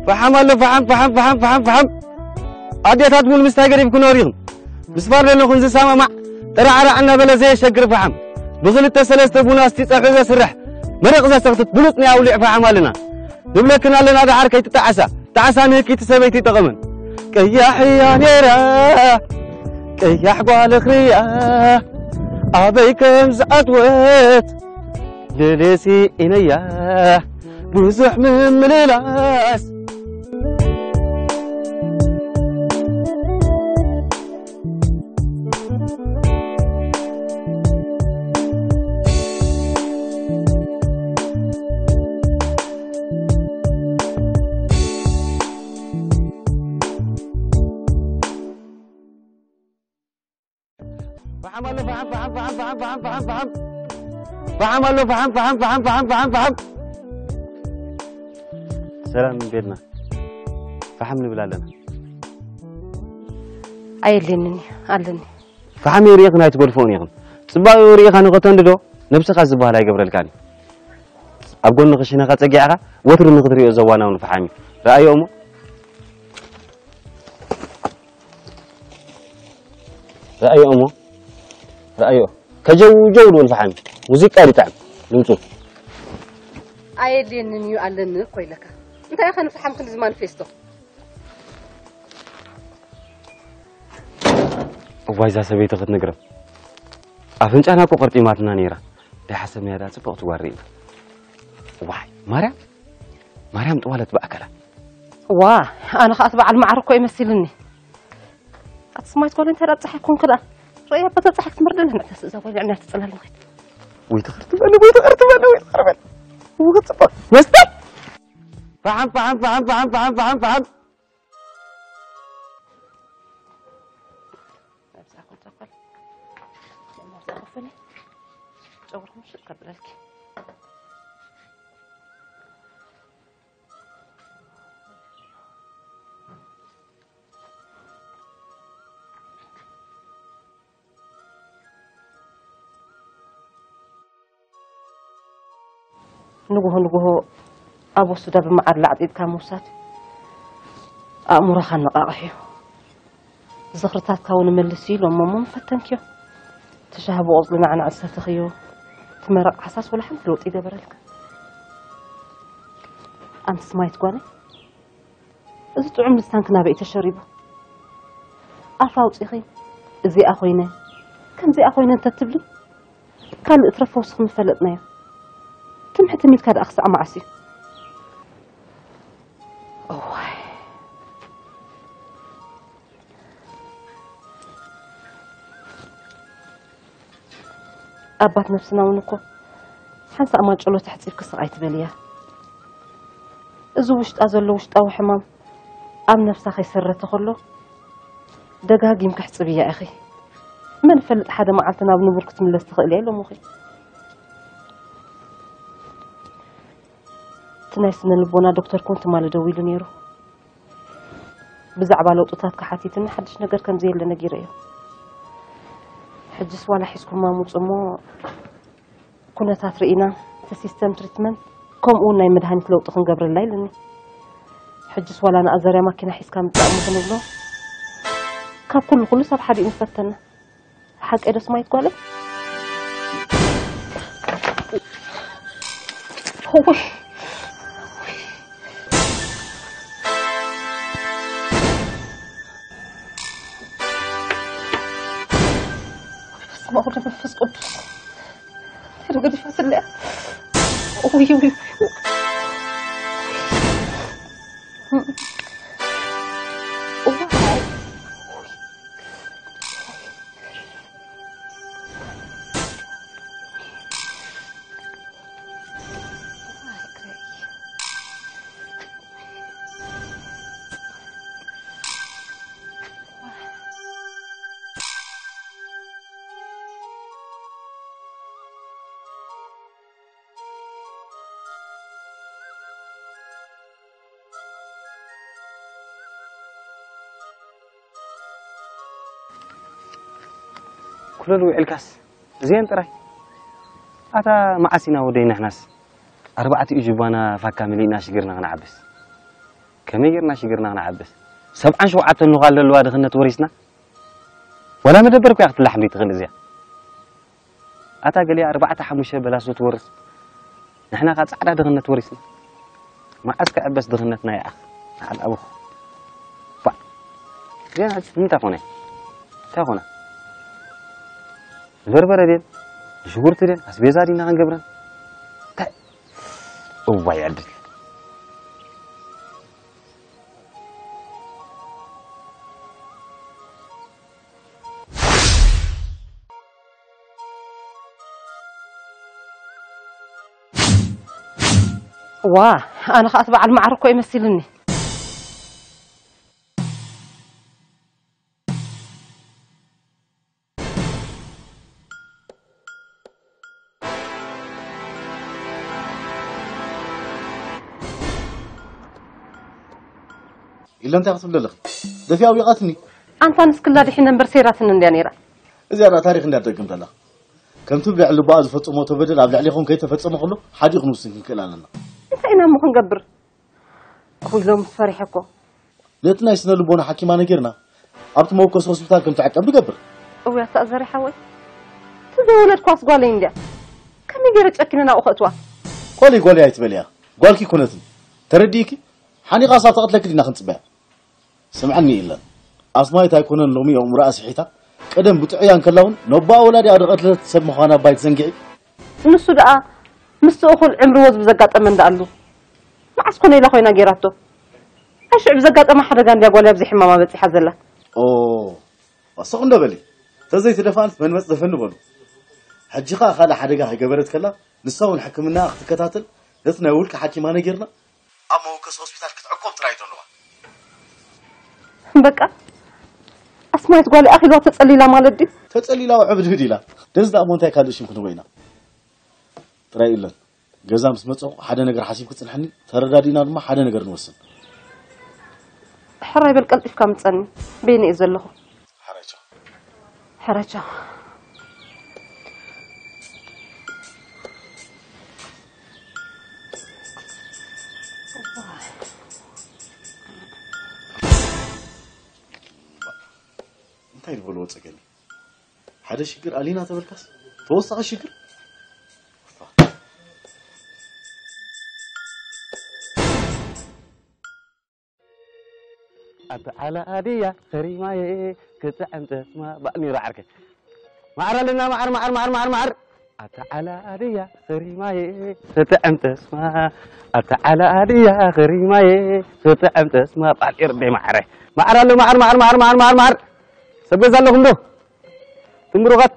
ፈሓም ኣሎ፣ ፈሓም፣ ፈሓም፣ ፈሓም፣ ፈሓም፣ ፈሓም። ኣዴታት ቡን ምስታይ ገዲፍኩ ኖሪኹም። ምስ ፋር ዘለኹም ዝሰማማዕ ጠራዕራዕ እናበለ ዘየሸግር ፈሓም። ብኽልተ ሰለስተ ቡን ኣስቲ ጸብሒ ዘስርሕ፣ መረቕ ዘሰኽትት ብሉጽ ናይ ኣውሊዕ ፈሓም ኣለና። ንብለክን ኣለና ደሓር ከይትጠዓሳ። ጣዕሳ ንህኪቲ ሰበይቲ ይጠቐመን። ቀያሕ እያ ነይራ፣ ቀያሕ ጓል እኽርያ፣ ኣበይ ከም ዝኣትወት ደሌሲ ኢነያ፣ ብዙሕ ምምልላስ። ፈሓም ኣሎ፣ ፈሓም፣ ፈሓም፣ ፈሓም፣ ፈሓም፣ ፈሓም፣ ፈሓም፣ ፈሓም። ፈሓም ኣሎ፣ ፈሓም፣ ፈሓም፣ ፈሓም፣ ፈሓም፣ ፈሓም፣ ፈሓም። ሰላም ቤልና። ፈሓም ንብል ኣለና። ኣየድልየንን እዩ፣ ኣለኒ። ፈሓም ይርኢኽን ኣይትገድፍኦን ኢኽን። ጽባቐኡ ርኢኻ ንኸተንድዶ፣ ነብስኻ ዝበሃል ኣይገብረልካን እዩ። ኣብ ጎኒ ክሽነኻ ጸጊዕኻ፣ ወትሩ ንኽትሪኦ ዘዋናውን ፈሓም እዩ። ረኣዮ እሞ። ረኣዮ እሞ። ረኣዮ። ከጀው ጀው ድብል ፈሓም። ሙዚቃ ይጥዕም። ድምፁ። ኣየድልየንን እዩ ኣለኒ እኮ ኢለካ። እንታይ ኢኻ ንፈሓም ክንዲ ዝማኒፌስቶ? እዋይ፣ እዛ ሰበይቲ ክትንግረም። ኣፍንጫና እኮ ቀርጢማትና ነይራ። ደይሓሰብናያ ደኣ ጽብቕቲ ጓል ርኢና። ዋይ፣ ማርያም፣ ማርያም ጥዋለት ብኣካላ። ዋ፣ ኣነ ኸኣ እቲ በዓል መዓር እኮ እዩ መሲልኒ። ኣቲ ስማይት ጓል እንታይ ደኣ ጸሓይ ኮንክ ደኣ? ረእያ በታ ጸሓይ ክትመርደልና፣ እዛ ጓል ዕንያ ትጽላል ንኸይድ። ወይ ትኽርቲ በል፣ ወይ ትኽርቲ በል፣ ወይ ትኽርቲ በል። ወይ ጽቡቕ። መስተ! ፈሓም፣ ፈሓም፣ ፈሓም፣ ፈሓም፣ ፈሓም፣ ፈሓም፣ ፈሓም። ነብሳ ኮንትሮል። ነብሳ ኮንትሮል። ጨጉርኩም ሽጥ ከብለልኪ። ንግሆ ንግሆ ኣብ ወሱዳ ብመዓር ላዕጢጥካ ምውሳድ ኣእምሮኻ ኣነቓቕሕ እዩ። ዝኽርታትካ እውን መልስ እዩ ኢሎም እሞ ምፈተንክዮ። እቲ ሻሂ ብቆጽሊ ናዕናዕ ዝሰተኽዮ፣ እቲ መረቕ ዓሳስ ወላ ሓንቲ ለውጢ ይገበረልካ። ኣንቲ ስማይት ጓለይ፣ እዚ ጥዑም ልሳንኪ ናበይ ተሸሪቡ? ኣፍ ኣውጺኺ፣ እዚኣ ኮይነ፣ ከምዚኣ ኮይነ እንተትብሊ፣ ካልእ እትረፎ ወስኺ ምፈለጥናዮ። ትምሕቲ ሚልካ ደኣ ክሳዕ መዓስ እዩ? እዋይ። ኣባት ነብስና እውን እኮ ሓንሳእ ማጨሎ ተሕጺብኪ ስቕ ኣይትበልያ። እዚ ውሽጣ ዘሎ ውሽጣዊ ሕማም ኣብ ነብሳ ከይሰረተ ከሎ ደጋጊምኪ ኣሕጽብያ ኢኺ። መን ይፈልጥ ሓደ መዓልቲ ናብ ንቡር ክትምለስ ትኽእል እያ ኢሎምኺ። እቲ ናይ ስነ ልቦና ዶክተር እውን ትማሊ ደዊሉ ነይሩ። ብዛዕባ ለውጥታትካ ሓቲትኒ ሓድሽ ነገር ከም ዘየለ ነጊረዮ። ሕጅስ ዋላ ሒዝኩማ ምጹ እሞ ኩነታት ርኢና እቲ ሲስተም ትሪትመንት ከምኡ እውን ናይ መድሃኒት ለውጢ ክንገብረላ ኢሉኒ። ሕጅስ ዋላ ንኣዘርያ ማኪና ሒዝካ ምጻእ እሞ ክንብሎ ካብ ኩሉ ኩሉ ሰብ ሓዲኡ ምፈተና። ሓቀይ ዶ ስማይት ጓለይ? እውይ። በስመ አብ ወወልድ ወመንፈስ ቅዱስ። እንታይ ገዲፋትለያ? እውይ፣ እውይ፣ እውይ። እውይ። ኩለሉ ውዕልካስ እዚአን ጥራይ። ኣታ መዓስ ኢና ወደይ ንሕናስ ኣርባዕቲኡ ጅባና ፋካ መሊእና ሽግርና ክንዓብስ? ከመይ ጌርና ሽግርና ክንዓብስ? ሰብዓን ሸውዓተን ንዃል ዘለዋ ድኽነት ወሪስና? ዋላ መደበር እኮ እያ ክትላሕም ዘይትኽእል እዚኣ። ኣታ ገሊኣ ኣርባዕተ ሓሙሽተ በላስ ዶ ትወርስ? ንሕና ከ ጻዕዳ ድኽነት ወሪስና። መዓስ ክዕበስ ድኽነትና ይኣኽ። ንዓል ኣቡኽ። ባ። ዜና ሕጂ እንታይ ኮነ? እንታይ ኮነ? ዝበርበረ ድየን? ሽጉርቲ ድየን? ኣስቤዛ ዲና ክንገብረን? እንታይ? እዋይ ዕድል። ዋ፣ ኣነ ኸኣ እቲ በዓል መዓር እኮ ይመስልኒ። ኢለ እንታይ ክትብል ኣለኺ? ደፊኣ ኣውዲቓትኒ። ኣንታ ንስክላ ድሒነ እምበር ሰይራትኒ እንድያ ነይራ። እዚኣ ደኣ ታሪኽ እንድያ ትደግም ዘላ። ከምቲ ብልዕሊ ልቦኣ ዝፈጸመቶ በደል ኣብ ልዕሌኹም ከይተፈጸመ ከሎ ሓዲኡ ክንውስን ክንክእል ኣለና። እንታይ ኢና እሞ ክንገብር? ኩሎም ፈሪሐ እኮ። ነቲ ናይ ስነ ልቦና ሓኪማ ነጊርና ኣብቲ መወከሲ ሆስፒታል ከም ትዕቀብ ንገብር። እውይ ኣታ ዘሪ ሓወይ፣ እቲ ዘወለድኳስ ጓለይ እንድያ። ከመይ ገይረ ጨኪነ ናብኡ ከእትዋ? ጓለይ ጓለይ ኣይትበልያ፣ ጓልኪ ኣይኮነትን። ተረዲእኪ? ሓኒቓስ ኣብ ትቐትለኪ ዲና ክንጽበያ? ስምዓኒ ኢለን። ኣስማይት ኣይኮነን ሎሚ ኣእምሮኣ ስሒታ፣ ቀደም ብጥዑያ እንከላ እውን ነቦኣ ወላዲኣ ዝቐትለት ሰብ ምዃና እባ ኣይትዘንግዒ። ንሱ ደኣ ምስቲ እኹል ዕምሪ ወዝ ብዘጋጠመ እንዳ ኣሉ። መዓስ ኮነ ኢላ ኮይና ገይራቶ? ኣይ ሽዑ ብዘጋጠማ ሓደጋ እንድያ ጓለይ ኣብዚ ሕማማ በጺሓ ዘላ። ኦ፣ ስቕ እንዶ በሊ። ተዘይተደፋእንስ መንመጽ ደፈኒ በሉ። ሕጂ ኸኣ ካልእ ሓደጋ ከይገበረት ከላ ንሳ እውን ሕክምናኣ ክትከታተል ነቲ ናይ ውልቂ ሓኪማ ነጊርና ኣብ መወከሲ ሆስፒታል ክትዕቆብ ጥራይ እዩ ዘለዋ። በቃ ኣስማይት ጓል ኣኺልዋ ተጸሊላ ማለት ድዩ? ተጸሊላ ውዕብድብድ ኢላ። ደዚ ደኣ እሞ እንታይ ካልእ ሽም ክንህቦ ኢና? ጥራይ ኢለን። ገዛ ምስ መጸኹ ሓደ ነገር ሓሲብኪ ጽንሕኒ፣ ተረዳዲእና ድማ ሓደ ነገር ንወስን። ሕራይ በል ቀልጢፍካ ምጸኒ፣ በይነ እየ ዘለኹ። ሕራይ ቻው። ሕራይ ቻው። እንታይ ዝበልዎ ጸገም እዩ? ሓደ ሽግር ኣሊና ተበልካስ ተወሳኺ ሽግር? ኣታ ዓላ ኣድያ ኸሪማየ ክጥዕም ጠስማ ባእ ነይሩ ዓርከይ። መዓር ኣለና መዓር መዓር መዓር መዓር መዓር ኣታ ዓላ ኣድያ ኸሪማየ ክጥዕም ጠስማ ኣታ ዓላ ኣድያ ኸሪማየ ክጥዕም ጠስማ ባል ኤርዴ መዓረ መዓር ኣሎ መዓር መዓር መዓር መዓር መዓር ሰብ ገዛ ኣለኹም ዶ ትምሩኻት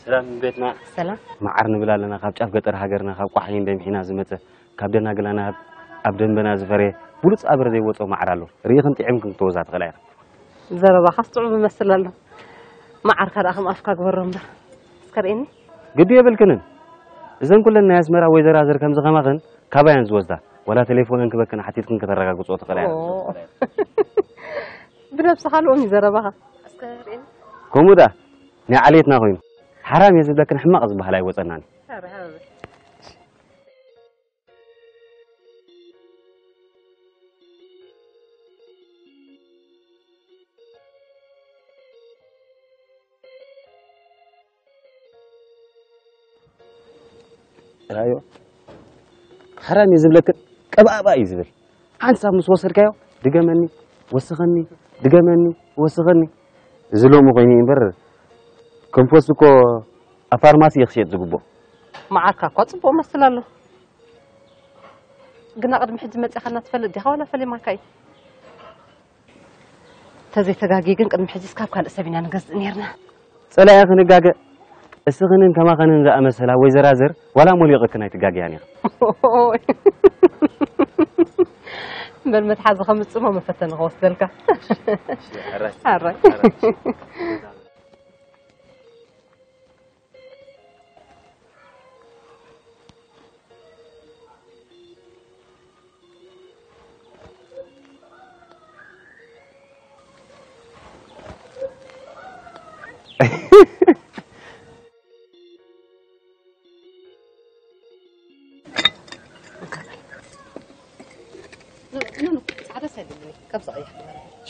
ሰላም ቤትና ሰላም። መዓር ንብል ኣለና ካብ ጫፍ ገጠር ሃገርና ካብ ቋሕይን ደምሒና ዝመፀ ካብ ደናግላና ኣብ ደንበና ዝፈረየ ብሉፅ ኣበር ዘይወፆ መዓር ኣሎ ርኢኽን ጥዒምክን ክትወዛ ትኽእላ ኢኽን ዘረባኻስ ጥዑም ይመስል ኣሎ መዓርካ ደኣ ከም ኣፍካ ግበሮ እምበር እስከ ርእየኒ ግዲ የብልክንን እዘን ኩለን ናይ ኣስመራ ወይዘራዝር ከምዚ ከማኽን ካባየን ዝወስዳ ዋላ ቴሌፎነን ክበክን ሓቲትክን ከተረጋግፅኦ ትኽእላ ኢኽን ብነብስኻ ልኦም እዩ ዘረባኻ እስከ ርእየኒ ከምኡ ደኣ ናይ ዓሌትና ኮይኑ ሓራም እየ ዝብለክን ሕማቕ ዝበሃል ኣይወፀናን እዩ ራዮ ሓራም እዩ ዝብለክን ቀባእባ እዩ ዝብል ሓንሳብ ምስ ወሰድካዮ ድገመኒ ወስኸኒ ድገመኒ ወስኸኒ እዚ ሎሚ ኮይኑ እምበር ኮምፖስት እኮ ኣብ ፋርማሲ እዩ ክሸጥ ዝግብኦ መዓርካ እኳ ፅቡቅ መስል ኣሎ ግና ቅድሚ ሕጂ መፂኻና ትፈልጥ ዲኻ ዋላ ፈሊማካ እዩ ተዘይተጋግየ ግን ቅድሚ ሕጂስ ካብ ካልእ ሰብ ኢና ንገዝእ ነይርና። ጸላኢ ክንጋገ እስኽንን ከማኸንን ዝኣመሰላ ወይዘራዝር ዋላ ሞሊቕክን ኣይትጋገያን ኢኽን። በል መትሓዚ ከምጽሞ መፈተኒ ክወስደልካ። ኣራይ።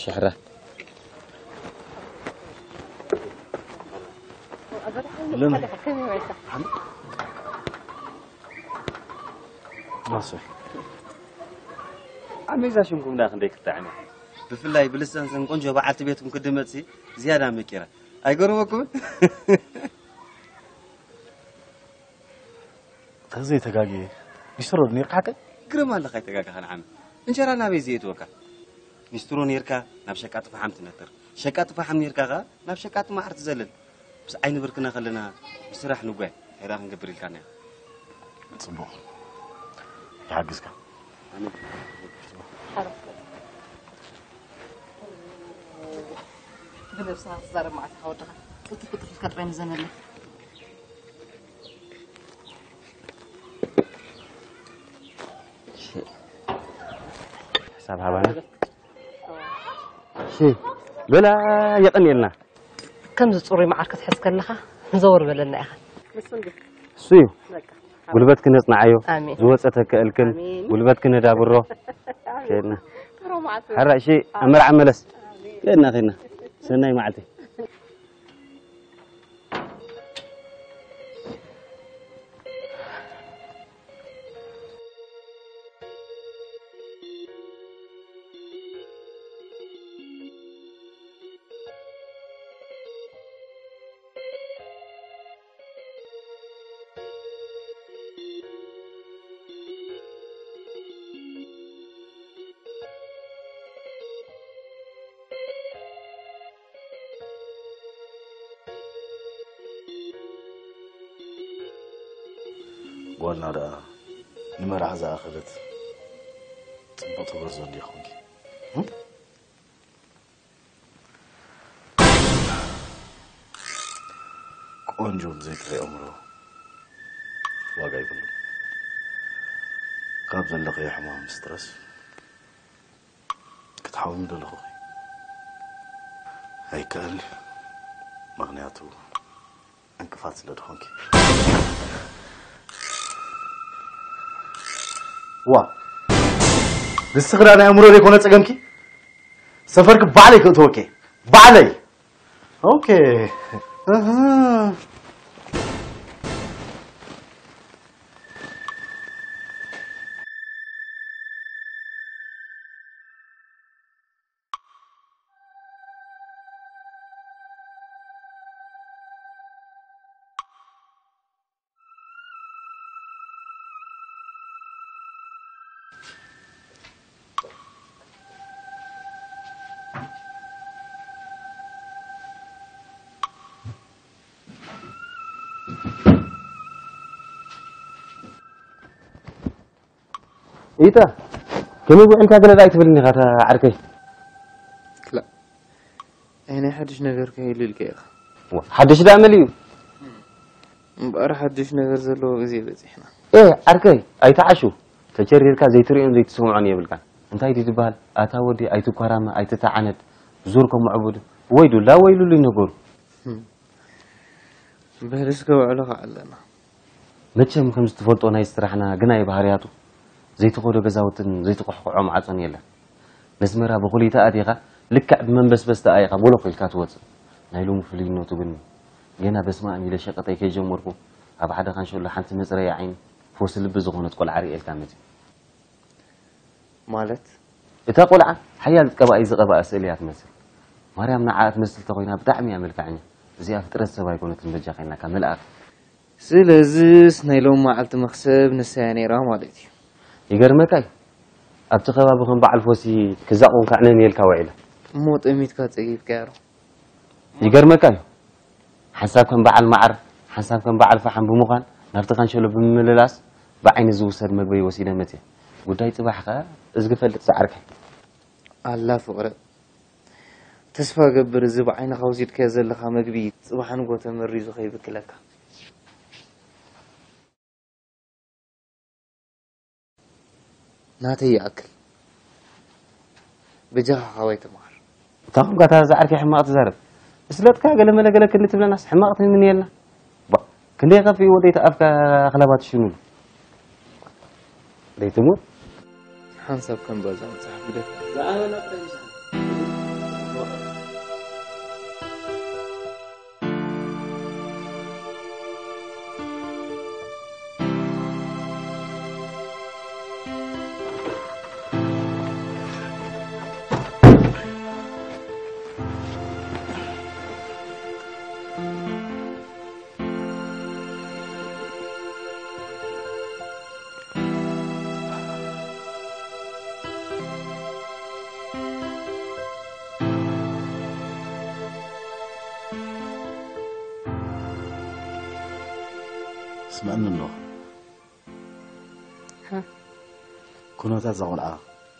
ሽሕራ። ኣሜዛ ሽምኩም ዳ ክንደይ ክትጥዕም እያ። ብፍላይ ብልሳን ሰን ቆንጆ በዓልቲ ቤትኩም ክድመጽ ዝያዳ መቂራ። ኣይገርመኩምን? ተዘይ ተጋግየ ሊስትሮ ዶ ነርካ ሓቀይ? ግርም ኣለኻ ኣይተጋጋኻ ንዓመ። እንጀራ ናበይ ዘየእትወካ? ሊስትሮ ነርካ ናብ ሸቃጢ ፈሓም ትነጥር። ሸቃጢ ፈሓም ነርካ ኸኣ ናብ ሸቃጢ መዓር ትዘልል። ምስ ዓይኒ ብርክና ከለና ብስራሕ ንጓየ። እንታይ ደኣ ክንገብር ኢልካና? ጽቡቕ። ይሓግዝካ። ኣሜን። ብነብስኻ ትዛረብ መዓት ኢኻ ወድኻ። ቅልጥፍ ቅልጥፍ ኢልካ ጥራይ ምዘነለይ። ሕሳብ ሃባና። እሺ፣ በላ የቐንየልና። ከምዚ ጽሩይ መዓር ክትሕዝ ከለኻ ዘወር በለልና ኢኻ። ንሱ እንዲ እሱ እዩ። በቃ። ጉልበት ክነጽንዓዮ፣ ኣሜን። ዝወጸ ተከእልክን፣ ኣሜን። ጉልበት ክነዳብሮ። ኣሜን። ከድና። ጥሩ መዓልቲ። ሓራ፣ እሺ፣ ኣብ መርዓ መለስ። ኣሜን። ከድና፣ ከድና። ሰናይ መዓልቲ። ጓልና ደኣ ንመርዓ ዝኣኸለት ጽቡቕ ትጎርዞ እንዲያ ኾንኪ። እም? ቆንጆ ብዘይ ጥዑይ ኣእምሮ ዋጋ የብሉን። ካብ ዘለኽዮ ሕማም ስትረስ ክትሓውሚ ዶ ኣለኹኺ? ኣይከኣልን። ምኽንያቱ ዕንቅፋት ስለ ዝኾንኪ። ዋ፣ ንስኺ ደኣ ናይ ኣእምሮ ዘይኮነ ጸገምኪ? ሰፈርኪ ባዕለይ ክእትወኪ። ባዕለይ። ኦኬ። እህ። ኢታ፣ ከመይ ውዒልካ ገለ ደኣ ኣይትብልን ኢኻ፣ እታ ዓርከይ? ክላእ፣ ኣይ ናይ ሓድሽ ነገር ከይህሉ ኢልካ ኢኻ። ዋ፣ ሓድሽ ደኣ መሊኡ። እምበኣር ሓድሽ ነገር ዘለዎ ግዜ በጺሕና። ኤ፣ ዓርከይ፣ ኣይትዓሹ። ተቸሪርካ ዘይትርእዮን ዘይትሰምዖን የብልካን። እንታይ ድዩ ዝበሃል? ኣታ ወዲ፣ ኣይትኳራመ፣ ኣይትተዓነድ። ዙር ከም ዕቡድ፣ ወይ ዱላ ወይ ሉሉይ ነገሩ። ህም። በል እስከ ውዕሎ ከዓ ኣለና። መቸም ከምዚ ትፈልጦ ናይ ስራሕና ግናይ ባህርያቱ ዘይትኸዶ ገዛውትን ዘይትቆሕቆዖ ማዕጾን የለን። ነስመራ ብኹሊታ ኣቲኻ ልክዕ ብመንበስበስ ተኣኢኻ ቦሎኽ ኢልካ ትወጽእ። ናይ ሎሚ ፍልይነቱ ግን ገና በስመኣም ኢለ ሸቀጠይ ከይጀመርኩ ኣብ ሓደ ካንሸሎ ሓንቲ መጽረዪ ዓይኒ ፈውሲ ልቢ ዝኾነት ቆልዓ ርእየልካ መጺእ። ማለት? እታ ቆልዓ ሓያል ቀባኢ ዝቐብኣ ስእሊ እያ ትመስል። ማርያም ንዓኣ ትመስል ተኾይና ብጣዕሚ እያ መልክዐኛ። እዚኣ ፍጥረት ሰብ ኣይኮነትን በጃኻ ኢልናካ መልኣኽ። ስለዝስ ናይ ሎም መዓልቲ መኽሰብ ንሳ እያ ነይራ ማለት እዩ። ይገርመካ እዩ። ኣብቲ ከባቢ ከም በዓል ፎሲ ክዛቑን ካዕነን የልካ ውዒለ። እሞ ጠሚትካ ጸጊብካያ ዶ? ይገርመካ እዩ። ሓንሳብ ከም በዓል መዓር፣ ሓንሳብ ከም በዓል ፈሓም ብምዃን ናብቲ ካንሸሎ ብምምልላስ ብዓይኒ ዝውሰድ መግበይ ወሲደ መጽየ። ጉዳይ ጽባሕ ከኣ እዝጊ ፈልጥ ዝዓርከይ። ኣላ ፍቕረ፣ ተስፋ እገብር እዚ ብዓይንኻ ወሲድካዮ ዘለኻ መግቢ ጽባሕ ንግሆ ተመሪዙ ከይብክለካ። ናተይ ይኣክል። በጃኻ ካባይ ተመሃር። እታ ቋንቋ እታ ዝዓርከይ ሕማቕ ትዛረብ። ብስለትካ ገለ መለ ገለ ክንዲ ትብለናስ ሕማቕ ትምንየልና። ባ፣ ክንደይ ከፊእዎ ደይ ተኣፍካ ክለባት ሽኑ። ደይ ትሙት። ሓንሳብ ከም ባዛ መጽሓፍ ግደፍ። ዝኣመና ጥራይ ምሳና። ስምዕኒ ኣሎ። ሃ? ኩነታት እዛ ቆልዓ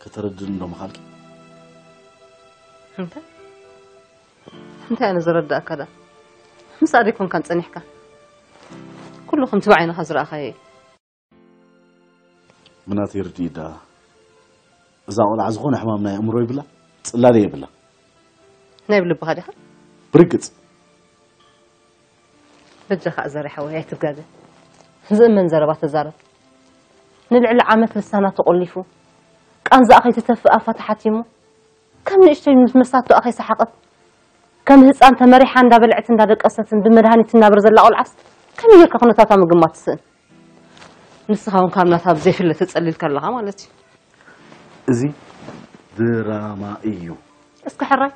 ከተረድእኒ ዶ ምኻልኪ? እንታይ? እንታይ ኣነ ዝረዳእካ ደኣ? ምስኣ ደይኮንካን ጸኒሕካ? ኩሉ ከምቲ ብዓይንኻ ዝረኣኻዮ እዩ። ምናት ይርድእ ደኣ። እዛ ቆልዓ ዝኾነ ሕማም ናይ ኣእምሮ ይብላ፣ ጽላለ የብላ። ናይ ብልብኻ ዲኻ? ብርግጽ። በጃኻ ዘርያ ሓወይ ኣይትጋገ። ዝእመን ዘረባ ተዛረብ። ንልዕሊ ዓመት ልሳና ተቖሊፉ፣ ቃንዛኣ ከይትተፍእ ኣፋ ተሓቲሙ፣ ከም ንእሽተይ ምስ መሳቶኣ ከይሰሓቐት፣ ከም ህፃን ተመሪሓ እንዳበልዐት እንዳደቀሰትን ብመድሃኒት ትናበር ዘላ ቆልዓስ ከመይ ጌርካ ኩነታታ ምግማት ትስእን? ንስኻ እውን ካብ ናታ ብዘይፍለ ተጸሊልካ ኣለኻ ማለት እዩ። እዚ ድራማ እዩ። እስከ ሕራይ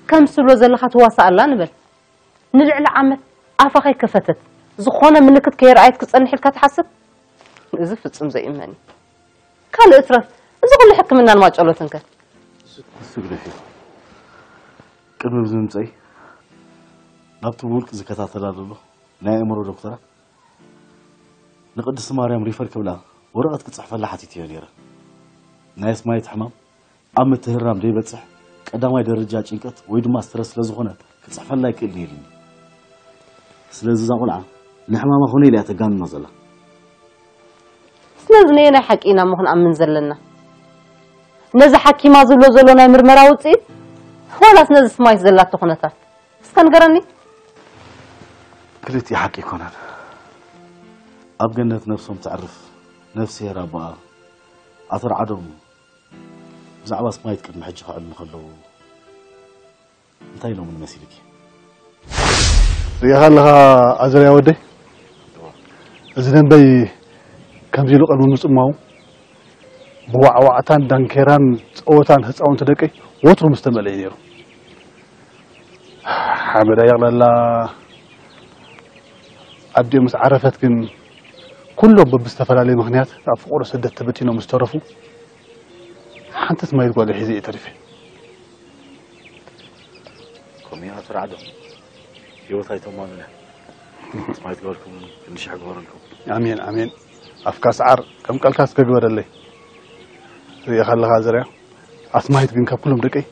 ከምዚ ትብሎ ዘለኻ ትዋሳእ ኣላ ንበል። ንልዕሊ ዓመት ኣፋ ከይከፈተት፣ ዝኾነ ምልክት ከየርኣየት ክጸንሕ ኢልካ ትሓስብ? እዚ ፍጹም ዘይእመን እዩ። ካልእ እትረፍ፣ እዚ ኩሉ ሕክምናን ማጨሎትን ከ? ንሱ ግደፊ። ቅድሚ እዚ ምምፀይ ናብቲ ብውልቂ ዝከታተላ ዘሎ ናይ ኣእምሮ ዶክተራ ንቅድስቲ ማርያም ሪፈር ክብላ ወረቐት ክጽሕፈላ ሓቲትዮ ነይረ። ናይ ኣስማይት ሕማም ኣብ ምትህራም ዘይበጽሕ ቀዳማይ ደረጃ ጭንቀት ወይ ድማ ስትረስ ስለ ዝኾነ ክጽሕፈላ ኣይክእልን ኢሉኒ። ስለዚ እዛ ቆልዓ ንሕማማ ኮነ ኢላ እያ ተጋንኖ ዘላ። ስለዚ ነየናይ ሓቂ ኢና እሞ ክንኣምን ዘለና? ነዚ ሓኪማ ዝብሎ ዘሎ ናይ ምርመራ ውጽኢት ዋላስ ነዚ ስማይት ዘላቶ ኩነታት? እስከ ንገረኒ። ክልቲኡ ሓቂ ኣይኮነን። ኣብ ገነት ነፍሶም ተዕርፍ ነፍስሄር ኣቦኣ ኣቶ ርዓዶም ብዛዕባ ስማይት ቅድሚ ሕጂ ክዕልሉ ከለዉ እንታይ ኢሎምኒ መሲልኪ? ርኢኻ ኣለኻ ኣዘርያ ወደይ? እዚ ደንበይ ከምዚ ኢሉ ቅድሚ ምጽማው ብዋዕዋዕታን ዳንኬራን ጸወታን ህጻውንቲ ደቀይ ወትሩ ምስ ተመልአ እዩ ነይሩ። ሓመዳ የቕለላ ኣዲኦም ምስ ዓረፈት ግን ኩሎም በብዝተፈላለየ ምኽንያት ኣብ ፍቑሪ ስደት ተበቲኖም ምስ ተረፉ ሓንቲ ስማይት ጓል ሒዘ እየ ተሪፈ። ከምኡ ኣቶ ራዕዶ፣ ህይወት ኣይተማኑን እያ። ስማይት ጓልኩም ክንዲ ሽሕ ግበረልኩም። ኣሜን፣ ኣሜን። ኣፍካ ሰዓር ከም ቃልካ እስከ ግበረለይ። ርእየ ከለኻ ዘርያ፣ ኣስማይት ግን ካብ ኩሎም ደቀይ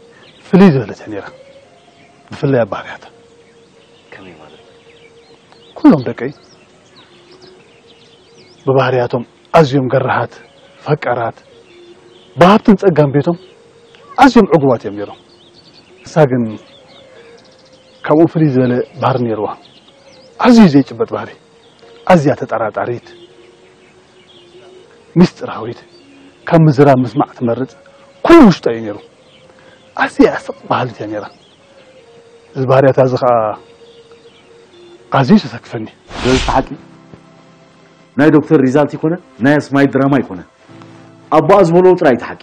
ፍልይ ዝበለት እያ ነይራ። ብፍላይ ኣብ ባህርያታ። ከመይ ማለት? ኩሎም ደቀይ ብባህርያቶም ኣዝዮም ገራሃት፣ ፈቃራት፣ ብሃብትን ጸጋን ቤቶም ኣዝዮም ዕጉባት እዮም ነይሮም። ንሳ ግን ካብኦም ፍልይ ዝበለ ባህሪ ነይርዋ። ኣዝዩ ዘይጭበጥ ባህሪ፣ ኣዝያ ተጠራጣሪት፣ ምስጢራዊት፣ ካብ ምዝራብ ምስማዕ ትመርጽ፣ ኩሉ ውሽጣ እዩ ነይሩ። ኣዝያ ስቕ በሃሊት እያ ነይራ። እዚ ባህርያታ እዚ ኸኣ ኣዝዩ ተሰክፈኒ። ስለዚ እቲ ሓቂ ናይ ዶክተር ሪዛልት ይኮነ ናይ ኣስማይ ድራማ ይኮነ ኣቦኣ ዝበልዎ ጥራይ እቲ ሓቂ።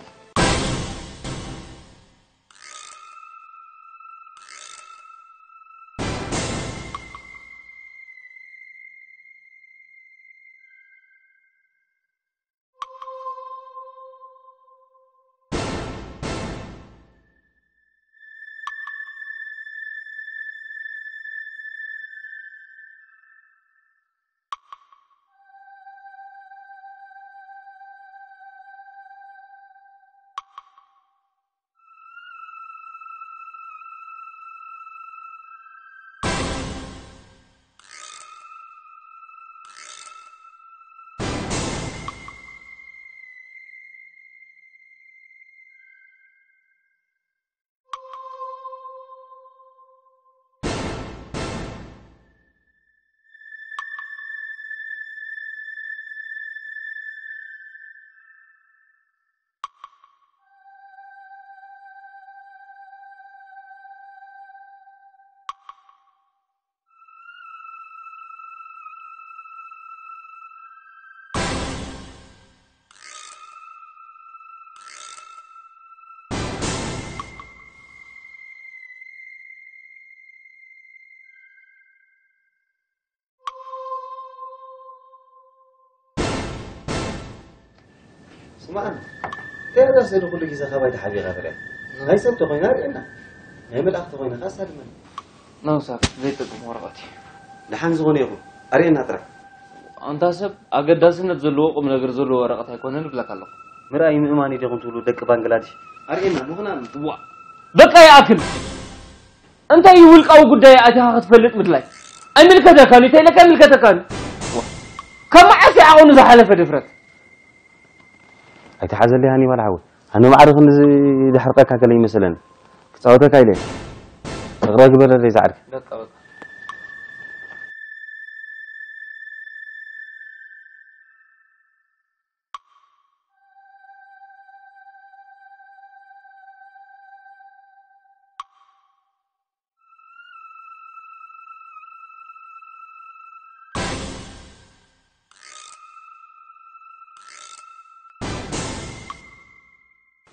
ስማዕ፣ እንታይ እዛ ስእሊ ኩሉ ግዜ ካባይ ተሓቢእካ ትርኣ? ናይ ሰብ ተኾይና ኣርእየና፣ ናይ መልኣኽ ተኾይና ከኣ ኣሳልመና። ነውሳት ዘይጠቅም ወረቐት እዩ። ደሓን ዝኾነ ይኹን ኣርእየና ጥራሕ። ኣንታ ሰብ፣ ኣገዳስነት ዘለዎ ቁም ነገር ዘለዎ ወረቐት ኣይኮነን እብለካ ኣለኹ። ምርኣይ ምእማን እዩ ዲኹም ትብሉ ደቂ ባንግላዴሽ? ኣርእየና ምኽናኑ። ዋ፣ በቃ ይኣክል። እንታይ እዩ ውልቃዊ ጉዳይ ኣቲኻ ክትፈልጥ ምድላይ? ኣይምልከተካን እዩ፣ ተይለካ ኣይምልከተካን እዩ። ዋ፣ ካብ መዓስ እዩ ዓቐኑ ዝሓለፈ ድፍረት? ኣይትሓዘለይ ሃኒባል ሓወይ። ኣነ ማዕረ ክንድዚ ደሕርቀካ ገለ ይመስለኒ። ክጻወተካ ኢለ። ፍቕረ ግበረለይ ዛዕርኪ። በቃ፣ በቃ።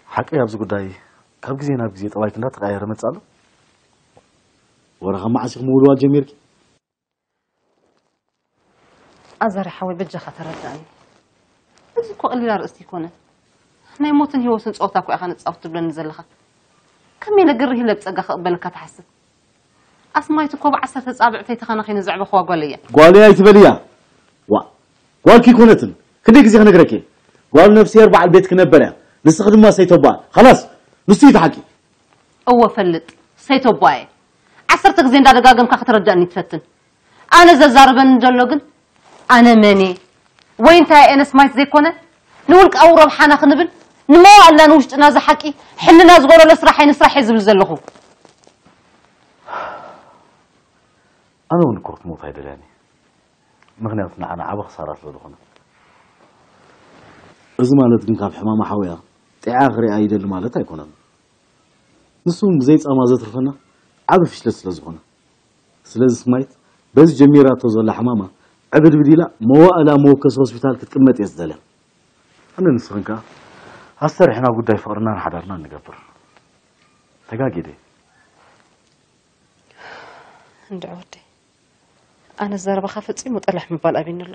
ሓቂ ኣብዚ ጉዳይ ካብ ግዜ ናብ ግዜ ጠባይኪ እንዳተቐያየረ መጽእ ኣሎ። ወረ ካብ መዓስ ኢኹም ምውልዋል ጀሚርኪ? ኣዛሪ ሓወይ በጃኻ ተረዳእኒ። እዚ እኮ ቀሊል ኣርእስቲ ኣይኮነን። ናይ ሞትን ህይወትን ጸወታ እኮ ኢኻ ንጻወት ትብለኒ ዘለኻ። ከመይ ኢለ ግርህ ኢለ ብጸጋ ክቕበለካ ትሓስብ? ኣስማይት እኮ ብዓሰርተ ጻብዕተይ ተኸናኺኑ ዘዕበኽዋ ጓል እያ። ጓል እያ ኣይትበልያ። ዋ፣ ጓል ከይኮነትን ክንደይ ግዜ ክነግረኪ እየ። ጓል ነፍስሄር በዓል ቤት ክነበር እያ። ንስኺ ድማ ሰይተባ። ኸላስ፣ ንሱ እዩ እቲ ሓቂ። እወ ፈልጥ፣ ሰይተባ እየ። ዓሰርተ ግዜ እንዳደጋገምካ ከተረድኣኒ ትፈትን። ኣነ ዘዛርበኒ ዘሎ ግን ኣነ መን እየ ወይ እንታይ እየ ነስማይት ዘይኮነ ንውልቃዊ ረብሓና ክንብል ንመዋእልና ንውሽጥና ዝሓቂ ሕልና ዝጎደሎ ስራሕ ኣይንስራሕ እየ ዝብል ዘለኹ። ኣነ እውን እኮ ክትሞት ኣይደልያን እየ። ምኽንያቱ ንዓና ዓቢ ክሳራ ስለ ዝኾነ። እዚ ማለት ግን ካብ ሕማማ ሓውያ ጥዕያ ክሪኣ ይደሊ ማለት ኣይኮነን። ንሱ እውን ብዘይ ጻማ ዘትርፈና ዓቢ ፍሽለት ስለ ዝኾነ። ስለዚ ስማይት በዚ ጀሚራቶ ዘላ ሕማማ ዕብድብድ ኢላ መዋእላ መወከሲ ሆስፒታል ክትቅመጥ እየ ዝደልያ። ኣነ ንስኽን ከኣ ኣስተርሕና ጉዳይ ፍቕርናን ሓዳርናን ንገብር። ተጋጊደ። እንድዒ ወደይ፣ ኣነ ዘረባኻ ፈጺሙ ጠለሕ ምባል ኣብዩኒ ኣሎ።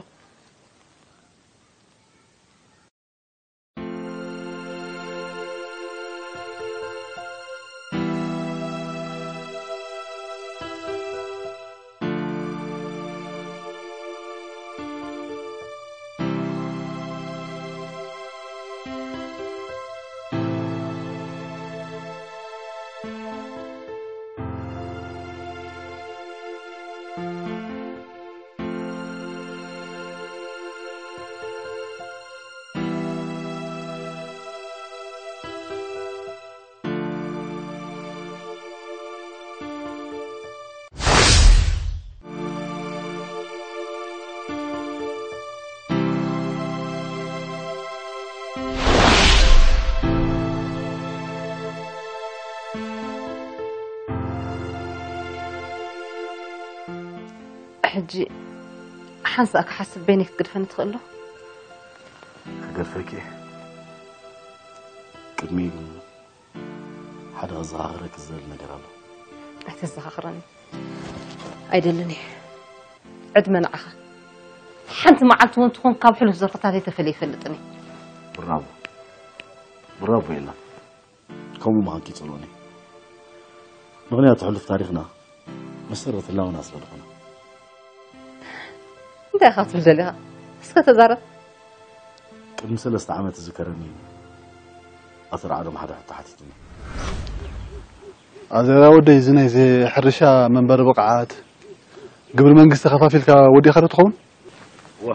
ሕጂ ሓንሳእ ክሓስብ በይነይ ክትገድፈኒ ትኽእል ዶ? ክገድፈኪ እየ። ቅድሚኡ ግን ሓደ ከዘኻኽረኪ ዝደሊ ነገር ኣሎ። ኣይተዘኻኽረኒ። ኣይደልን እየ። ዕድመ ንዓኻ። ሓንቲ መዓልቲ እውን ትኹን ካብ ሕሉፍ ዘርፍታተይ ተፈልየ ኣይፈልጥን እየ። ብራቮ። ብራቮ የለን። ከምኡ ምዃንኪ ይጸልኦኒ። ምኽንያቱ ሕሉፍ ታሪኽና መሰረት ህላወና ስለ ዝኾነ። እንታይ ኢኻ ክትብል ደሊኻ? እስከ ተዛረብ። ቅድሚ ሰለስተ ዓመት ዝዝከረኒ ኣቶ ርዓዶም ሓደ ሕቶ ሓቲቱኒ። ኣዘራ ወደይ፣ እዚ ናይ እዚ ሕርሻ መንበሪ ብቕዓት ግብሪ መንግስቲ ከፋፊልካ ወዲኻ ዶ ትኸውን? ዋ፣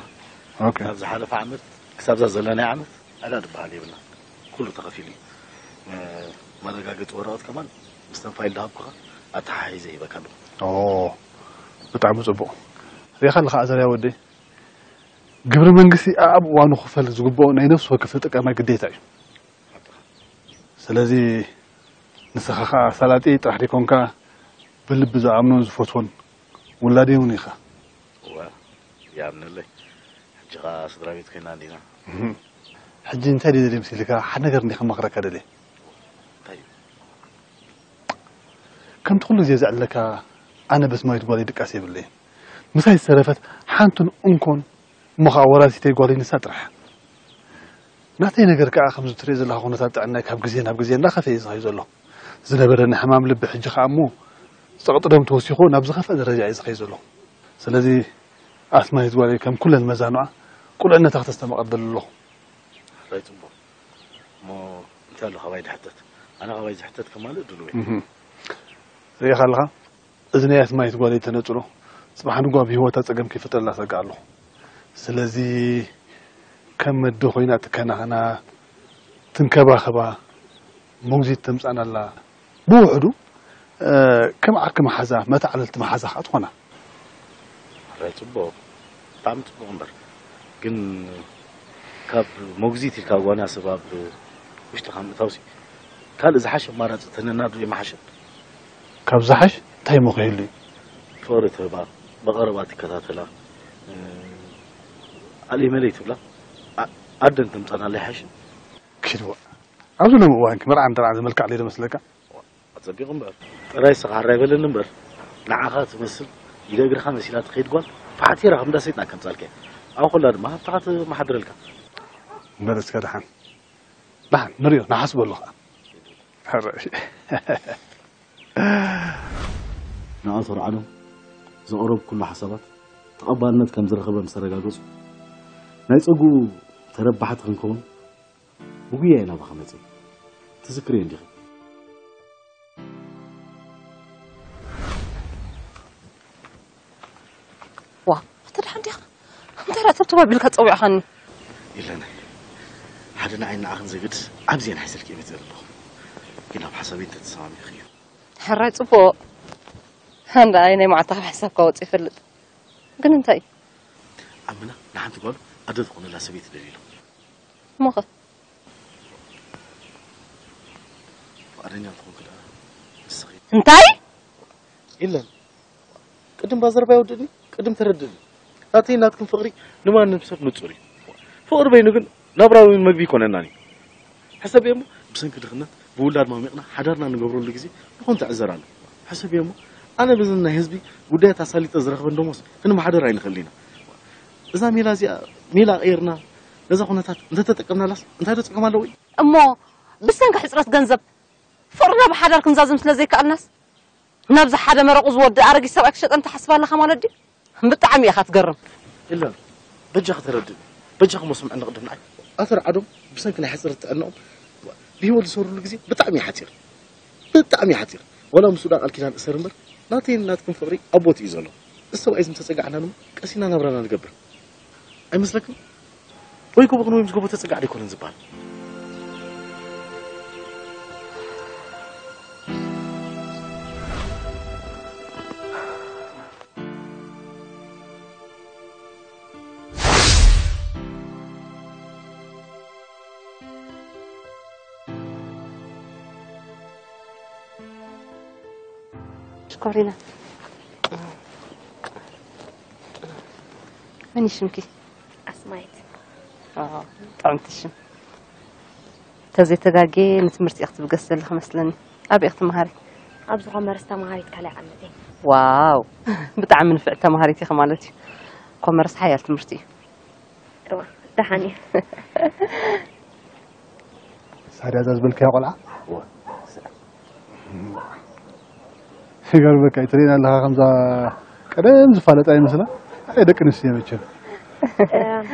ኦኬ። ካብ ዝሓለፈ ዓመት ክሳብ እዛ ዘለናያ ዓመት ዕዳ ዝበሃል የብልና። ኩሉ ተኸፊሉ እዩ። መ-፣ መረጋገፂ ወረቐት ከማን ምስተን ፋይል ዝሃብኩኻ ኣተሓሒዘ ሂበካ ኣለኹ። ኦ፣ ብጣዕሚ ጽቡቕ። ሪኢኻ ኣለኻ ኣዘርያ ወደይ፣ ግብሪ መንግስቲ ኣብ እዋኑ ክፈል ዝግብኦ ናይ ነፍሲ ወከፍ ተጠቃማይ ግዴታ እዩ። ስለዚ ንስኻ ኸኣ ኣሳላጢ ጥራሕ ዘይኮንካ ብልቢ ዝኣምኖን ዝፈትዎን ውላደይ እውን ኢኻ። እወ፣ ይኣምነለይ። ሕጂ ኸኣ ስድራ ቤት ኮይና እንዲና። እህ። ሕጂ እንታይ ድየ ደልየ መሲልካ? ሓደ ነገር እንዲየ ከማኽረካ ደልየ። እንታይ እዩ? ከምቲ ኩሉ ግዜ ዘዕልለካ ኣነ በስማዊት ጓለይ ድቃስ የብለይን። ምሳይ ዝተረፈት ሓንትን እንኮን እሞ ኸኣ ወራሲተይ ጓለይ ንሳ ጥራሕ። ናተይ ነገር ከዓ ከምዚ ትሪኦ ዘለኻ ኩነታት ጥዕናይ ካብ ግዜ ናብ ግዜ እንዳኸፈ እዩ ዝኸይ ዘሎ። ዝነበረኒ ሕማም ልቢ ሕጂ ከዓ እሞ ጸቕጢ ደም ተወሲኹ ናብ ዝኸፍአ ደረጃ እዩ ዝኸይ ዘሎ። ስለዚ ኣስማይት ጓለይ ከም ኩለን መዛኑኣ ቁልዕነታ ክተስተማቕር ደሊ ኣለኹ። ራይ ጽቡቕ። እሞ እንታይ ኣሎ ካባይ ድሕተት? ኣነ ካባይ ዝሕተት ከማልእ ድሉው እየ። እህ። ርኢኻ ኣለኻ? እዚ ናይ ኣስማይት ጓለይ ተነጽሎ ጽባሕ ንጓ ብህይወታ ጸገም ከይፈጥረላ ሰጋ ኣለኹ። ስለዚ ከም መዲ ኮይና ትከናኸና፣ ትንከባኸባ፣ ሞግዚት ተምጻናላ፣ ብውሕዱ፣ እ፣ ከም ዓርኪ መሓዛ፣ መተዓለልቲ መሓዛ ከዓ ትኾና። ሕራይ ጽቡቕ፣ ብጣዕሚ ጽቡቕ እምበር፣ ግን ካብ ሞግዚት ኢልካ ጓና ሰብ ኣብ ውሽጥኻ ምእታውሲ ካልእ ዝሓሸ ኣማራጺ ተነናዶ ይመሓሸ። ካብ ዝሓሽ እንታይ እሞ ክህሉ እዩ? ፍቕሪ ትህባ፣ ብቐረባ ትከታተላ፣ እ፣ ኣለይ መለይ ትብላ፣ ኣ-፣ ኣደን ተምጻናለይ ሓይሽ። ኪድዋ። ኣብዚ ሎሚ እዋን መርዓን ደርዓን ዝመልክዕ ለይ ዶ መስለካ? ኣጸቢቑ እምበር። ጥራይ ስኻ ሕራይ በለኒ እምበር፣ ንዓኻ ትመስል ኢደ እግርኻ መሲላ ትኸይድ ጓል፣ ፋሕቲራ ከም እንዳ ሰይጣን ከምጻልካ እያ። ኣብ ኹላ ድማ ሃብትኻ ትመሓድረልካ። እምበር እስከ ደሓን። ደሓን ንሪኦ፣ ንሓስበሉ ኸኣ። ሕራይ። ንኣቶ ርዓዶም ዘቕረብኩሉ ሓሳባት ተቐባልነት ከም ዝረኸበ ምስ ኣረጋገጹ፣ ናይ ጸጉ ተረባሕቲ ክንከውን ብጉያ እዩ ናባኻ መጺኡ። ትዝክርዮ እንዲኺ። ዋ፣ ኣታ ደሓን ዲኻ? እንታይ ደኣ ተብተብ ኣቢልካ ጸዊዕኻኒ? የለነ። ሓደ ንዓይ ንዓኽን ዘገድስ ዓቢ ዜና ሒዘልኪ እየ መጺአ ዘለኹ። ግን ኣብ ሓሳበይ እንተተሰማሚዕኺ እዩ። ሕራይ ጽቡቕ። ሃንዳ ኣይ ናይ መዓልቲ ካብ ሓሳብካ ወጺኡ ይፈልጥ። ግን እንታይ እዩ? ኣመና ንሓንቲ ጓሉ ኣደ ዝኾነላ ሰበይቲ ደልዩ ኣሎ። እሞኸ? ፍቓደኛ እንተኾንኪ ደኣ ንስኺ። እንታይ? ኢለን። ቅድም ባዘርባ ይወድእኒ፣ ቅድም ተረድእኒ። ናተይ ናትክን ፍቕሪ ንማንም ሰብ ንጹር እዩ። ፍቕሪ በይኑ ግን ናብራ ወይ መግቢ ይኮነናን እዩ። ሕሰብ እሞ ብሰንኪ ድኽነት ብውላድ ማሚቕና ሓዳርና ንገብረሉ ግዜ ብኾን ትዕዘር ኣሎ። ሕሰብ እሞ ኣነ በዚ ናይ ህዝቢ ጉዳያት ኣሳሊጠ ዝረኽበን ደሞዝ ክንመሓደር ኣይንኽእል ኢና። እዛ ሜላ እዚኣ ሜላ ቀይርና ነዛ ኩነታት እንተተጠቀምናላስ እንታይ ዶ ጸገም ኣለዎ? እሞ ብሰንኪ ሕጽረት ገንዘብ ፍቕርና ብሓዳር ክንዛዝም ስለ ዘይከኣልናስ ናብዚ ሓደ መረቑ ዝወዲ ኣረጊት ሰብኣይ ክሸጠን ትሓስብ ኣለኻ ማለት ድዩ? ብጣዕሚ ኢኻ ትገርም። ኢለን፣ በጃኺ ተረድእኒ። በጃኺ እሞ ስምዕኒ ቅድም ንዓይ። ኣቶ ርዓዶም ብሰንኪ ናይ ሕጽረት ጥዕናኦም ብህይወት ዝሰርሉ ግዜ ብጣዕሚ እዩ ሓጺር። ብጣዕሚ እዩ ሓጺር። ዋላ ምስኡ ደኣ ቃል ኪዳን እሰር እምበር ናተይን ናትክን ፍቕሪ ኣብ ቦትኡ እዩ ዘሎ። እዚ ሰብኣይ እዚ እንተጸጋዕና ድማ ቀሲና ናብራና ንገብር። ኣይመስለክን? ወይ ጎቦ ክንወይ ምስ ጎቦ ተጸጋዕ ዶ ኣይኮነን ዝበሃል? ሽኮሪና። መን እዩ ሽምኪ? ኣስማይት። ዋው፣ ጥዕምቲ ሽም። ተዘይተጋጌ ንትምህርቲ ኢኺ ትብገስ ዘለኺ መስለኒ። ኣበይ ኢኺ ትመሃሪ? ኣብዚ ኮመርስ ተመሃሪት ካልኣይ ዓመት እየ። ዋው፣ ብጣዕሚ ንፍዕቲ ተመሃሪት ኢኺ ማለት እዩ። ኮመርስ ሓያል ትምህርቲ እዩ። እዋ፣ ደሓን እዩ። ሳድያ እዛ ዝበልካያ ቆልዓ? እዋ። ይገርመካ፣ እዩ ትርእየና ኣለኻ ከምዛ ቀደም ዝፋለጣ ይመስላ። ኣይ ደቂ ኣንስትዮ መቸም። እም፣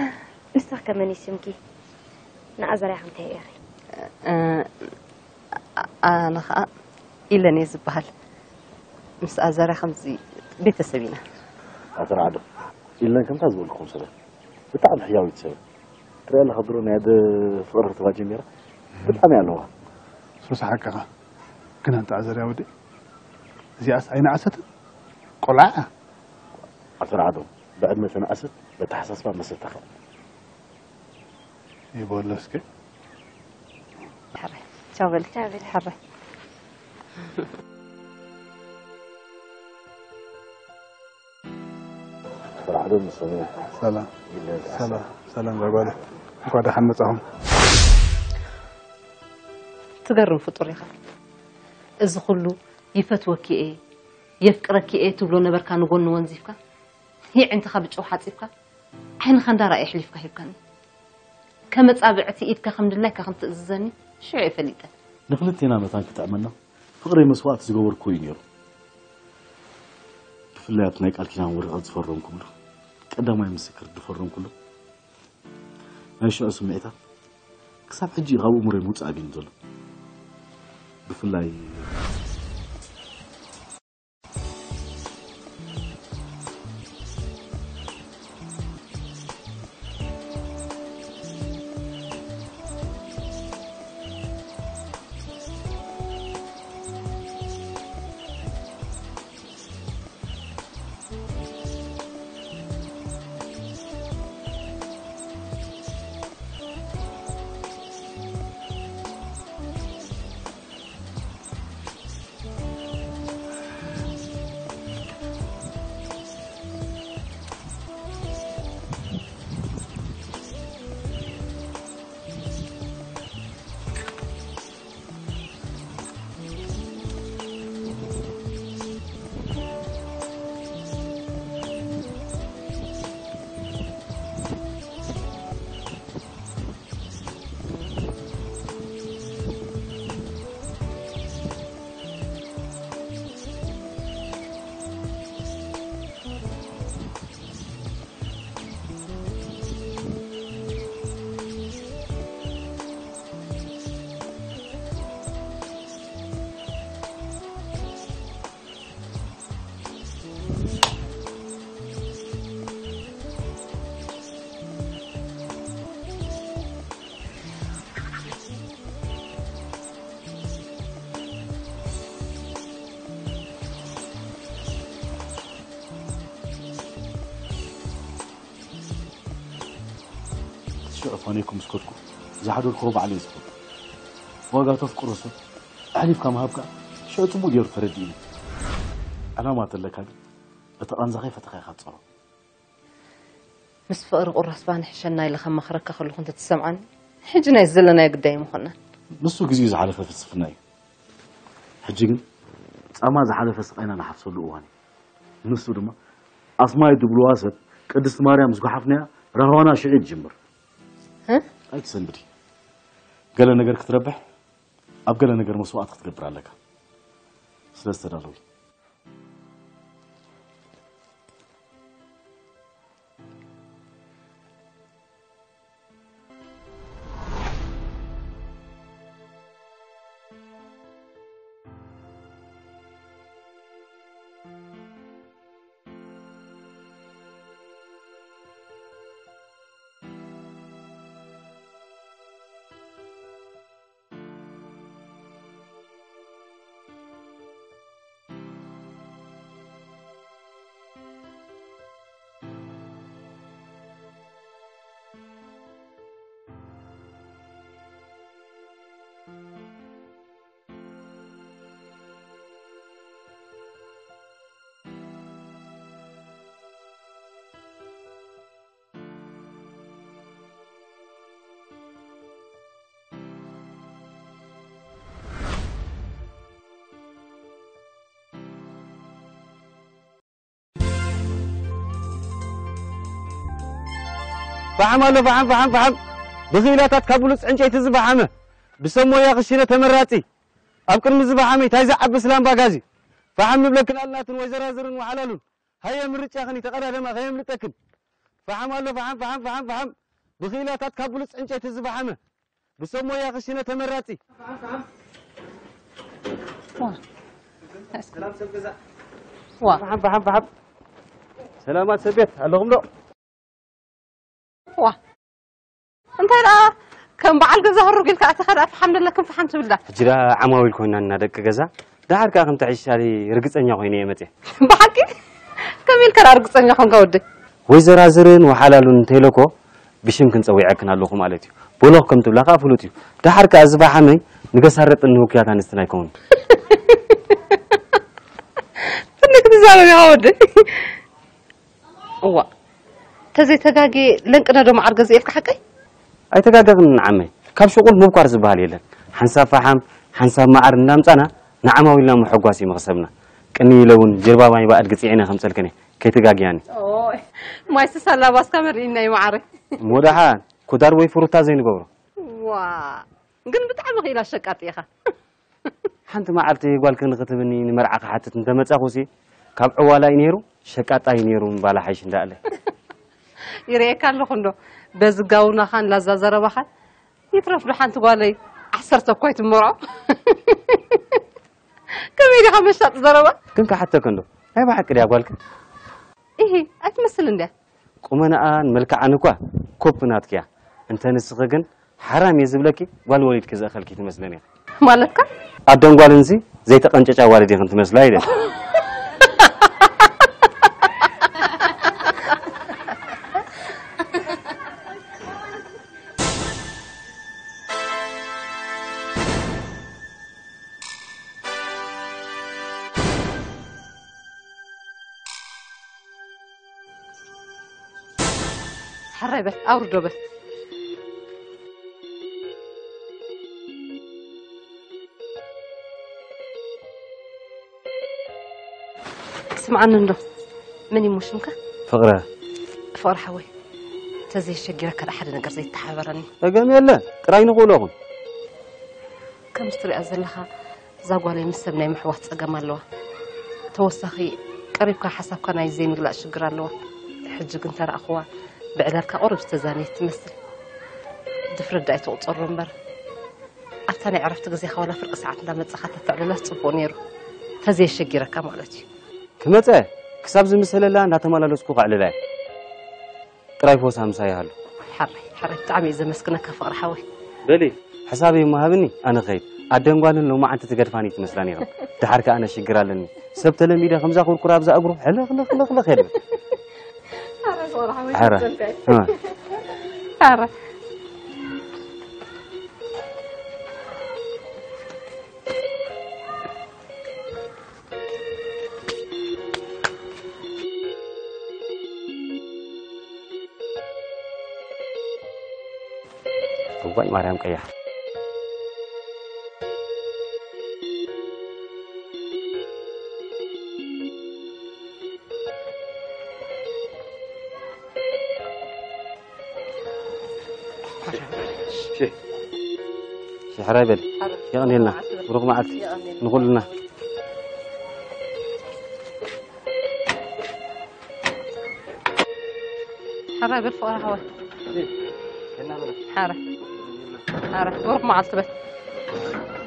ንስኽ ከመን ይስምኪ? ንኣዘርያ ከምታይ ኢኺ? እ፣ ኣ-፣ ኣነ ኸኣ ኢለን እየ ዝበሃል። ምስ ኣዘርያ ከምዚ ቤተሰብ ኢና። ኣቶ ራዕዶ፣ ኢለን ከምታ ዝበልኩኹም ሰብ እያ። ብጣዕሚ ሕያዊት ሰብ እያ። ትሪኣ ኣለኻ ድሮ ናይ ኣደ ፍቕሪ ክትባ ጀሚራ። ብጣዕሚ እያ ኣለዋ። ሱስ ሓቅኻ። ግን ኣንታ ኣዘርያ ወዲ፣ እዚኣስ ኣይነኣሰትን? ቆልዓ እያ። ኣቶ ራዕዶ፣ ብዕድመ ተነኣሰት፣ በተሓሳስባ መሰልታኻ እያ። ይበሎ እስከ። ሕራይ። ቻው በሊ። ቻው በሊ። ሕራይ። ራዕዶ ምስ ሰላም። ይለል። ሰላም፣ ሰላም ጓጓለ። እንኳን ደሓን መጻኹም። ትገርም ፍጡር ኢኻ። እዚ ኩሉ ይፈትወኪ እየ፣ የፍቅረኪ እየ ትብሎ ነበርካ ንጎኒ ወንዚፍካ፣ የዕንትኻ ብጨው ሓጺብካ፣ ዓይንኻ እንዳረኣየ ኣሕሊፍካ ሂብካኒ። ከመጻብዕቲ ኢድካ ከም ድላይካ ከም ትእዝዘኒ ሽዑ እየ ፈሊጠ። ንኽልቴና መታን ክጥዕመና ፍቕረይ መስዋእቲ ዝገበርኩ እዩ ነይሩ። ብፍላይ ኣብቲ ናይ ቃል ኪዳን ወረቐት ዝፈረምኩሉ፣ ቀዳማይ ምስክር ዝፈረምኩሉ ናይ ሽዑ ስምዒታት ክሳብ ሕጂ ካብ ኣእምሮይ ምውጻእ ኣቢኒ ዘሎ። ብፍላይ ሽዑ ፋነይኩም ስከድኩ። ዝሓደርክዎ ባዕለይ ዝፈልጦ። ዋጋ ተፍቅሮ ሰብ ኣሕሊፍካ ምሃብካ ሽዑ ጽቡቕ ገይሩ ተረዲእኒ። ዕላማ ተለካ ግን በቲ ቃንዛ ከይፈተኻ ኢኻ ትጸሮ። ምስ ፍቕሪ ቁራስ ባኒ ሕሸና ኢለ ከማኽረካ ከለኹ እንተትሰምዓኒ፣ ሕጂ ናይ ዘለናዮ ግዳይ ምኾናን። ንሱ ግዜኡ ዝሓለፈ ፍልስፍና እዩ። ሕጂ ግን ጻማ ዝሓለፈ ስቓይና ንሓፍሰሉ እዋን እዩ። ንሱ ድማ ኣስማይ ድብልዋ ሰብ ቅድስቲ ማርያም ምስ ጓሓፍናያ ራህዋና ሽዑ እዩ ዝጅምር። እ? ኣይትሰንብዲ። ገለ ነገር ክትረብሕ ኣብ ገለ ነገር መስዋእቲ ክትገብር ኣለካ። ስለ ዝተዳለዊ። ፈሓም ኣሎ፣ ፈሓም፣ ፈሓም፣ ፈሓም። ብኽኢላታት ካብ ብሉጽ ዕንጨይቲ ዝፈሓመ፣ ብሰብ ሞያ ክሽነ ተመራጺ። ኣብ ቅድሚ ዝፈሓመ እንታይ ዝዓብስ ላምባ ጋዝ እዩ? ፈሓም ንብለክን ኣለናትን ወይዘራዝርን ወሓላሉን። ሃየ ምርጫኽን ተቐዳደማ ከየምልጠክን። ፈሓም ኣሎ፣ ፈሓም፣ ፈሓም፣ ፈሓም፣ ፈሓም። ብኽኢላታት ካብ ብሉጽ ዕንጨይቲ ዝፈሓመ፣ ብሰብ ሞያ ክሽነ ተመራጺ። ዋ። ሰላም ሰብ ገዛ። ዋ። ፈሓም፣ ፈሓም፣ ፈሓም። ሰላማት ሰብ ቤት ኣለኹም ዶ? ዋ። እንታይ ደኣ ከም በዓል ገዛ ህሩግ ኢልካ ኣተኻ ደኣ ፈሓም ደለክን ፈሓም ትብል ዳ? ሕጂ ደኣ ዓማዊል ኮይና እና ደቂ ገዛ። ደሓር ከኣ ከም ተዕሻሊ ርግጸኛ ኮይነ እየ መጽየ። ብሓቂ? ከመይ ኢልካ ደኣ ርግጸኛ ኮንካ ወደይ? ወይዘራዝርን ወሓላሉን እንተኢለኮ ብሽም ክንጸዊዐክን ኣለኹ ማለት እዩ። ቦሎኽ ከም ትብላ ከኣ ፍሉጥ እዩ። ደሓር ከኣ እዚ ፈሓመይ ንገሳረጥን ንህውክያት ኣንስትን ኣይከውን። ፍንክ ትዛረብ ኢኻ ወደይ። እዋ። ተዘይተጋጌ ለንቅነ ዶ መዓር ገዚኤልካ ሓቀይ? ኣይተጋገኽን ንዓመይ። ካብ ሽቑል ምብኳር ዝበሃል የለን። ሓንሳብ ፈሓም፣ ሓንሳብ መዓር እንዳምጻና ንዓማዊልና ምሕጓስ እዩ መኽሰብና። ቅንይ ኢለ እውን ጀልባ ማይ ባእድ ግጺዕነ ከምጸልክን እየ። ከይትጋግያኒ። ኦይ፣ ማይ ስሳላ ባስካ መሪእና እዩ መዓረይ። እሞ ደሓን። ኮዳር ወይ ፍሩታ ዘይንገብሮ። ዋ፣ ግን ብጣዕሚ ኽኢላ ሸቃጢ ኢኻ። ሓንቲ መዓልቲ ጓልኪ ንኽትብኒ ንመርዓ ክሓትት እንተመጻኹሲ፣ ካብ ዕዋላ እዩ ነይሩ፣ ሸቃጣ እዩ ነይሩ ምባላ ሓይሽ እንዳኣለ። ይርእየካ ኣለኹ እንዶ፣ በዚ ጋውናኻን ላዛ ዘረባኻን፣ ይትረፍ ዶ ሓንቲ ጓለይ ዓሰርተ እኳ ይትመርዖ። ከመይ ዲኻ መሻጥ ዘረባ? ግን ክሓተክ እንዶ፣ ናይ ብሓቂ ድያ ጓልክ? ኢሂ፣ ኣይትመስል እንድያ። ቁመናኣን መልክዓን እኳ ኮፕ ናትክያ። እንተ ንስኺ ግን ሓራም እየ ዝብለኪ፣ ጓል ወሊድኪ ዘእኸልኪ ትመስለኒ ኢኺ። ማለትካ? ኣደን ጓልን ሲ ዘይተቐንጨጫ ኣዋልድ ኢኽን ትመስላ ኢለ። ሕራይ በል፣ ኣውርዶ በል። ስምዓኒ እንዶ፣ መን እዩ ሽምካ? ፍቕረ። ፍቕረ ሓወይ፣ ተዘይሸጊረካ ሓደ ነገር ዘይተሓባበረኒ። ጸገም የለ፣ ጥራይ ንኽእሎ ኹን። ከምዚ ትሪኣ ዘለኻ፣ እዛ ጓለይ ምስ ሰብ ናይ ምሕዋስ ጸገም ኣለዋ። ተወሳኺ፣ ቀሪብካ ሓሳብካ ናይ ዘይምግላጽ ሽግር ኣለዋ። ሕጂ ግን ተረኣኽዋ፣ ብዕላልካ ቁሩብ ዝተዛነየት ትመስል። ድፍረት ደኣ ኣይትቑጸሮ እምበር፣ ኣብታ ናይ ዕረፍቲ ግዜኻ ዋላ ፍርቂ ሰዓት እንዳመጻኻ ተተዕልላስ ጽቡቕ ነይሩ። ተዘየሸጊረካ ማለት እዩ። ክመጸ፣ ክሳብ ዝምሰለላ እንዳተመላለስኩ ከዕልላ እየ። ጥራይ ፎሳ ምሳይ ይሃሉ። ሓራይ፣ ሓራይ፣ ብጣዕሚ እየ ዘመስግነካ ፍቕሪ ሓወይ። በሊ፣ ሕሳብ እሞ ሃብኒ፣ ኣነ ኸይድ። ኣደን ጓልን ሎማዓንቲ ትገድፋኒ ትመስላ ነይረን። ደሓር ከኣ ኣነ ሽግር ኣለኒ። ሰብ ተለሚደ ከምዛ ኩርኩር ኣብዛ እግሩ ሕልኽልኽልኽልኽ የለ። ሓራይ ፍቕሪ ሓወይ፣ ሓራይ። ዘጸልካ እዩ። እ። ሓራይ። እዋይ ማርያም ቀያሕ። ሽሕራይ በል። የቐንየልና። ብሩኽ መዓልቲ። የቐንየልና። ንኹልና። ሓራይ በል ፍቕሪ ሓወይ። ሓራይ። ሓራይ። ብሩኽ መዓልቲ በል።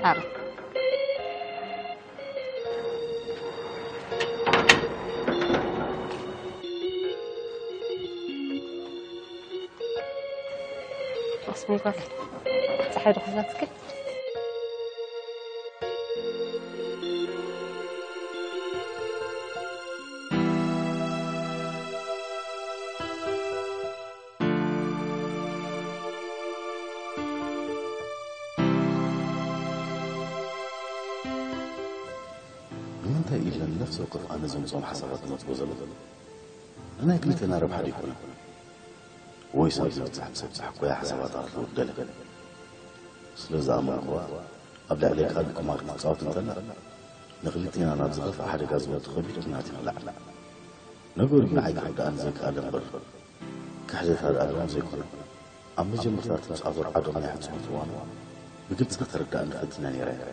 ሓራይ። ኣስሚራ፣ ጸሓይ ዶ ሒዛትኪ? ንምንታይ ኢለን ነፍሲ ወከፍ ኣነ ዘምጽኦም ሓሳባት ዝነጥቦ ዘለኹ? ንናይ ክልቴና ረብሓ ዶ ኣይኮነን? ወይስ ኣብዚ ምብጻሕ ምስ ኣብጻሕኩያ ሓሳባት ኣትልውጥ ገለ? ስለ ዝኣመንኩዋ፣ ኣብ ልዕለይ ካልእ ቁማር ክትጻወት እንተላ፣ ንኽልቴና ናብ ዝኸፍኣ ሓደጋ ዝወድቕ ከቢድ ኲናት እዩ ክለዓል። ነገሩ ንዓይ ክርድኣኒ ዘይከኣለ እምበር፣ ክሕደት ኣልኣልዋን ዘይኮነ፣ ኣብ መጀመርታ እቲ ምስ ኣቶ ርዓዶም ናይ ሕጽኖት እዋኑ ብግልጺ ከተረድኣኒ ፈቲና ነይረ እያ።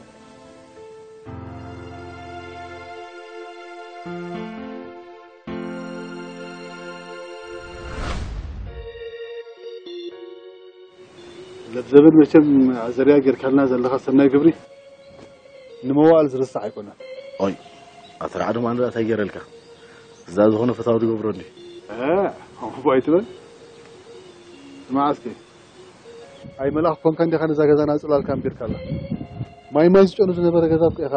ለብዘብል መቸም ኣዘርያ ጌርካልና ዘለኻ ሰናይ ግብሪ ንመዋእል ዝርሳዕ ኣይኮነን። ኦይ፣ ኣቶ ርዓዶም ኣነ እንታይ ገይረልካ? እዛ ዝኾነ ፈታዊ ትገብሮ እንዲ። እ፣ ከምኡ ኣይትበል። ስማዕ እስኪ፣ ኣይ መልኣኽ ኮንካ እንዲኻ ነዛ ገዛና ጽላልካ ኣንቢርካላ። ማይ ማይ ዝጨኑ ዝነበረ ገዛ እኮ ኢኻ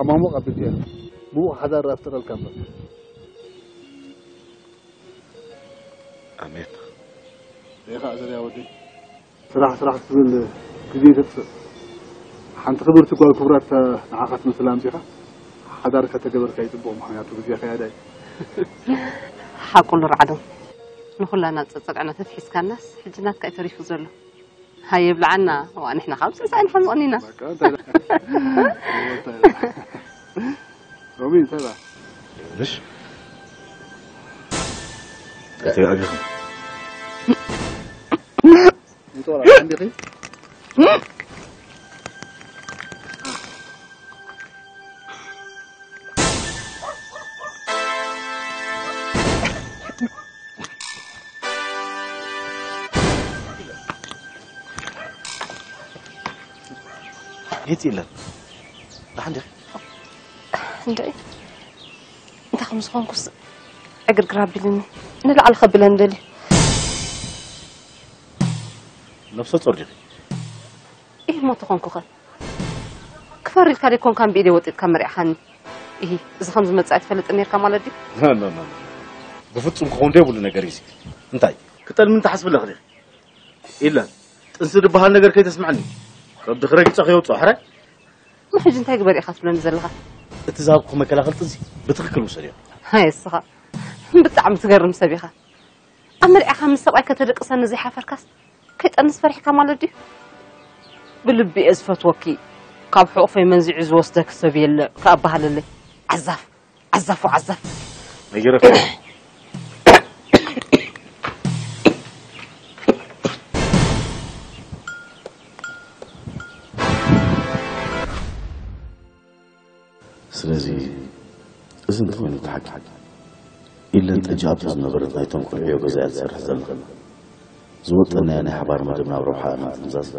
ኣማሙቕ ኣቢልካዮ። ምዉቕ ሓዳር ኣፍጥረልካ እምበር። ኣሜን። ይኻ ዘርያ ወደይ። ስራሕ ስራሕ ክትብል ግዜ ተጥፍእ። ሓንቲ ክብርቲ ጓል ክቡራት ንዓኻ ትመስል ኣምጺኻ ሓዳር ከተገበርካ ይጽቡቕ፣ ምኽንያቱ ግዜ ከያዳ እዩ። ሓቁ ኣሎ ርዓዶም። ንኹላና ጸጸግዕና ተትሒዝካናስ ሕጂ ናትካ እዩ ተሪፉ ዘሎ። ሃየ ብልዓና፣ ዋ ንሕና ካብ ስልሳ ኢና ሓምቕ እኒና። በቃ፣ እንታይ ደኣ? እንታይ ደኣ? ሎሚ እንታይ ደኣ? ምሽ? እንታይ ኣቢኹም? ጦር ኣንዲኺ? የት የለን? ደሓን ዲኺ? እንደ እንታይ ከም ዝኾንኩስ ዕግርግር ኣቢልኒ። ንላዕሊ ከብለን ደልዩ። ነፍሰ ጾር ዲኺ? ኢህ፣ ሞት ኾንኩኸ? ክፈር ኢልካ ደይኮንካን ብኢደይ ወጢጥካ መሪዕኻኒ። ኢሂ፣ እዚ ከም ዝመጽእ ኣይትፈልጥን ነርካ ማለት ድዩ? ኖ፣ ኖ፣ ኖ፣ ኖ። ብፍጹም ክኸውን ዘይብሉ ነገር እዩ እዚ። እንታይ? ክጠልምን ትሓስቢ ኣለኺ ዲኺ? ኢለን፣ ጥንሲ ዝበሃል ነገር ከይተስምዐኒ። ከብድኺ ረጊጸ ከየውጽኦ፣ ሕራይ? ማ ሕጂ እንታይ ግበር ኢኻ ትብለኒ ዘለኻ? እቲ ዝሃብኩኺ መከላኸሊ ጥንሲ ብትኽክል ውሰድዮ። ሃይ፣ እስኻ ብጣዕሚ ትገርም ሰብ ኢኻ። ኣመሪዕኻ ምስ ሰብኣይ ከተደቅሰኒ ዘይሓፈርካስ፣ ከይጠንስ ፈሪሕካ ማለት ድዩ? ብልቢ እየ ዝፈትወኪ። ካብ ሕቑፈይ መንዚዑ ዝወስደኪ ሰብ የለ፣ ከኣ በሃለለይ። ዓዛፍ፣ ዓዛፍ፣ ዓዛፍ። ነጊረኪ። ስለዚ፣ እዚ እንተኾይኑ እቲ ሓቂ፣ ኢለን ጠጃ ኣብታ ዝነበረት ናይቶም ቆልዑ ገዛ እያ ትሰርሕ ዘላ። ዝወጠናዮ ናይ ሓባር መደብ ናብ ረብሓኣ ንምጥምዛዝ፣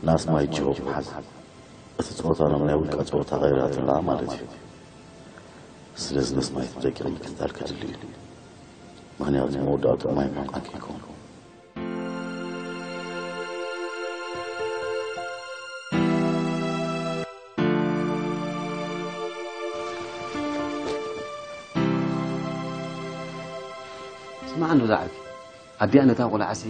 ንኣስማይት ጅሆ ብምሓዝ፣ እቲ ጸወታ ናብ ናይ ውልቃ ጸወታ ቀይራትላ ማለት እዩ። ስለዚ ነስማይት ብደቂቕ ምክትታል ከድሊ እዩ። ምኽንያቱ መወዳእትኡ ማይ ምሕቋን ከይከውን። ስማዕ እንዶ ዝዓርከይ፣ ኣዲኣ ነታ ቆልዓሲ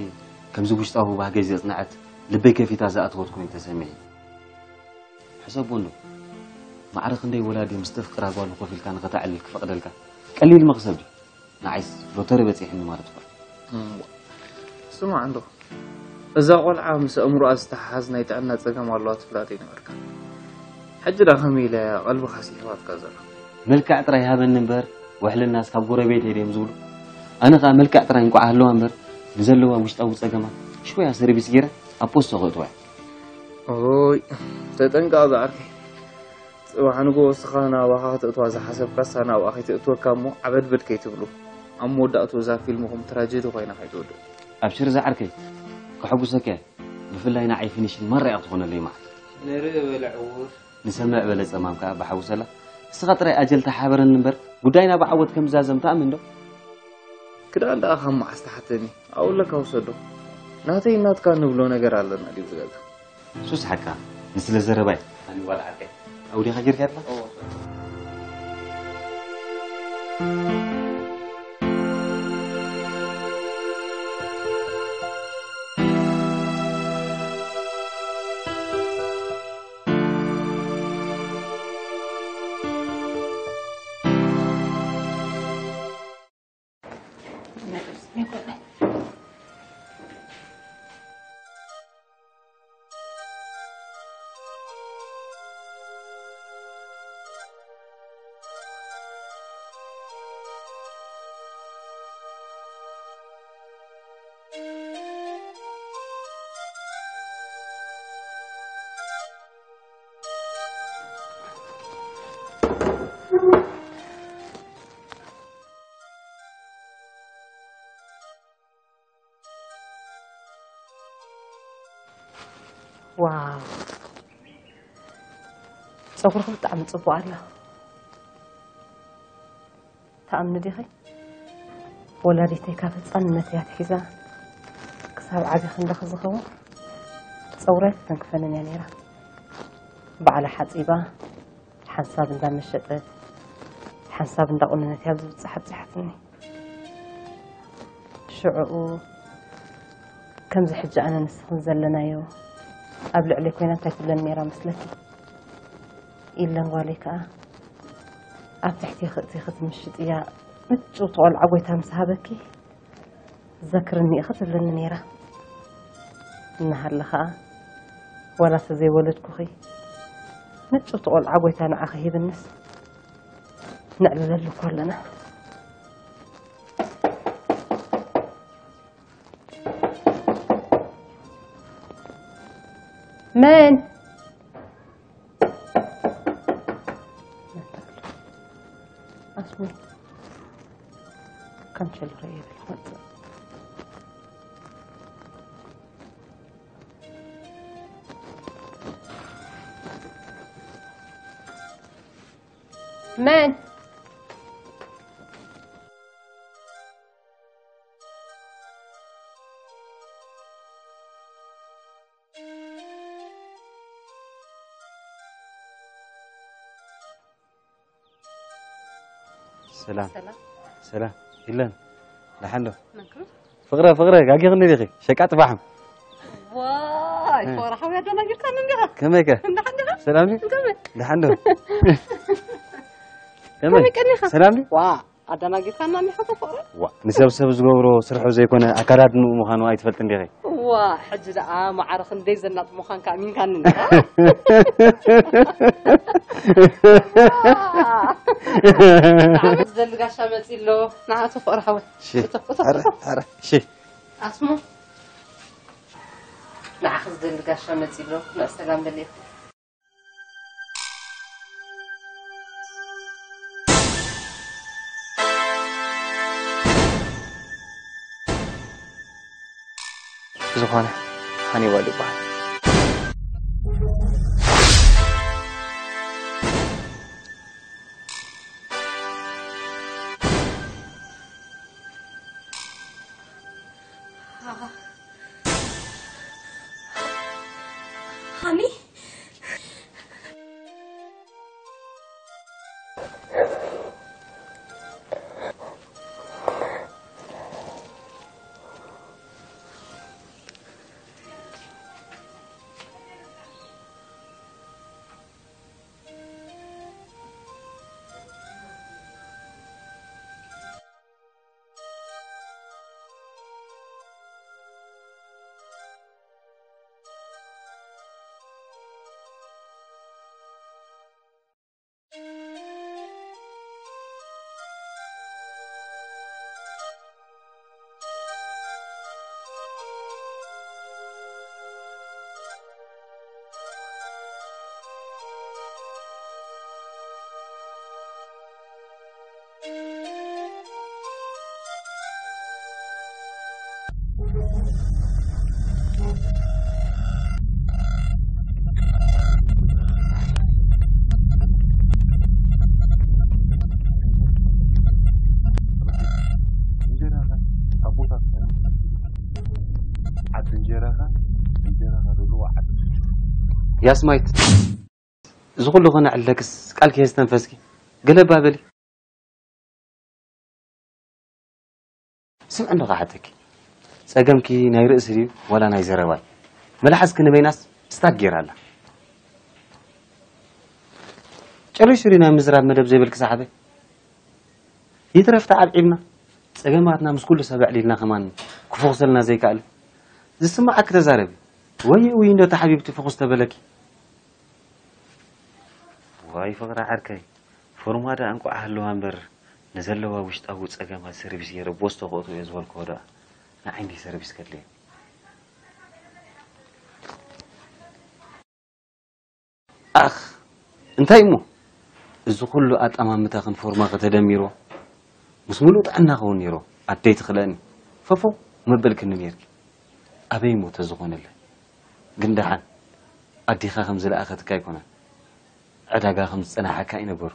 ከምዚ ውሽጣዊ ባህገይ ዘጽንዐት፣ ልበይ ከፊታ ዝኣተወት ኮይኑ ተሰሚዒ። ሕሰቦ እንዶ፣ ማዕረ ክንደይ ወላዲ ምስ ተፍቅራ ጓሉ ኮፍ ኢልካ ንኸተዕልል ክፈቕደልካ ቀሊል መኽሰብ ድዩ? ንዓይስ ሎተሪ በጺሕኒ ማለት እኮ። እም፣ ስማዕ እንዶ፣ እዛ ቆልዓ ምስ ኣእምሮኣ ዝተሓሓዝ ናይ ጥዕና ጸገም ኣለዋ ትብላ ዘይነበርካ። ሕጂ ደኣ ከመይ ኢለ ቀልብኻ ስሒባትካ ዘሎ? መልክዕ ጥራይ ሃበኒ እምበር፣ ውሕልናስ ካብ ጎረቤተይ ድዮም ዝብሉ? ኣነ ኸኣ መልክዕ ጥራይ እንቋዕ ሃለዋ እምበር፣ ንዘለዋ ውሽጣዊ ጸገማት ሽወያ ሰርቪስ ገይረ ኣብ ፖስቶ ከእትዋ እየ። ኦይ፣ ተጠንቀቕ ዝዓርከይ። ጽባሕ ንግሆ እስኻ ናባኻ ከተእትዋ ዝሓሰብካስ ናብኣ ከይተእትወካ እሞ ዓበድበድ ከይትብሉ። ኣብ መወዳእትኡ እዛ ፊልምኹም ትራጀዲ ኮይና ከይትወድቕ። ኣብሽር ዝዓርከይ፣ ከሐጉሰካ እየ። ብፍላይ ንዓይ ፊኒሽን ማራ እያ ክትኾነለይ መዓልቲ። ንርኢ በለ ዕዉር። ንሰምዕ በለ ጸማም ከኣ ብሓውሰላ። እስኻ ጥራይ ኣጀል ተሓበረኒ እምበር፣ ጉዳይና ብዓወት ከም ዝዛዘም ትኣምን ዶ? ክዳን ደኣ ካብ መዓስ ትሓተኒ? ኣብኡ ኣለካ ውሰዶ። ናተይ ናትካ ንብሎ ነገር ኣለና ድዩ ዝገዛ? ሱስ ሓቃ፣ ንስለ ዘረባይ። ኣኒ ጓል ዓርከይ። ኣውዲኻ ጌርካ ኣለኻ? ዋው፣ ጸጉርኺ ብጣዕሚ ጽቡቕ ኣሎ። ትኣምኒ ዲኺ? ወላዲተይ ካብ ህጻንነት እያ ኣትሒዛ ክሳብ ዓቢ ክንድኺ ዝኸውን ጸጉሪ ኣይትተንክፈንን እያ ነይራ። ባዕላ ሓጺባ፣ ሓንሳብ እንዳመሸጠት፣ ሓንሳብ እንዳቆነነት እያ ኣብዚ ብጽሕ ኣብጺሓትኒ። ሽዑኡ ከምዚ ሕጂ ኣነ ንስኽን ዘለናዮ ኣብ ልዕለይ ኮይና እንታይ ትብለኒ ነይራ መስለኪ? ኢለን ጓለይ ከኣ ኣብ ትሕቲ ክእቲ ክትምሽጥ እያ ምጭውቲ ቆልዓ ጎይታ ምስ ሃበኪ ዘክርኒ ኢኺ ትብለኒ ነይራ። እናሃለ ከኣ ዋላ ተዘይወለድኩኺ ምጭውቲ ቆልዓ ጎይታ ንዓኺ ሂብንስ ነዕልለሉ እኮ ኣለና። መን ኣስሙ? ካንቸል ኸይብል መጽእ። መን? ሰላም ሰላም። ሰላም ኢለን። ደሓን ዶ? መን ክብር? ፍቕረ ፍቕረ ጋጊኽኒ ዲኺ? ሸቃጥ ፋሕም። ዋይ እ። ኮራ ሓውያ ደናጊርካኒ እንዲኻ? ከመይ ከ? እንዳሓን ዲኻ? ሰላም ድዩ? ከመይ? ደሓን ዶ? ከመይ? ከመይ ቀኒኻ? ሰላም ድዩ? ዋ ኣደናጊርካና እንዲኻ እኮ ፍቕረ። ዋ ንሰብ ሰብ ዝገብሮ ስርሑ ዘይኮነ ኣካዳድንኡ ምዃኑ ኣይትፈልጥን ዲኺ? ዋ ሕጂ ደኣ ማዕረ ክንደይ ዘናጥ ምዃንካ ኣሚንካኒ እንዲኻ? ዋ! ንዓመት ዝደሊ ጋሻ መጺ ኣሎ። ንዓቱ ፍቕሪ ሓወይ። እሺ። እቶ፣ እቶ፣ ኧረ፣ እቶ። ኧረ፣ እሺ። ኣስሙ። ንዓኺ ዝደሊ ጋሻ መጺ ኣሎ። ንዕ ሰላም በልዮ። ብዝኾነ ሃኒባል ይበሃል። ሃኒ እንጀራኻ ኣቦታትና ዓዲ እንጀራኻ እንጀራኻ ዘለዎ ዓዲ ያስማይት እዚ ኩሉ ከነዕለክስ ቃል ክየ ዝተንፈስኪ ገለባ በሊ። ስምዒ እንዶ ክሓተኪ፣ ጸገምኪ ናይ ርእሲ ድዩ ዋላ ናይ ዘረባ እዩ? መልሓስኪ ንበይናስ ስታክ ጌራ ኣላ። ጨሪሱ ድዩ ናይ ምዝራብ መደብ ዘይብልኪ ሰሓበይ? ይትረፍ ተዓብዒብና ጸገማትና ምስ ኩሉ ሰብ ኣዕሊልና ከማን ክፈኹሰልና ዘይከኣለ። ዝስምዓኪ ተዛረቢ። ወይ ወይ እንዶ እታ ሓቢብቲ ፍኹስ ተበለኪ። ዋይ ፍቕሪ ዓርከይ፣ ፎርማዳ እንቋዕ ሃለዋ እምበር ንዘለዋ ውሽጣዊ ጸገማት ሰርቪስ ገይረ ቦስቶ ከእትዎ እየ ዝበልክዎ ደኣ ንዓይ እንድዩ ሰርቪስ ከድልየኒ። ኣኽ እንታይ እሞ እዚ ኩሉ ኣጠማምታኽን ፎርማኺ ተደሚርዎ ምስ ምሉእ ጥዕና ክኸውን ነይርዎ ኣደይ ትኽለእኒ ፈፎ መበልክኒ ነይርኪ ኣበይ እሞ ተዝኾነለ ግን ደሓን ኣዴኻ ከም ዝለኣኸትካ ኣይኮነን ዕዳጋ ከም ዝጸናሓካ እዩ ነገሩ።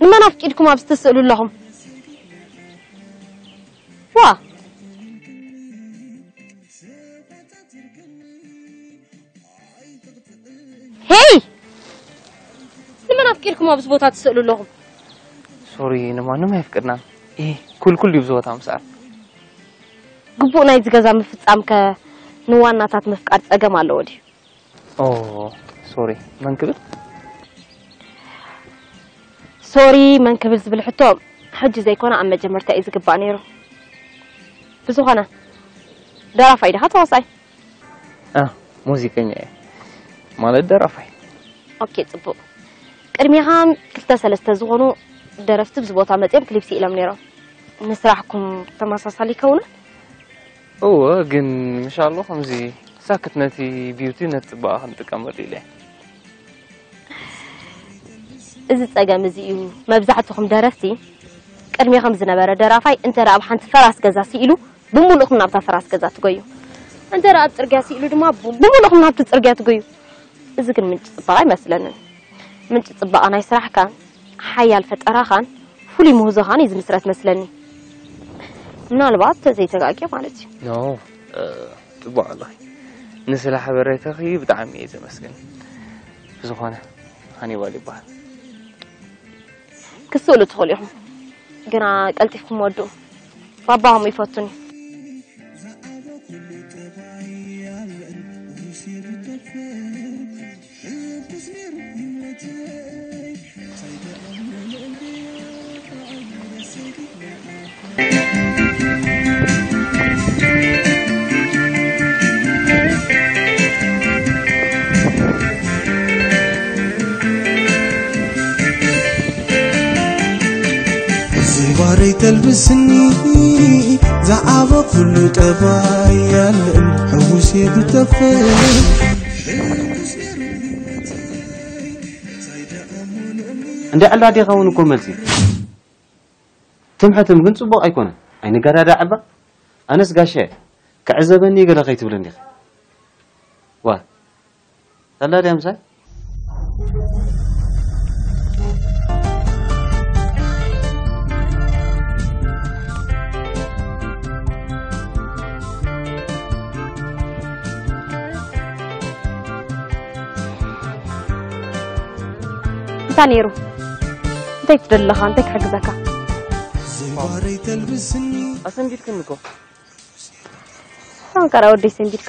ንመን ኣፍቂድኩም ኣብዚ ትስእሉ ኣለኹም? ዋ! ሄይ! ንመን ኣፍቂድኩም ኣብዚ ቦታ ትስእሉ ኣለኹም? ሶሪ፣ ንማንም ኣይፍቅድናን። ይሄ ኩልኩል እዩ ብዝወታ ምስኣል። ግቡእ ናይዚ ገዛ ምፍጻም ከ ንዋናታት ምፍቃድ ጸገም ኣለዎ ድዩ? ኦ፣ ሶሪ፣ መን ክብል? ሶሪ፣ መን ክብል ዝብል ሕቶ ሕጂ ዘይኮነ ኣብ መጀመርታ እዩ ዝግባእ ነይሩ። ብዝኾነ፣ ደራፋይ ዲኻ ተዋሳኣይ? አ፣ ሙዚቀኛ እየ። ማለት ደራፋይ። ኦኬ፣ ጽቡቕ። ቅድሚኻ ክልተ ሰለስተ ዝኾኑ ደረፍቲ ብዚ ቦታ መጺኦም ክሊፕ ስኢሎም ነይሮም። ንስራሕኩም ተመሳሳሊ ይከውንን? እወ፣ ግን ምሻሎ ከምዚ ሳክት ነቲ ቢዩቲ ነቲ ጽባቐ ክንጥቀመሉ ኢለ። እዚ ጸገም እዚ እዩ። መብዛሕትኹም ደረፍቲ ቅድሜኹም ዝነበረ ደራፋይ እንተ ደኣ ኣብ ሓንቲ ፈራስ ገዛ ስኢሉ ብምሉእኹም ናብታ ፈራስ ገዛ ትጎዩ። እንተ ደኣ ኣብ ጽርግያ ስኢሉ ድማ ብ- ብምሉእኹም ናብቲ ጽርግያ ትጎዩ። እዚ ግን ምንጪ ጽባቐ ኣይመስለንን። ምንጪ ጽባቐ ናይ ስራሕካን ሓያል ፈጠራኻን ፍሉይ ምህዞኻን እዩ ዝምስረት መስለኒ። ምናልባት ተዘይተጋግየ ማለት እዩ። ኖ፣ እ፣ ጽቡቕ ኣለኺ። ንስለ ሓበሬታኺ ብጣዕሚ እየ ዘመስግን። ብዝኾነ፣ ሃኒባል ይበሃል። ክትስእሉ ትኽእሉ ኢኹም፣ ግና ቀልጢፍኩም ወድኡ። ባባኹም ይፈቱን እዩ። ዝባረይ ተልብስኒ ዝዓበኹሉ ጠባይ ያለን ሕውሴ ብተፈ እንደ ዕላዴኻ እውን እኮ መልሲ ትምሕትም ግን ጽቡቕ ኣይኮነን። ኣይንገዳዳ ዕባ ኣነስ ጋሻ ክዕዘበኒ ገለ ከይትብል እንዲኻ ዋ ተላድያ ምሳይ እንታይ ነይሩ? እንታይ ትደሊ ኣለኻ? እንታይ ክሕግዘካ? ኣሰንቢድክኒ እኮ። ኣንቀራ ወደይ ሰንቢድካ።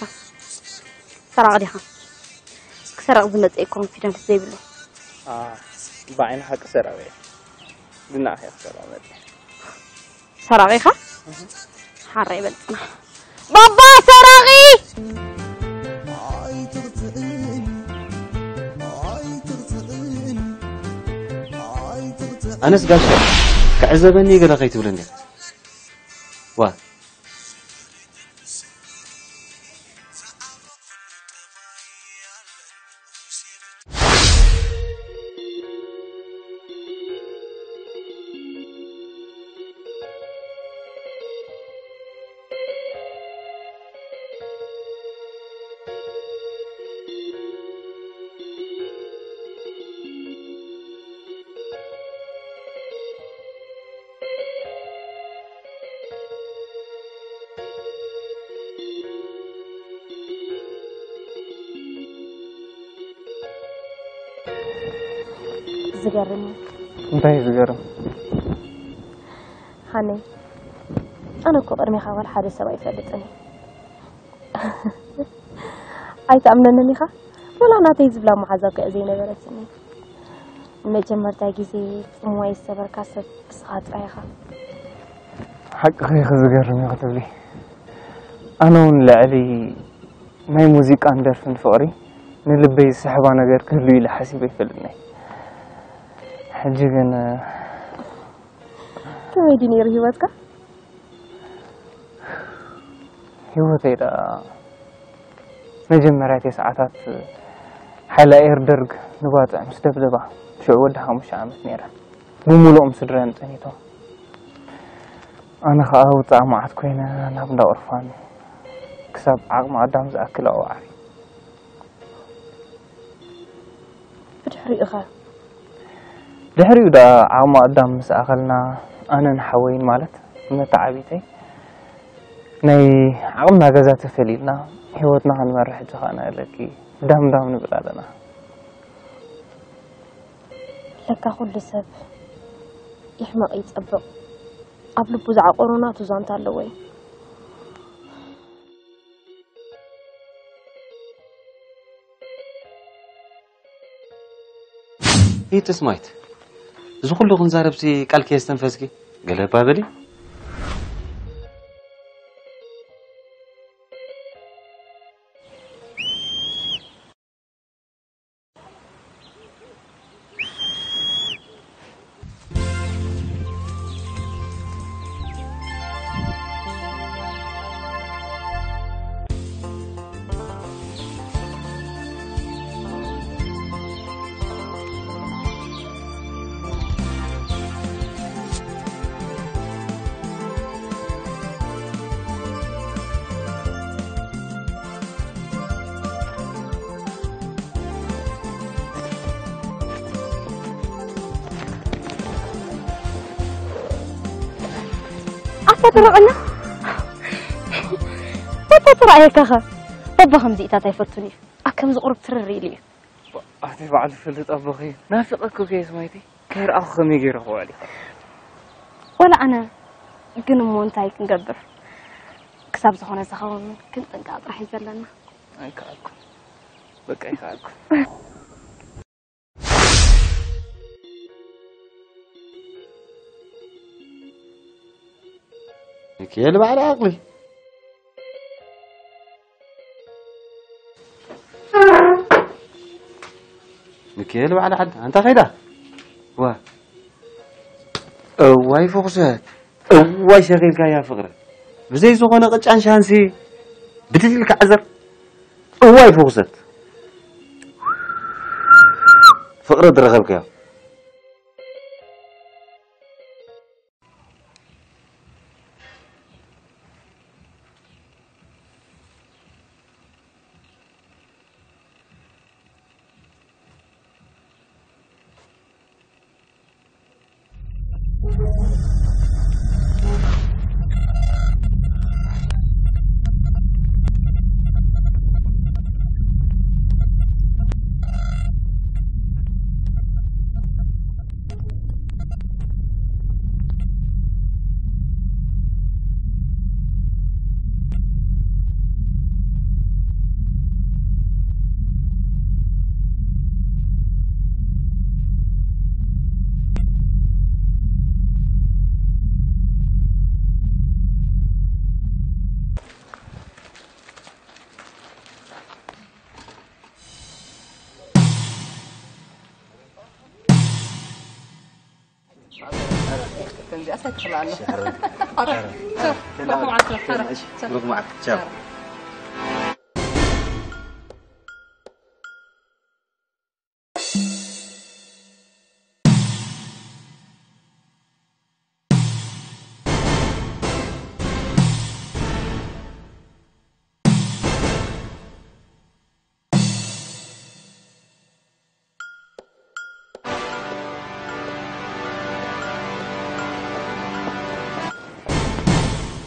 ሰራቕ ዲኻ? ክሰረቕ ዝመጽእ ኮንፊደንስ ዘይብሉ። ብዓይኒ ሓቂ ሰራቂ እየ። ግን ንዓኺ እየ ክሰረቕ መጽእ። ሰራቒ ኢኻ? ሓራይ በልጽና። ባባ ሰራቒ! ኣነስ ጋሻ ክዕዘበኒ ገለ ከይትብል እንዲኻ ዋ ዝገርም እዩ። እንታይ እዩ ዝገርም? ሃነይ፣ ኣነ እኮ ቅድሜኻ ዋላ ሓደ ሰብ ኣይፈልጥን እየ። ኣይትኣምነንን ኢኻ? ወላ ናተይ ዝብላ መሓዛ እኮ እያ ዘይነበረትኒ። ንመጀመርታ ግዜ ጽምዋ ዝሰበርካ ሰብ ንስኻ ጥራይ ኢኻ። ሓቅኺ ኢኺ፣ ዝገርም እዩ ክትብሊ። ኣነ እውን ልዕሊ ናይ ሙዚቃን ደርፍን ፍቕሪ ንልበይ ዝስሕባ ነገር ክህሉ ኢለ ሓሲበ ኣይፈልጥን እየ። ሕጂ ግን ከመይ ድዩ ነይሩ ህይወትካ? ህይወተይ ደኣ መጀመርያ ተስዓታት ሓይሊ ኣየር ደርግ ንባጽዕ ምስ ደብደባ ሽዑ ወዲ ሓሙሽተ ዓመት ነይረ። ብምሉኦም ስድራዮም ጸኒቶም። ኣነ ኸኣ ውጻእ መዓት ኮይነ ናብ እንዳ ኦርፋን ክሳብ ዓቕሚ ኣዳም ዝኣክል ኣብኡ ዓብየ። ብድሕሪኡኸ? ድሕሪኡ ደኣ ዓቕሚ ኣዳም ምስ ኣኸልና፣ ኣነን ሓወይን ማለት ነታ ዓቢተይ ናይ ዓቕምና ገዛ ተፈሊልና ህይወትና ክንመርሕ ጀኻና ኣለኪ ዳም ዳም ንብል ኣለና። ለካ ኩሉ ሰብ ይሕመቕ ይጸብቕ፣ ኣብ ልቡ ዝዓቆሮ ናቱ ዛንታ ኣለዎ እዩ። ኢትስማይት፣ እዚ ኩሉ ክንዛረብሲ ቃልኪ የስተንፈስኪ? ገለ እባ በሊ። ኣታ ተረቐኛ ኣታ ተረኣየካኸ በባ ከምዚኢታት ኣይፈቱን እዩ ኣከም ዝቑርብ ትርር ኢሉ እዩ ኣቲ ባዕሉ ፍልጥ ኣቦኺ ናፊቐኩ ከየስ ማይቲ ከይረኣኹ ከመይ ገይረ ክውዕል ይኽእል ወላ ኣነ ግን እሞ እንታይ ክንገብር ክሳብ ዝኾነ ዝኸውን ክንጥንቀቕ ጥራሕ እዩ ዘለና ኣይከኣልኩ በቃ ኣይከኣልኩ ሚካኤል ባዕላ ዓቕሊ ሚካኤል ባዕላ ዓዲ ኣንታ ኸይዳ ዋ እዋይ ፍኹሰት እዋይ ሸኺልካያ ፍቕረ ብዘይ ዝኾነ ቅጫን ሻንሲ ብትልካ ዕዘር እዋይ ፍኹሰት ፍቕረ ዝረኸብካዮ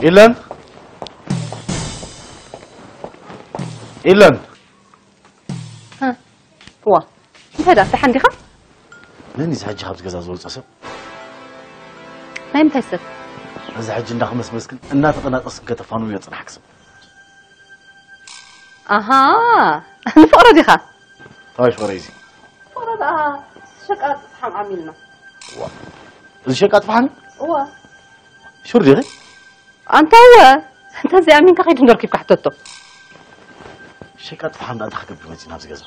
ኢለን ኢለን ዋ እንታይ ደኣ ደሓን ዲኻ? መን እዩ ሕጂ ካብዚ ገዛ ዝወፀ ሰብ? ናይ ምንታይ ሰብ? እዚ ሕጂ እንዳኽመስመስክን እናተቐናጠስክን ከተፋንውዮ ፅናሕኪ ሰብ። ኣሃ ንፍቕረ ዲኻ? ኣይ ፍቕረ እዚ። ፍቕረ ደኣ ሸቃጥ ሓም ዓሚልና። እዚ ሸቃጥ ፈሓም? እዋ። ሹር ዲኺ? ኣንታ እወ እንተዘይኣሚንካ ከይዲ እንደርኪብካ ሕተቶ። ሸቃጥ ፈሓም ደኣ እንታይ ክገብር መፂ ናብዚ ገዛ?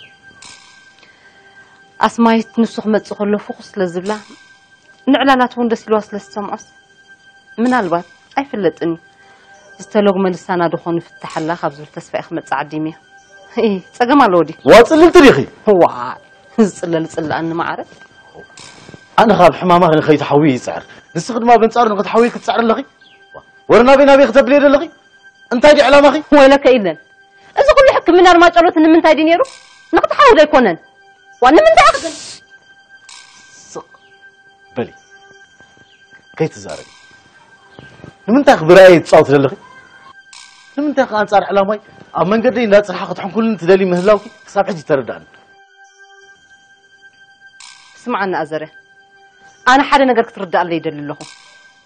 ኣስማይት ንሱ ክመፅእ ከሎ ፍኹስ ስለ ዝብላ ንዕላላት እውን ደስ ኢልዋ ስለ ዝሰምዖስ ምናልባት ኣይፍለጥን እዩ ዝተለጉመ ልሳና ዶ ኾን ይፍትሓላ ካብ ዝብል ተስፋ እየ ክመፅእ ዓዲመዮ። እይ ፀገም ኣለዎ ድዩ? ዋ ፅልልቲ ዲኺ? ዋይ ዝፅለል ፅላኣኒ ማዓረ። ኣነ ካብ ሕማማ ንኸይትሓዊ ይፅዕር ንስኺ ድማ በንፃሩ ንኽትሓዊ ክትፅዕሪ ኣለኺ? ወረ ናበይ ናበይ ክተብልየ ዘለኺ? እንታይ ድዩ ዕላማኺ? ወይለከ ኢለን እዚ ኩሉ ሕክምና ኣርማጨሎት ንምንታይ ድዩ ነይሩ? ንኽትሓዊ ዶ ኣይኮነን? ዋ ንምንታይ ኢኺ ግን? ስቕ በሊ፣ ከይትዛረቢ። ንምንታይ ብርኣየይ ትጻወቲ ዘለኺ? ንምንታይ ከ ኣንጻር ዕላማይ ኣብ መንገደይ እንዳጽርሓ ክትሕንኩልኒ ትደሊ ምህላውኪ ክሳብ ሕጂ ተረዳእኒ። ስምዓኒ ኣዘርያ፣ ኣነ ሓደ ነገር ክትርዳኣለይ ይደሊ ኣለኹ።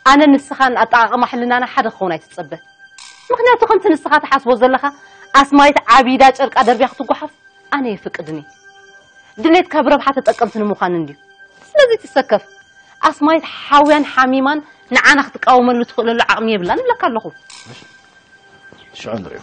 ኣነ ንስኻን ኣጠቓቕማ ሕልናና ሓደ ክኸውን ኣይትጸበ። ምኽንያቱ ከምቲ ንስኻ ትሓስቦ ዘለኻ ኣስማይት ዓቢዳ ጨርቃ ደርብያ ክትጓሓፍ ኣነ የፍቅድኒ። ድሌትካ ብረብሓ ተጠቀምቲ ንምዃን እንድዩ። ስለዚ ትሰከፍ። ኣስማይት ሓውያን ሓሚማን ንዓና ክትቃወመሉ ትኽእለሉ ዓቕሚ የብላን እብለካ ኣለኹ። ሽዑ ንሪኦ።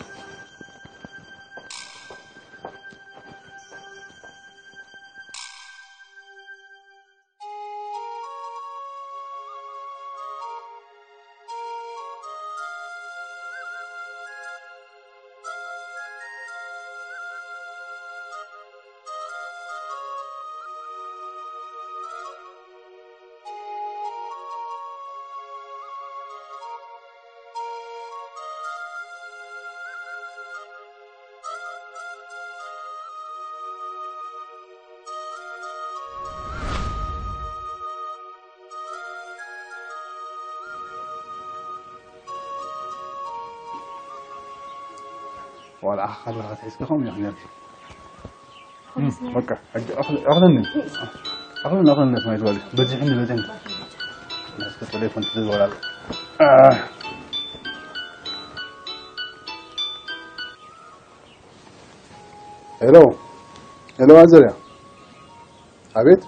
ዋላ ኣኻ ከለኻ ትሒዝካ ከምኡ ኢኻ ነርኪ። በቃ ሕጂ ኣኽል- ኣኽለኒ ኣኽለኒ ኣኽለኒ ስማይ ትበል በዚሕኒ በዚሕኒ እስከ ቴሌፎን ትዘወራል። ሄሎ ሄሎ ኣዘርያ ኣቤት።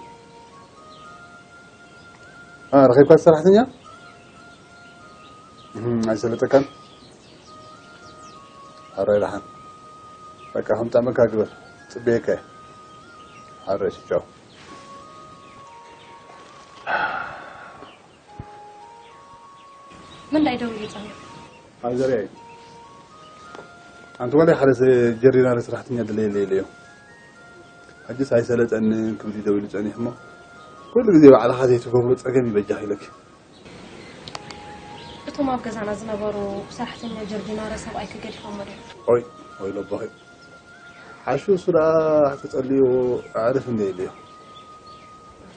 ረኺብካ ሰራሕተኛ? ኣይሰለጠካን? ኣረ ደሓን። በቃ ከም ጣመካ ግበር። ጽበየካ። ኣረ ቻው። ምን ላይ ደውሉ ጸኒሑ? ኣዘርያ እዩ። ኣንቲ ጓለይ ሓደ ጀሪናሪ ሰራሕተኛ ድለየለይ ኢለዮ። ሕጅስ ኣይሰለጠንን ክብል እዩ ደዊሉ ጸኒሑ እሞ ኩሉ ግዜ ባዕልኻ ዘይትገብሮ ጸገም እዩ በጃኻ ኢለኪ። እቶም ኣብ ገዛና ዝነበሩ ሰራሕተኛ ጀርዲናረ ሰብኣይኪ ገዲፎሞ ድዮም? ኦይ ኦይ ለቦኺ ሓሹ እሱ ደኣ ተጸልዩ ኣዕርፍ እንደ ኢለዮ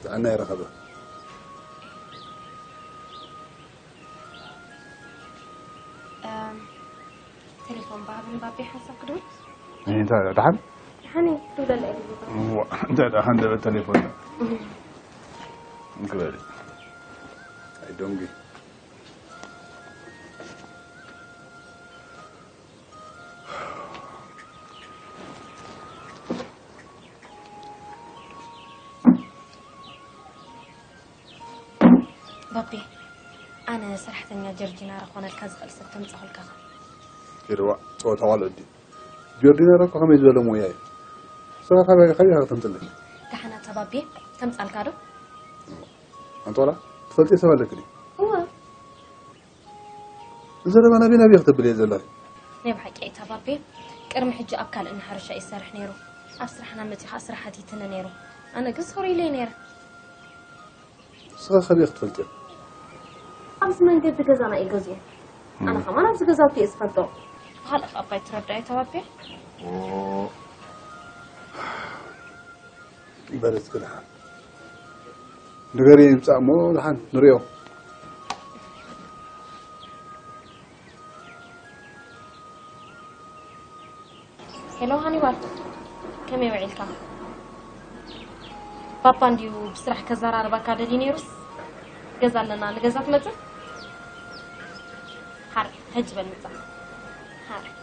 ጥዕና ይረኸበ። ቴሌፎን ባህብን ባቤ ሓንሳብ ክድውል እንታይ ደሓን ሓኒ ክድውለላ ኢሉ ዝባ እንታይ ደሓን ደበ ቴሌፎን እንክበል ኣይዶንጊ ባቤ ኣነ ሰራሕተኛ ጀርጂና ረኾነልካ ዝኽእል ሰብ ተምፀኸልካ ይርዋ ፀወታ ዋለ እዲ ጆርዲነሮ እኮ ከመይ ዝበለ ሞያ እዩ ንስኻ ካበይ ካበይ ኢኻ ከተምፅለይ ደሓና ተባቤ ተምፃልካ ዶ ኣንጦላ ትፈልጥዮ ሰብ ኣለኪ ድዩ እወ ዘረባ ናበይ ናበይ ክትብል እየ ዘለኺ ናይ ብሓቂ እታ ባቤ ቅድሚ ሕጂ ኣብ ካልእ እናሓረሻ እዩ ዝሰርሕ ነይሩ ኣብ ስራሕና መፂኡ ከዓ ስራሕ ሃቲትኒ ነይሩ ኣነ ግን ሰሪለ እየ ነይረ ንስኻ ከመይ ክትፈልጥዮ? ኣብዚ መንገዲ ገዛና እዩ ገዝኡ። ኣነ ከማን ኣብዚ ገዛውቲ እየ ዝፈልጦ። ብኻልእ ከኣ እባ ኣይትረድኣዮ ተባቢዕ። በል እስኪ ደሓን ንገርዮ ይምጻእ እሞ ደሓን ንርእዮ። ሄሎ ሃኒባል፣ ከመይ ውዒልካ? ፓፓ እንድዩ ብስራሕ ከዘራርበካ ደልዩ ነይሩስ፣ ገዛ ኣለና ንገዛ ትመጽእ? ሓራይ፣ ሕጂ በል ምጻእ። ሓራይ።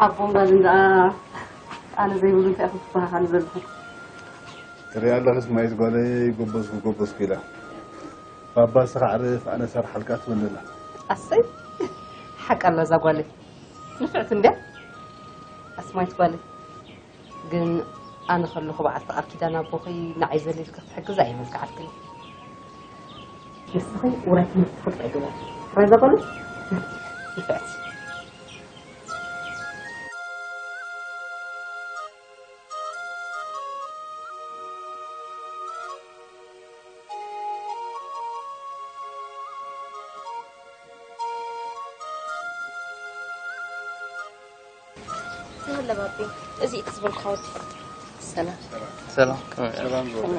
ኣቦን ጓልን ደኣ ኣነ ዘይብሉ እንታይ ኢኹም ትበሃሃሉ ዘለኹም? ትሪኣ ኣለኽስ ማይት ጓለይ ጎበዝኩ ጎበዝኩ ኢላ ባባ እስኻ ዕረፍ ኣነ እሰርሓልካ ትብል ዘላ። ኣሰይ ሓቃ ኣላ እዛ ጓለይ ንፍዕቲ እንድያ ኣስማይት ጓለይ ግን ኣነ ከለኹ በዓልቲ ቃል ኪዳን ኣቦኺ ንዓይ ዘሊልኪ ክትሕግዝ ኣይምልክዓልክን ንስኺ ውራይ ትምህርቲ ትፈልጢ ኣይገባን ትራይ እዛ ጓለይ ንፍዕቲ ኣለባቢ፣ እዚ እቲ ዝበልኩኻ ወዲ። ሰላም። ሰላም፣ ከመይ ኢኻ? ሰላም ዝበሉ።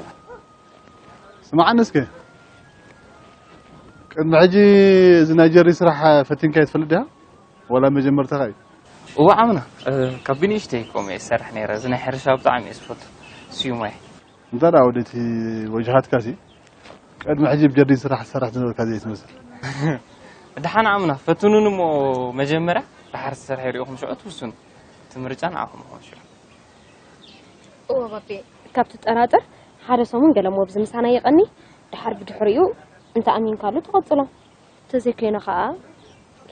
ስምዓኒ እስከ፣ ቅድሚ ሕጂ እዚ ናይ ጀሪ ስራሕ ፈቲንካ ትፈልጥ ዲኻ? ወላ መጀመርታኻ እዩ? እዋ ዓምና፣ እ፣ ካብ ብንእሽተይ ከምኡ እየ ዝሰርሕ ነይረ። እዚ ናይ ሕርሻ ብጣዕሚ እየ ዝፈቱ። ስዩማይ። እንታይ ደኣ ወደቲ ወጅሃትካ ሲ፣ ቅድሚ ሕጂ ብጀሪ ስራሕ ትሰርሕ ዝነበርካ ዘይትመስል። ደሓን ዓምና፣ ፈትኑኒ እሞ መጀመርያ፣ ደሓር ዝሰርሐ ይሪእኹም ሽዑ ትውስኑ። እቲ ምርጫ ንዓኹም ይኹን ሽዑ። እወ ባቤ፣ ካብ ትጠራጠር ሓደ ሰሙን ገለ ሞብዚ ምሳና ይቐኒ፣ ደሓር ብድሕሪኡ እንተ ኣሚንካሉ ትቐጽሎ። እንተዘይኮይኑ ኸኣ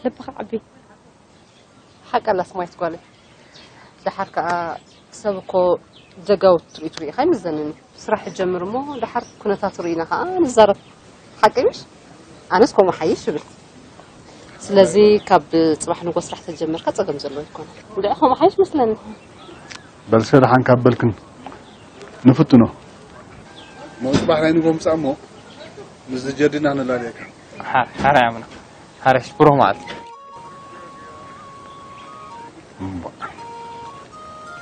ልብኻ ዓቢ። ሓቂ ኣላ ስማይት ጓለይ። ደሓር ከኣ ሰብ እኮ ደጋዊ ትርኢቱ ርኢኻ ኣይምዘንን እዩ። ስራሕ ጀምር እሞ ደሓር ኩነታቱ ርኢና ከኣ ንዛረብ። ሓቂ ምሽ? ኣነስ ከምኡ ሓይሽ ይብል። ስለዚ ካብ ጽባሕ ንጎ ስራሕ ተጀመርካ ጸገም ዘለዎ ኣይኮነን። እንድዒ ከምኡ ሓይሽ መስለኒ። በልሰ ደሓን ካብ በልክን ንፍትኖ። ሞ ጽባሕ ናይ ንጎ ምጻእ እሞ ምስ ጀዲና ንላለየካ። ሓ- ሓራይ ኣምና። ሓራይ ሽፕሮ ማለት። እምባ።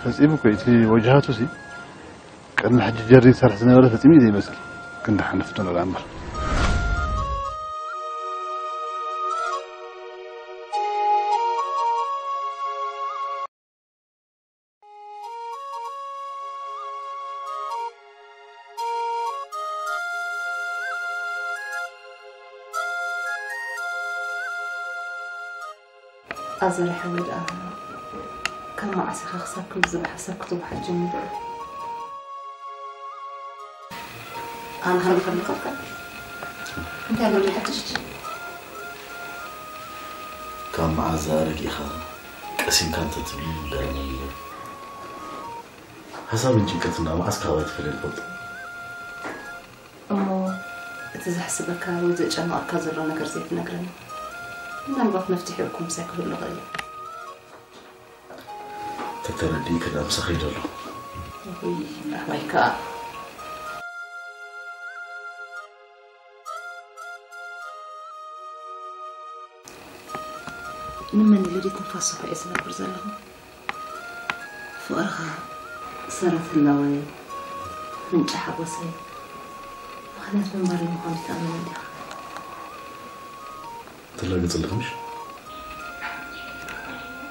ፈጺሙ እኮ እቲ ወጅሃቱ ሲ ቅድሚ ሕጂ ጀሪ ዝሰርሕ ዝነበረ ፈጺሙ እዩ ዘይመስል። ክንዲ ሓንፍቶ ንርኣ እምበር። ኣዘር ሓወይ ደኣ ካብ መዓስ ኢኻ ክሳብ ክንድዚ ብሓሳብ ክትወሓድ ጀሚሩ? ኣነ ከም ዝፈልጠካ እንታይ ኣሎ ሓድሽ? ካብ መዓዝ ኣረጊእኻ ቀሲንካ እንተትብሊ ምገረመኒ ነይሩ። ሓሳብን ጭንቀትን ደኣ መዓስ ካባይ ተፈልየ ዝፈልጥ? እሞ እቲ ዘሕስበካ ወይ ዘጨንቐካ ዘሎ ነገር ዘይትነግረኒ? ምናልባት መፍትሒኡ እኮ ምሳይ ክህሉ ይኽእል እዩ። ተተረዲእኪ ደኣ ምሳኺ ይደሎ። ውይ፣ ኣባይ ከኣ። ንመን ኢለ ድየ ትንፋስ ሰኹዐ ዝነብር ዘለኹ? ፍቕርኻ ሰረት ህላወይ፣ ምንጪ ሓጎሰይ፣ ምኽንያት ምንባረይ ምዃኑ ትኣምን እንዲኻ። ትላገጽ ኣለኺ ምሽ?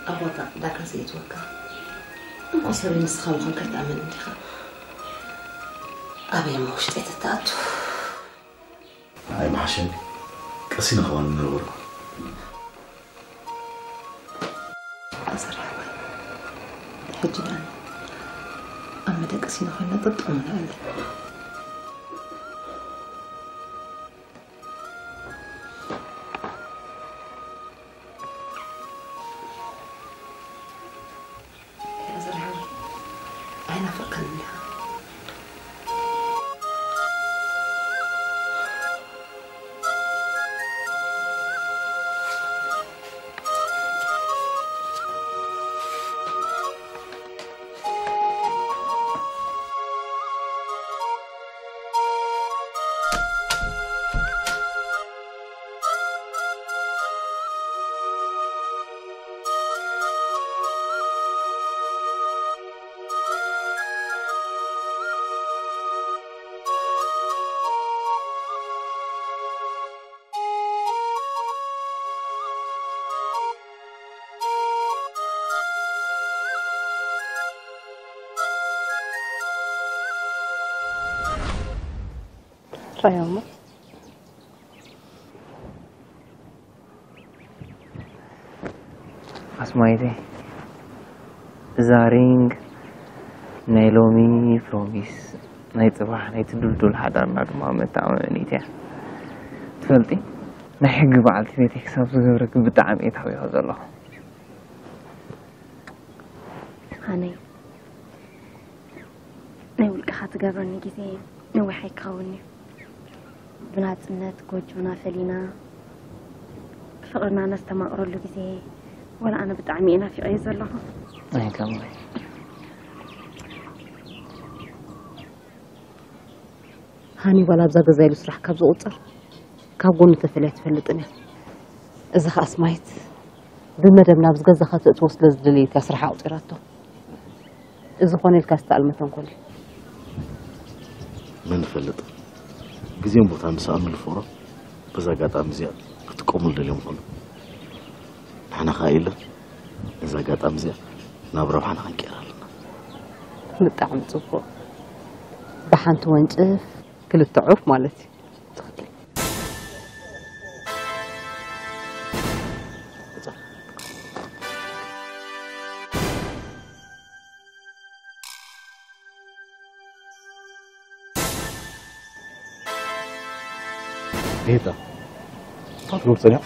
ኣብ ዋጋ ዕዳጋ ዘእትወካ እንኮ ሰበይ ንስኻ ምዃንካ ኣይትኣምን እንዲኻ። ኣበይ እሞ ውሽጠይ ተተኣቱ? ኣይመሓሸኒ። ቀሲና ከማን ንነብር። ኣዘር ሓወይ፣ ሕጂ ደኣ ኣብ መደቀሲና ኮይና ጠጠው ምንኣለ። ኣዘር ሓወይ፣ ኣይናፈቅካንን ዲኻ? ራያማ ኣስማይተይ፣ እዛ ሪንግ ናይ ሎሚ ፕሮሚስ፣ ናይ ጽባሕ ናይቲ ድልዱል ሓዳርና ድማ መተኣማመኒት እያ። ትፈልጢ፣ ናይ ሕጊ በዓልቲ ቤተይ ክሳብ ዝገብረኪ ብጣዕሚ እየ ተሃዊኸ ዘለኹ። ሃነይ፣ ናይ ውልቅኻ ትገብረኒ ግዜ ነዊሕ ኣይክኸውን እዩ። ብናጽነት ጎጆና ፈሊና ፍቕርና ነስተማቕረሉ ግዜ፣ ወላ ኣነ ብጣዕሚ እየ ናፊቐዮ ዘለኹ። ኣይከምሪ። ሃኒ ዋላ ኣብዛ ገዛ ኢሉ ስራሕ ካብ ዝቑጸር ካብ ጎኑ ተፈልያ ትፈልጥን እያ። እዚ ኸኣ ኣስማይት ብመደብ ናብዚ ገዛ ከተእትዎ ስለ ዝደለየት እያ ስራሕ ኣቑጺራቶ። እዚ ኾነ ኢልካ ዝተኣልመ ተንኮል እዩ። መን ይፈልጥ? ግዜን ቦታን ዝሰኣኑሉ ፍቕሮም በዛ ኣጋጣሚ እዚኣ ክጥቀሙሉ ደልዮም ይኾኑ። ንሕና ኸኣ ኢለ ነዛ ኣጋጣሚ እዚኣ ናብ ረብሓና ክንቀይራ ኣለና። ብጣዕሚ ጽቡቕ። ብሓንቲ ወንጭፍ ክልተ ዑፍ ማለት እዩ። ትኽክል። ጌታ፣ እንታይ ትገብር ጸኒሑ?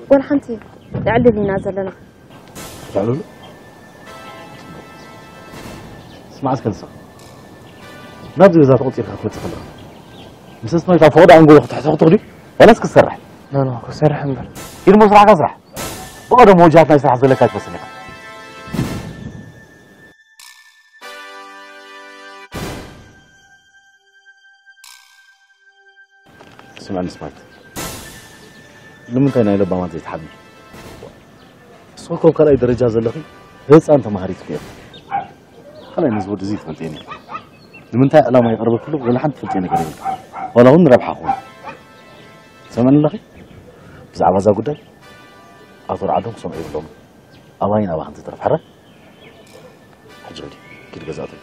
ወላ ሓንቲ ንዕልል ኢና ዘለና። ትዕልሉ? ስማዕ እስከ ንስኻ ናብዚ ገዛ ተቖጺርካ ክትመጽእ ከለኻ ምስ ኣስማይ ካብ ፈቐዶ ኣንጎሎ ክትሕተኽትኽ ድዩ? ዋላስ ክትሰርሕ? ኖ ኖ ክሰርሕ እምበር። ኢድ ሞ ስራሕካ ስራሕ። ብቐደም ወጃሃት ናይ ስራሕ ዘለካ ትመስል ኢኻ። ስምዕኒ ስማይት፣ ንምንታይ ናይ ለባማት ዘይትሓብኒ? ንስኺ እኮ ኣብ ካልኣይ ደረጃ ዘለኺ ህፃን ተማሃሪት እኮ ኢኺ። ካልኣይ ነዚ ወዲ እዚ ትፈልጥየኒ። ንምንታይ ዕላማ ይቐርበክሉ ወላ ሓንቲ ትፈልጥዮ ነገር የብልኪ። ዋላ እውን ንረብሓ ክኾን። ትሰምዕኒ ኣለኺ? ብዛዕባ እዛ ጉዳይ ኣቶ ርዓዶም ክሰምዑ የብሎምን። ኣባይን ኣባኽን ትትረፍ። ሕራይ? ሕጂ ኺዲ፣ ኪድ ገዛ እቶይ።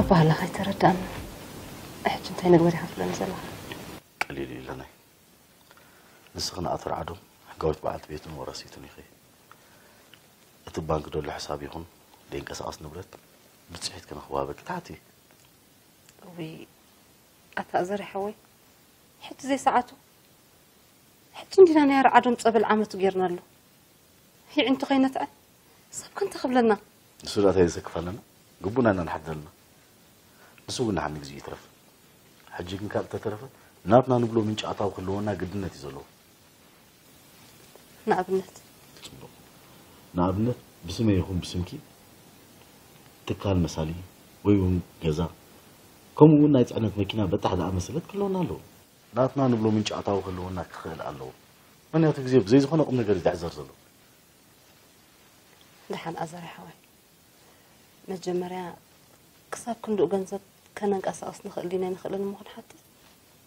ኣባህላ ከይተረዳእና ሕጂ እንታይ ንግበር ኢኻ ትብለኒ ዘለኻ? ቀሊል እዩ ኢለናይ። ንስኺ ንኣቶ ርዓዶም ሕጋዊት በዓልቲ ቤቱን ወረሲቱን ኢኺ። እቲ ባንክ ደሎ ሕሳብ ይኹን ደይንቀሳቐስ ንብረት ብፅሒት ክንኽዋበኪ ትሓቲ። ውይ ኣታ ኣዘርያ ሓወይ፣ ሕጂ ዘይሰዓቱ። ሕጂ እንዲና ናይ ኣርዓዶም ጸበል ዓመቱ ጌርናሉ። ይዕንቱ ከይነትዐ ሰብ ከንታ ክብለና። ንሱ ዳታ የዘክፍ ኣለና ግቡና ኢና ንሓት ዘለና። ንሱ እውን ንሓኒ ግዜ ይትረፍ። ሕጂ ግን ካብ ተተረፈ ናትና ንብሎ ምንጪ ኣታዊ ክህልወና ግድነት እዩ ዘለዎ። ንኣብነት ንኣብነት ብስመይ ይኹን ብስምኪ ትካል መሳሊ ወይ እውን ገዛ ከምኡ እውን ናይ ፅዕነት መኪና በጣሕ ዝኣመሰለት ክህልወና ኣለዎ። ናትና ንብሎ ምንጪ ኣታዊ ክህልወና ክኽእል ኣለዎ። ምክንያቱ ግዜ ብዘይ ዝኾነ ቁም ነገር እዩ ዝሕዘር ዘሎ። ደሓን ኣዘርያ ሓወይ፣ መጀመርያ ክሳብ ክንድኡ ገንዘብ ከነንቀሳቕስ ንኽእል ዲና ኣይንኽእልን እሞ ክንሓትት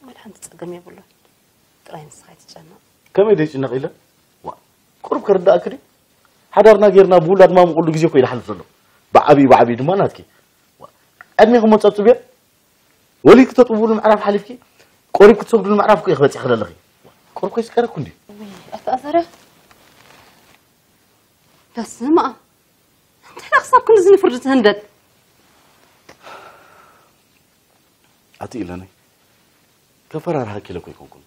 ዋላ ሓንቲ ጸገም የብሉን። ጥራይ ንስኻ ኣይትጨነቕ። ከመይ ደይጭነቕ ኢለ? ዋ፣ ቁሩብ ክርድኣኪ ድዩ? ሓዳርና ጌርና ብውላድ ማሙ ኩሉ ግዜ እኮ እዩ ዝሓልፍ ዘሎ። ብዓብዩ ብዓብዩ ድማ ናትኪ። ዋ፣ ዕድሜኺ እሞ ጸብጽብዮ። ወሊድኪ ተጥብብሉ ምዕራፍ ሓሊፍኪ ቆሪብኪ ትሰግድሉ ምዕራፍ እኮ ኢኺ በጺሕኺ ዘለኺ። ቁሩብ ከይስቀረኩ እንድዩ። ውይ ኣታ ኣዘርያ በስመ ኣብ እንታይ ደኣ ክሳብ ክንድዚ ንፍርዲ ትህንደድ? ኣቲ ኢለኒ ከፈራርሃኪ ኢለ እኮ ኣይኮንኩን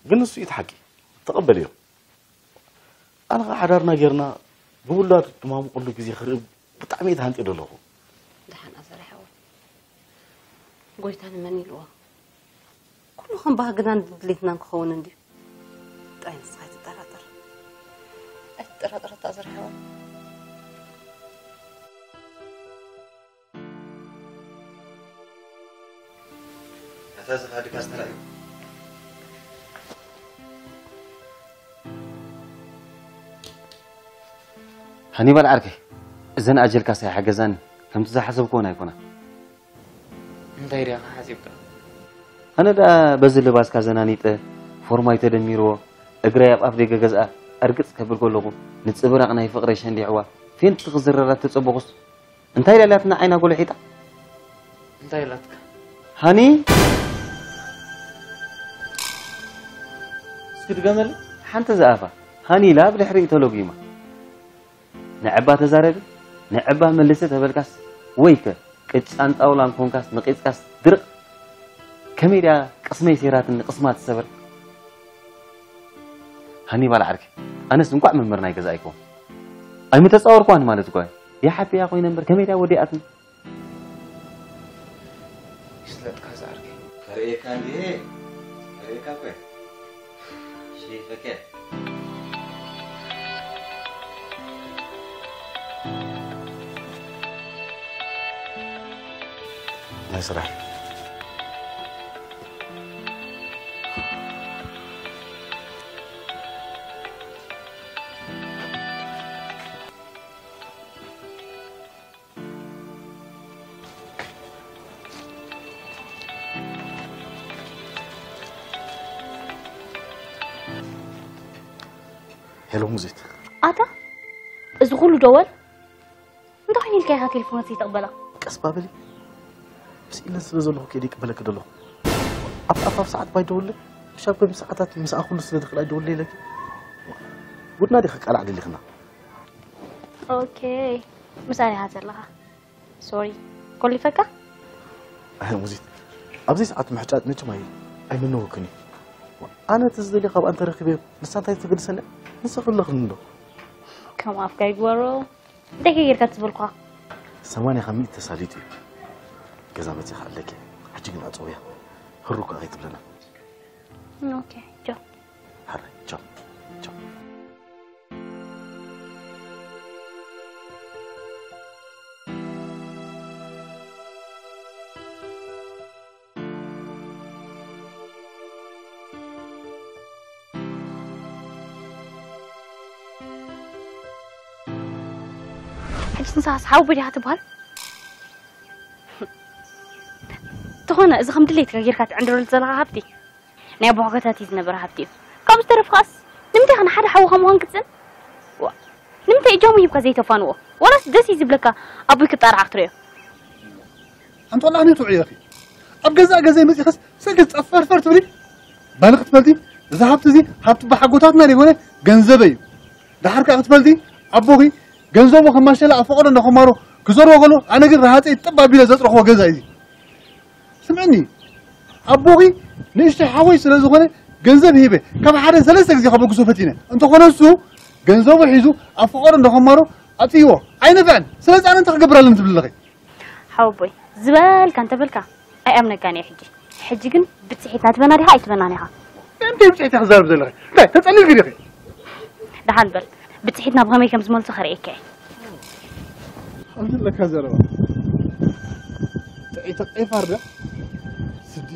ግን ንሱ እዩ እቲ ሓቂ ተቐበልዮ። ኣነ ኸዓ ሓዳርና ጌርና ብውላድ ድማ ኩሉ ግዜ ክርኢ ብጣዕሚ እየ ተሃንጥየ ዘለኹ። ደሓን ኣዘርያ ሓወይ፣ ጎይታ ንመን ኢልዎ? ኩሉ ከም ባህግናን ድሌትናን ክኸውን እንድዩ። ጥራይ ንስኻ ኣይትጠራጠር። ኣይትጠራጠር ኣታ ኣዘርያ ሓወይ። ኣታ ዝኻ ድቃስ ተራእዩ። ሃኒባል ዓርከይ፣ እዘን ኣጀልካስ ኣይሓገዛኒ፣ ከምቲ ዝሓሰብክወን ኣይኮና። እንታይ ዲኻ ሓሲብካ? ኣነ ደኣ በዚ ልባስካ ዘናኒጠ፣ ፎርማይ ተደሚርዎ፣ እግረይ ኣብ ኣፍ ደገ ገዝኣ ኣርግጽ ከብል ከለኹ፣ ንጽብራቕ ናይ ፍቕረይ ሸንዲዕዋ፣ ፌንት ክዝረራ ተጸበኹስ፣ እንታይ ኢላ ኢላትና ዓይና ጎልሒጣ? እንታይ ኢላትካ? ሃኒ? እስኪ ድገመለይ። ሓንቲ ዝኣፋ ሃኒ ኢላ ብድሕሪኡ ተለጒማ። ንዕባ ተዛረቢ፣ ንዕባ መልሲ ተበልካስ፣ ወይከ ቅጫን ጣውላን ኮንካስ ነቒጽካስ ድርቕ። ከመይ ድያ ቅስመይ ሴራትኒ ቅስማ ትሰበር። ሃኒባል ዓርከይ፣ ኣነስ እንቋዕ መምህር ናይ ገዛ ኣይኮን። ኣይምተጻወርኳን ማለት እኳ እዩ። ይሓብያ ኮይነ እምበር ከመይ ድያ ወዲኣትኒ። ይስለጥካ ዝኣርገ ከርእየካ እንዲየ ከርእየካ እኮ እየ። ይፈከ ናይ ስራሕ ሄሎ ሙዚት። ኣታ እዚ ኩሉ ደወል እንታይ ኮይኑ ኢልካ ኢኻ ቴሌፎናት ዘይተቕበላ? ቀስ ባበሊ። ምስ ኢለን ስለ ዘለኹ ከይደ ይቅበለኪ ደለኹ። ኣብ ኣፋፍ ሰዓት ባይደውልለ፣ ብሻብ ከም ሰዓታት ምስኣ ኩሉ ስለ ዝኽእል ኣይደውልለ ኢለኪ። ጉድና ዲኻ ቃላዕ ደሊኽና? ኦኬ። ምሳሌ ሃዘለኻ። ሶሪ። ኮሊፈካ? ኣይ ሙዚት፣ ኣብዚ ሰዓት ምሕጫጭ መቸም ኣይ ኣይምነወክን እዩ። ኣነ እቲ ዝደልዮ ካብኣ እንተረኺበዮ ንሳ እንታይ ትግድሰኒ? ንስኺ ኣለኽኒ እንዶ። ከም ኣፍካ ይግበሮ። እንታይ ከ ጌርካ ትዝበልኩኻ? ሰማንያ ካብ ሚእቲ ተሳሊጡ እዩ። ገዛ መጺኻ ኣለኪ። ሕጂ ግን ኣጸውያ። ህሩ ከኣ ከይትብለና። ኦኬ፣ ቻው። ሓራይ፣ ቻው። ቻው። ሕጂ ንስኻስ ሓወቦይ ዲኻ ትበሃል? እንተኾነ፣ እዚ ከም ድሌትካ ጌርካ ትዕንድረሉ ዘለኻ ሃብቲ፣ ናይ ኣቦሓጎታት እዩ ዝነበረ ሃብቲ እዩ። ካብኡ ዝተረፈ ኸኣስ፣ ንምንታይ ኸ ንሓደ ሓውኻ ምዃን ክትጽን? ዋ፣ ንምንታይ እጃሙ ሂብካ ዘይተፋንዎ? ዋላስ ደስ እዩ ዝብለካ ኣቦይ ክጣርዓ ክትርእዮ? ኣንቲ ቆልዓ ነቲ ውዑይ ኢኺ። ኣብ ገዛእ ገዛይ መጺኽስ ሰገድ ጸፈርፈር ትብሊ? ባኒ ክትፈልጢ፣ እዚ ሃብቲ እዚ ሃብቲ ኣቦሓጎታትና ዘይኮነ ገንዘበይ እዩ። ደሓር ከኣ ክትፈልጢ፣ ኣቦኺ ገንዘቡ ከም ማሸላ ኣብ ፈቐዶ እንዳኾማሮ ክዘርዎ ከሎ፣ ኣነ ግን ረሃጸይ ጥብ ኣቢለ ዘጽረኽዎ ገዛ እዩ። ስምዕኒ፣ ኣቦኺ ንእሽተይ ሓወይ ስለ ዝኾነ ገንዘብ ሂበ፣ ካብ ሓደ ሰለስተ ግዜ ከበግሶ ፈቲነ። እንተኾነ እሱ ገንዘቡ ሒዙ ኣብ ፈቐዶ እንዳኾማሮ ኣጥይዎ። ኣይነፍዕን። ስለዚ ኣነ እንታይ ክገብር ኣለኒ ትብሊ ኣለኺ? ሓወቦይ፣ ዝበልካ እንተበልካ ኣይኣምነካን እየ ሕጂ። ሕጂ ግን ብጽሒት ናትበና ዲኻ ኣይትበናን ኢኻ? እንታይ ብጽሒት ኢኻ ክዛረብ ዘለኺ? እንታይ ተጸሊልኪ ዲኺ? ደሓን በል፣ ብጽሒትና ብኸመይ ከም ዝመልሶ ከርእየካ እየ። ከምዚ ኣለካ ዘረባ። ጥዒተ ቀይ ፋርዳ ስዲ።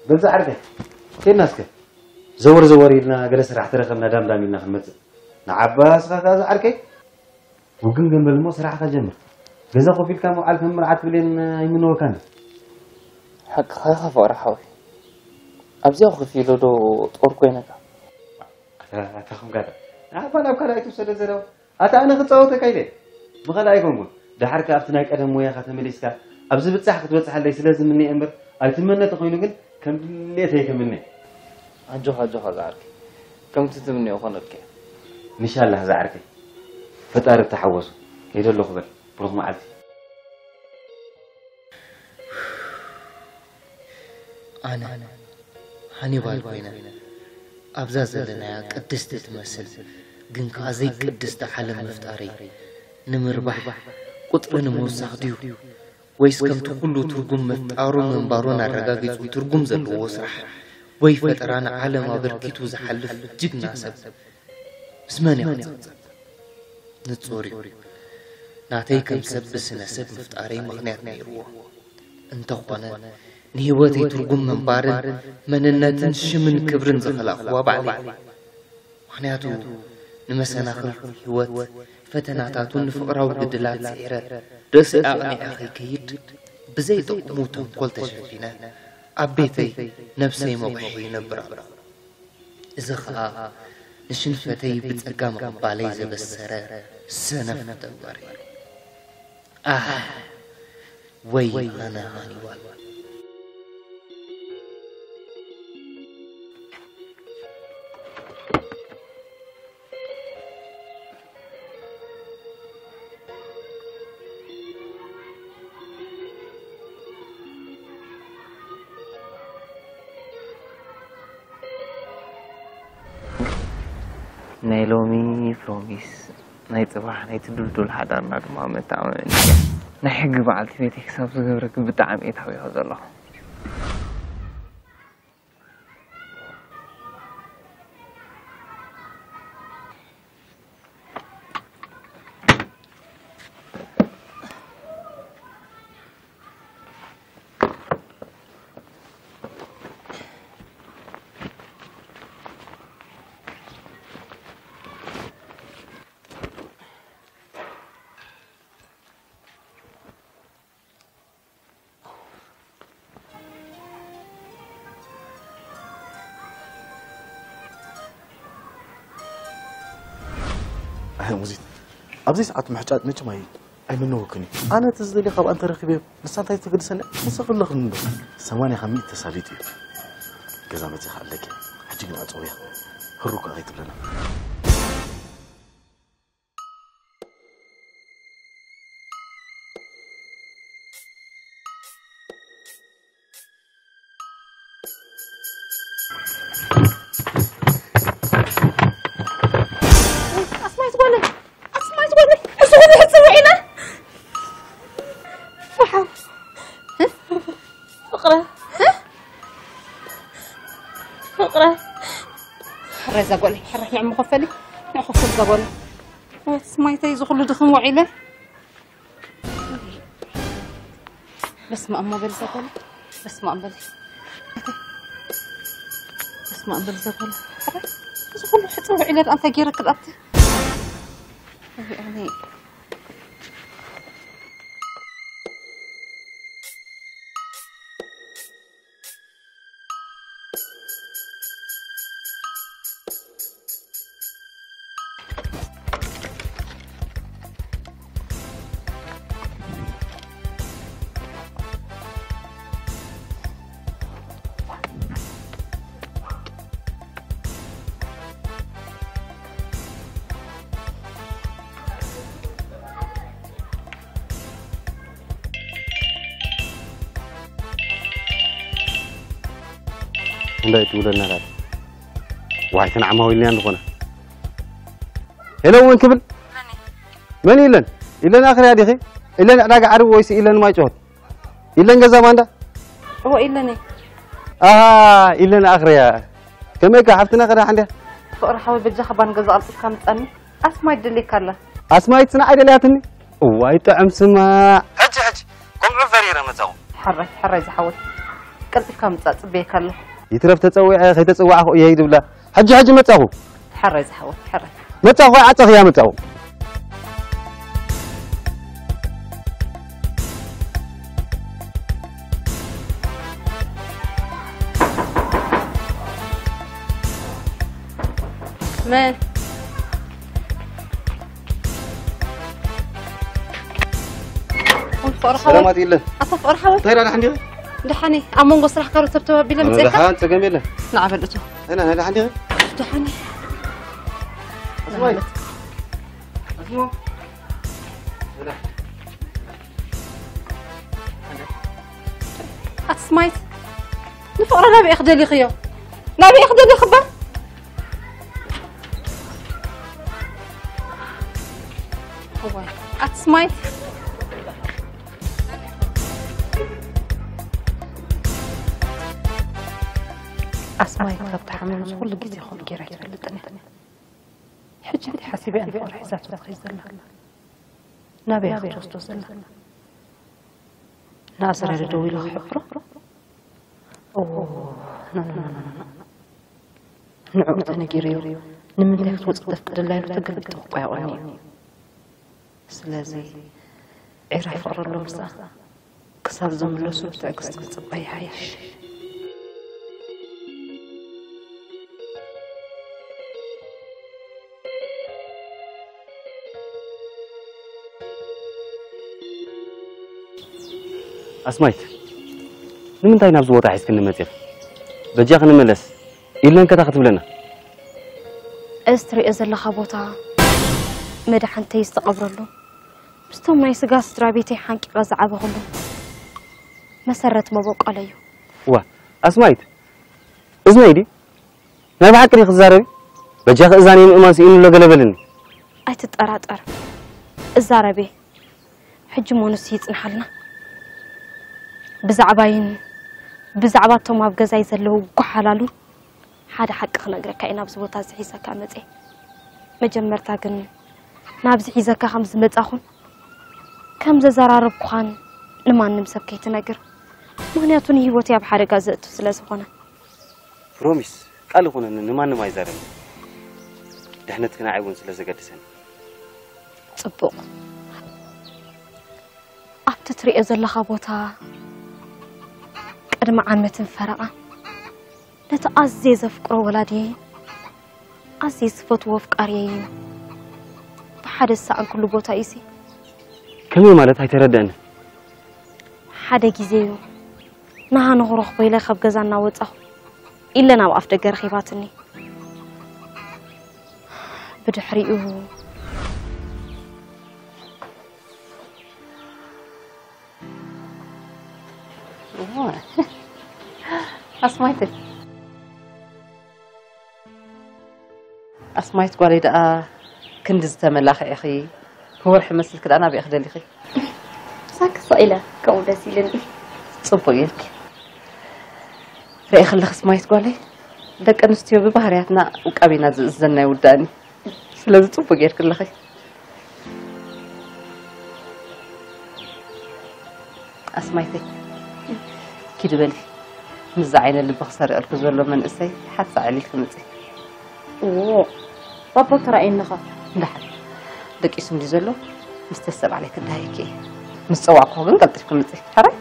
በል ዝዓርከይ፣ ኬድና እስከ ዘወር ዘወር ኢልና ገለ ስራሕ ተረኸብና ዳምዳም ኢልና ክንመጽእ። ንዓባ እስኻ ከኣ ዝዓርከይ፣ ውግን ገምበል እሞ ስራሕኻ ጀምር። ገዛ ኮፍ ኢልካ ምውዓል ከም መርዓት ብሌን ኣይምነወካን። ሓቅኻ ኢኻ ፍቕሪ ሓወይ። ኣብዚኣ ኮፍ ኢለ ዶ ጦር ኮይነካ? ኣታ፣ ኣታ፣ ከምካ ኣታ። ንዓባ ናብ ካልኣይ ትውሰደ ዘረባ። ኣታ፣ ኣነ ክጻወተካ ኢለ። ብኻልእ ኣይኮንኩን። ደሓር ከኣ ኣብቲ ናይ ቀደም ሞያኻ ተመሊስካ፣ ኣብ ዝብጻሕ ክትበጽሓለይ ስለ ዝምነ እየ እምበር፣ ኣይትመነ ተኾይኑ ግን፣ ከም ድሌተይ ክምነ። ኣጆኻ፣ ኣጆኻ ዝዓርከይ። ከምቲ ትምነዮ ኮነልካ። ንሻላህ ዝዓርከይ። ፈጣሪ ተሓወሶ። ከይደ ኣለኹ በል። ብሩኽ መዓልቲ። ኣነ ሃኒባል ኮይነ ኣብዛ ዘለናያ ቅድስቲ ትመስል ግን ከኣ ዘይቅድስቲ ዓለም ምፍጣረይ ንምርባሕ ቁጽሪ ንምውሳኽ ድዩ? ወይስ ከምቲ ኩሉ ትርጉም ምፍጣሩን ምንባሩን ኣረጋጊጹ ትርጉም ዘለዎ ስራሕ ወይ ፈጠራ ንዓለም ኣበርኪቱ ዝሓልፍ ጅግና ሰብ ምስ መን ኢኻ ትጽንጸት? ንጹር እዩ። ናተይ ከም ሰብ ብስነ ሰብ ምፍጣረይ ምኽንያት ነይርዎ። እንተኾነ ንህይወተይ ትርጉም ምንባርን መንነትን ሽምን ክብርን ዝኸላእኽዋ ባዕለይ። ምኽንያቱ ንመሰናኽል ህይወት፣ ፈተናታቱን ንፍቕራዊ ግድላት ስዒረ ርእሰይ ኣቕኒዐ ከይከይድ ብዘይጠቕሙ ተንኮል ተሸፊነ ኣብ ቤተይ ነብሰይ መጉሒ ይነብር ኣለኹ። እዚ ኸኣ ንሽንፈተይ ብጸጋ ምቕባለይ ዘበሰረ ሰነፍ ተግባር እዩ። ኣህ! ወይ ኣነ ሃኒባል። ናይ ሎሚ ፕሮሚስ፣ ናይ ጽባሕ ናይቲ ድልዱል ሓዳርና ድማ መተኣማመኒ እያ። ናይ ሕጊ በዓልቲ ቤተይ ክሳብ ዝገብረኪ ብጣዕሚ እየ ተሃዊኸ ዘለኹ። ኣይ ሙዚት፣ ኣብዚ ሰዓት ምሕጫጭ መቸም ኣይ ኣይምነወክን እዩ። ኣነ እቲ ዝደልዮ ካብኣ እንተረኺበዮ ንሳ እንታይ ተገድሰኒ? ንሳ ከለኽን እንዶ ሰማንያ ካብ ሚእቲ ተሳሊጡ እዩ። ገዛ መጺኻ ኣለኪ። ሕጂ ግን ኣጸውያ። ህሩ ከኣ ከይትብለና። ኣስማይት ጓለይ፣ ኣስማይት ጓለይ፣ እዚ ኩሉ ሕጽብ ውዒለ። ወሓው። ፍቕረ፣ ፍቕረ። ሕራይ እዛ ጓለይ፣ ሕራይ ንዕሞ ከፈሊ፣ ንዕ ከፈል እዛ ጓለይ። ኣስማይተይ፣ እዚ ኩሉ ድኽም ውዒለ። በስመ ኣብ ሞበል ዘበለ፣ በስመ ኣብ በለ። በስመ ኣብ በል ዘበለ። ኧረ፣ እዚ ኩሉ ሕጽብ ውዒለ ደኣ እንታይ ገይረኪ ደኣ ኣብቲ? ወይ ኣነ። እንታይ ትብለና ዳት? ዋይ፣ ተን ዓማዊልና እንኾነ። ሄሎ እውን ክብል? መን ኢለን? ኢለን ኣኽርያ ዲኺ? ኢለን ዕዳጋ ዓርቢ ወይስ ኢለን ማይ ጭሆት? ኢለን ገዛ ማንዳ? እዎ፣ ኢለን እየ። ኣሃ፣ ኢለን ኣኽርያ። ከመይካ ሓፍትና ኸዳ ሓንድያ? ፍቕሪ ሓወይ፣ በጃኻ ባን ገዛ ቀልጢፍካ ምጻኒ። ኣስማይት ደልየካ ኣላ። ኣስማይት ንዓይ ደልያትኒ? እዋይ ጥዑም ስማዕ። ሕጂ፣ ሕጂ፣ ከምኡ ፈሪረ መጻኹ። ሕራይ፣ ሕራይ ዝሓወይ። ቀልጢፍካ ምጻእ ጽበየካ ኣለኹ። ይትረፍ ተጸዊዐ፣ ከይተጸዋዕኹ እየ ይድብላ። ሕጂ፣ ሕጂ መጻኹ። ሕራይ ዝሓወይ፣ ሕራይ። መጻኹ፣ ዓጸኽያ መጻኹ። መን? ፍቕሪ ሓወይ። ሰላማት የለን። ኣታ ፍቕሪ ሓወይ። እንታይ ደኣ ደሓን ዲኺ? ደሓን እየ። ኣብ መንጎ ስራሕ ካልኦት ሰብ ተባቢለ መጺእካ? ደሓን፣ ጸገም የለን። ንዓ በል እቶ። ኣነ ደሓን ዲኺ? ደሓን እየ። ኣስማይ። ኣስማይ። ኣስማይት፣ ንፍቕሪ ናበይ ኢኺ ደሊኽዮ? ናበይ ኢኺ ደሊኽባ? እዋይ፣ ኣስማይት። ኣስማይት ካብ ተሓመመስ ኩሉ ግዜ ከምኡ ገይራ ኣይትፈልጥን እያ። ሕጂ እንታይ ሓሲበ እያ ንፍቕሪ ሒዛቶ ትኸይድ ዘላ? ናበይ እያ ክትወስዶ ዘላ? ንኣስራደ ደዊሉ ክሕብሮ? ኦ፣ ኖ፣ ኖ፣ ኖ፣ ኖ፣ ኖ። ንዕኡ እንተነጊረዮ፣ ንምንታይ ክትወጽእ ተፍቅደላ ኢሉ ተገልቢጡ ክቋየቖኒ እዩ። ስለዚ፣ ዒራ ፍቕሪ ኣሎ ምስኣ። ክሳብ ዝምለሱ ብትዕግስቲ ምጽባይ ይሓይሽ። ኣስማይት፣ ንምንታይ ናብዚ ቦታ ሒዝክኒ መጺኺ? በጃኺ ንመለስ። ኢለን ከታ ክትብለና። እዚ ትሪኦ ዘለኻ ቦታ መድሓንተይ ዝተቐብረሉ፣ ምስቶም ናይ ስጋ ስድራ ቤተይ ሓንቂቐ ዝዓበኹሉ መሰረት መበቆለይ እዩ። እዋ፣ ኣስማይት፣ እዝነይ ድዩ? ናይ ብሓቂ ድዩ ክትዛረቢ? በጃኺ እዛን ምእማን ስኢኑ ኣሎ ገለ በልኒ። ኣይትጠራጠር። እዛረቤ ሕጂ ሞንስ ይጽንሓልና። ብዛዕባይን ብዛዕባ እቶም ኣብ ገዛይ ዘለዉ ጓሓላሉን ሓደ ሓቂ ክነግረካ እየ ናብዚ ቦታ እዚ ሒዘካ መጽየ። መጀመርታ ግን ናብዚ ሒዘካ ከም ዝመጻኹን ከም ዘዘራረብኩኻን ንማንም ሰብ ከይትነግር፣ ምኽንያቱ ንህይወተይ ኣብ ሓደጋ ዘእቱ ስለ ዝኾነ። ፕሮሚስ፣ ቃል ይኹነኒ፣ ንማንም ኣይዛረብን። ድሕነትኪ ንዓይ እውን ስለ ዘገድሰኒ። ጽቡቕ። ኣብቲ ትርእዮ ዘለኻ ቦታ ቅድሚ ዓመትን ፈረቓ ነቲ ኣዝየ ዘፍቅሮ ወላዲየይን ኣዝየ ዝፈትዎ ኣፍቃሪየይን ብሓደ ዝሰኣንኩሉ ቦታ እዩሲ። ከመይ ማለት ኣይተረደእን። ሓደ ግዜ እዩ ንሃ ንኽረኽቦ ኢለ ካብ ገዛ እናወጻኹ ኢለ ናብ ኣፍ ደገ ረኺባትኒ። ብድሕሪኡ ኣስማይት ኣስማይት ጓለይ ደኣ ክንዲ ዝተመላኽዒኺ ወርሒ መስልኪ ደኣ ናበይ ክደሊኺ? ሳክ ስቕ ኢለ ከምኡ ደስ ኢልኒ። ጽቡቕ ኢልኪ። ርኢኺ ኣለኺ ኣስማይት ጓለይ፣ ደቂ ኣንስትዮ ብባህርያትና ውቃቢና ዝእዝዘና ይውዳእኒ። ስለዚ ጽቡቕ ጌርኪ ኣለኺ። ኣስማይተይ ኪዲ በሊ። ምስዚ ዓይነ ልቢ ክሰርቀልኩ ዘሎ መንእሰይ ሓንሳእ ዕሊልኪ ምጺ። ዎ ባባ ተራእየኒ ኸ? እንዳሓር ደቂሱ እንዲ ዘሎ ምስ ተሰብኣለይ ክዳየኪ እየ። ምስ ጸዋዕኩ ግን ቀልጢፍኪ ምጺ። ሓራይ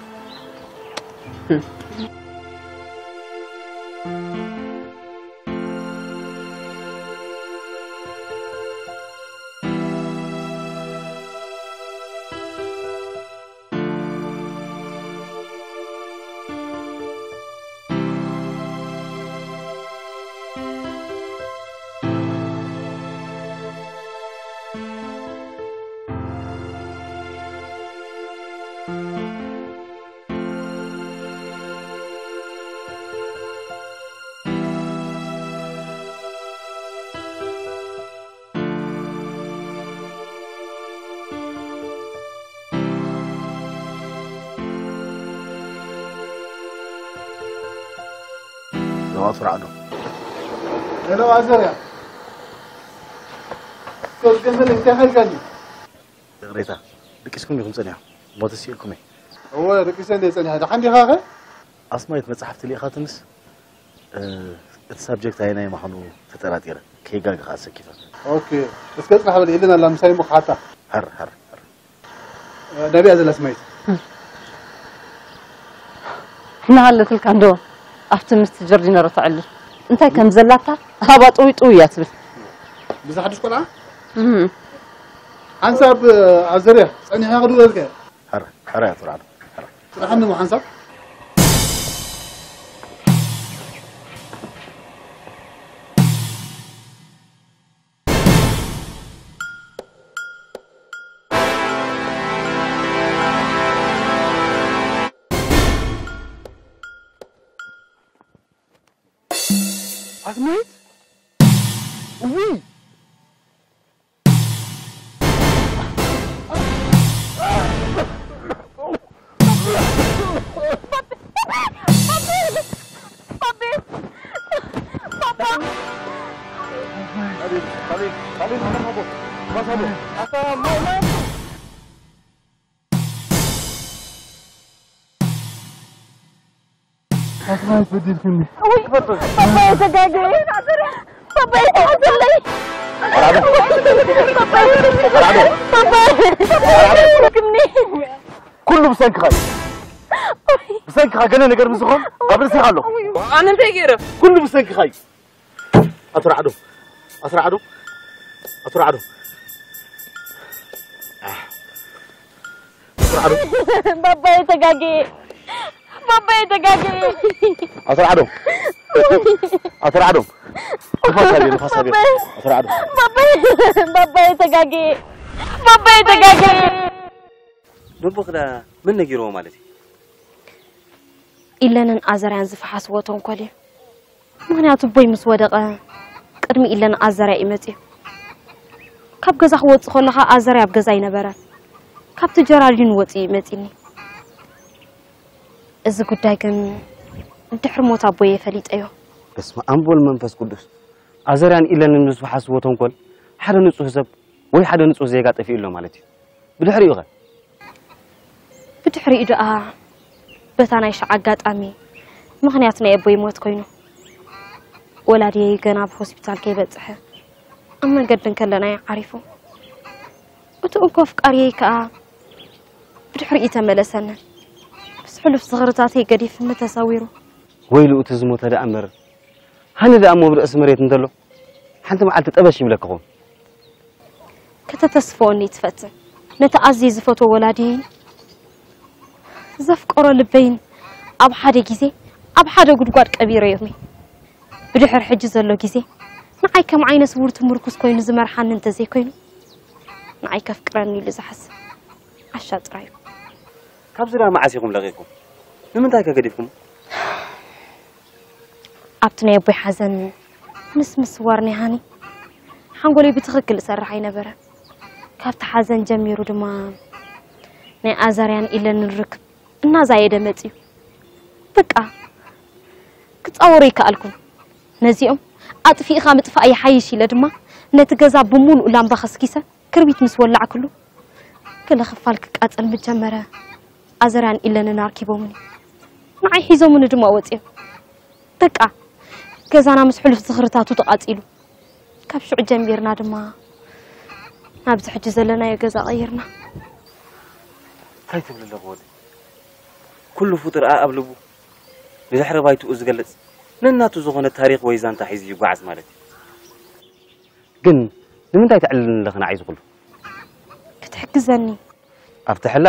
ለዋት ፍራዕዶ ሄሎ ኣዘርያ። ከዝገዘል እንታይ ሓይልካኒ? ይቕሬታ ደቂስኩም ኢኹም ጸኒሖም። ሞት ስኢልኩም እየ። እወ ደቂሰ እንደ ጸኒሐ። ደሓን ዲኻ ኸ? ኣስማይት መጽሓፍቲ ልኢኻትንስ እቲ ሳብጀክት ኣየናይ ምዃኑ ተጠራጢረ። ከይጋግኻ ኣሰኪፋ። ኦኬ። እስከ ጽናሕ በል ኢልን ኣላ ምሳይ እሞ ክሓታ። ሃር ሃር ሃር። ናበይ እያ ዘላ ኣስማይት? እናሃለትልካ እንዶ ኣብቲ ምስቲ ጀርዲነሮ ተዕልል እንታይ ከም ዘላታ ሃባ ጥውይ ጥውይ እያ ትብል። ብዛ ሓድሽ ቆልዓ? ሓንሳብ ኣዘርያ ጸኒሕና ክድውለልካ እየ። ሕረ ሕረ እያ ትርዓዶ። ሕረ። ጽናሓኒ እሞ ሓንሳብ። ኣስማይት? እውይ! ኣስማይት በዲልክኒ። ባባየ ተጋገየ። ባባየ ተሓተለይ። ባባየ ተሓተለይ። ኩሉ ብሰንክኻ እዩ። ብሰንክኻ ገለ ነገር ምስ ዝኾን ኣብ ርእስኻ ኣለኹ። ኣነ እንታይ ገይረ? ኩሉ ብሰንክኻ እዩ። ኣቶ ራዕዶ፣ ኣቶ ራዕዶ፣ ኣቶ ራዕዶ፣ ኣቶ ራዕዶ። ባባየ ተጋጌ፣ ባባየ ተጋጌ። ኣቶ ራዕዶ፣ ኣቶ ራዕዶ። ንፋስ ሃብዮ፣ ንፋስ ሃብዮ። ኣቶ ራዕዶ። ባባየ፣ ባባየ ተጋጌ፣ ባባየ ተጋጌ። በቦ ክዳ መን ነጊርዎ ማለት እዩ? ኢለንን ኣዘርያን ዝፈሓስዎ ተንኮል እዩ። ምኽንያቱ ኣቦይ ምስ ወደቐ ቅድሚ ኢለን ኣዘርያ እዩ መጺኡ። ካብ ገዛ ክወጽእ ከሎ ኸኣ ኣዘርያ ኣብ ገዛ ኣይነበረን። ካብቲ ጀራዲን ወጺኡ እዩ መጺኒ። እዚ ጉዳይ ግን ድሕሪ ሞት ኣቦየ ፈሊጠዮ። በስመ ኣብ ወወልድ ወመንፈስ ቅዱስ። ኣዘርያን ኢለንን ዝፈሓስዎ ተንኮል ሓደ ንጹህ ሰብ ወይ ሓደ ንጹህ ዜጋ ጠፊኡ ኣሎ ማለት እዩ። ብድሕሪኡ ኸ? ብድሕሪኡ ደኣ በታ ናይ ሻዕ ኣጋጣሚ ምኽንያት ናይ ኣቦይ ሞት ኮይኑ፣ ወላዲየይ ገና ኣብ ሆስፒታል ከይበጽሐ ኣብ መንገዲ እንከለና እዩ ዓሪፉ። እቲ እንኮ ኣፍቃሪየይ ከኣ ብድሕሪኡ ተመለሰኒ። ምስ ሕሉፍ ዝኽርታተይ ገዲፍኒ ተሰዊሩ። ወይሉ እቲ ዝሞተ ደኣ እምበር፣ ሃኒ ደኣ እሞ ብርእሲ መሬት እንተሎ ሓንቲ መዓልቲ ጠበሽ ይብለኪ ኸውን። ከተተስፍወኒ ትፈትን። ነቲ ኣዝየ ዝፈትዎ ወላዲየይን ዘፍቀሮ ልበይን ኣብ ሓደ ግዜ ኣብ ሓደ ጉድጓድ ቀቢረዮም'የ። ብድሕር ሕጂ ዘሎ ግዜ ንዓይ ከም ዓይነ ስውርቲ ምርኩስ ኮይኑ ዝመርሓኒ እንተዘይኮይኑ፣ ንዓይ ከፍቅረኒ ኢሉ ዝሓስብ ዓሻ ጥራይ እዩ። ካብዚ ደኣ መዓስ ኢኹም ለቒቕኩም? ንምንታይ ከ ገዲፍኩም? ኣብቲ ናይ ኣቦይ ሓዘን ምስ ምስዋር ናይ ሃኒ ሓንጎለይ ብትኽክል ዝሰርሕ ኣይነበረን። ካብቲ ሓዘን ጀሚሩ ድማ ናይ ኣዛርያን ኢለንን ርክብ እናዛየደ መጺኡ። በቃ ክጻወሮ ኣይከኣልኩን። ነዚኦም ኣጥፊእኻ ምጥፋእ ይሓይሽ ኢለ ድማ ነቲ ገዛ ብምሉኡ ላምባ ከስኪሰ ክርቢት ምስ ወላዕክሉ፣ ገለ ክፋል ክቃጸል ምስ ጀመረ፣ ኣዘርያን ኢለንን ኣርኪቦምኒ። ንዓይ ሒዞምኒ ድማ ወጺኦም። በቃ፣ ገዛና ምስ ሕሉፍ ዝኽርታቱ ተቓጺሉ። ካብ ሽዑ ጀሚርና ድማ ናብዚ ሕጂ ዘለናዮ ገዛ ቀይርና። እንታይ ትብል ኣለኺ ወደይ? ኩሉ ፍጡር ኣኣብ ልቡ ንድሕሪ ባይትኡ ዝገልጽ ነናቱ ዝኾነ ታሪኽ ወይ ዛንታ ሒዙ ይጓዓዝ ማለት እዩ። ግን ንምንታይ ተዕልልኒ ኣለኺ ንዓይ እዚ ኩሉ? ክትሕግዘኒ። ኣብቲ ሕላ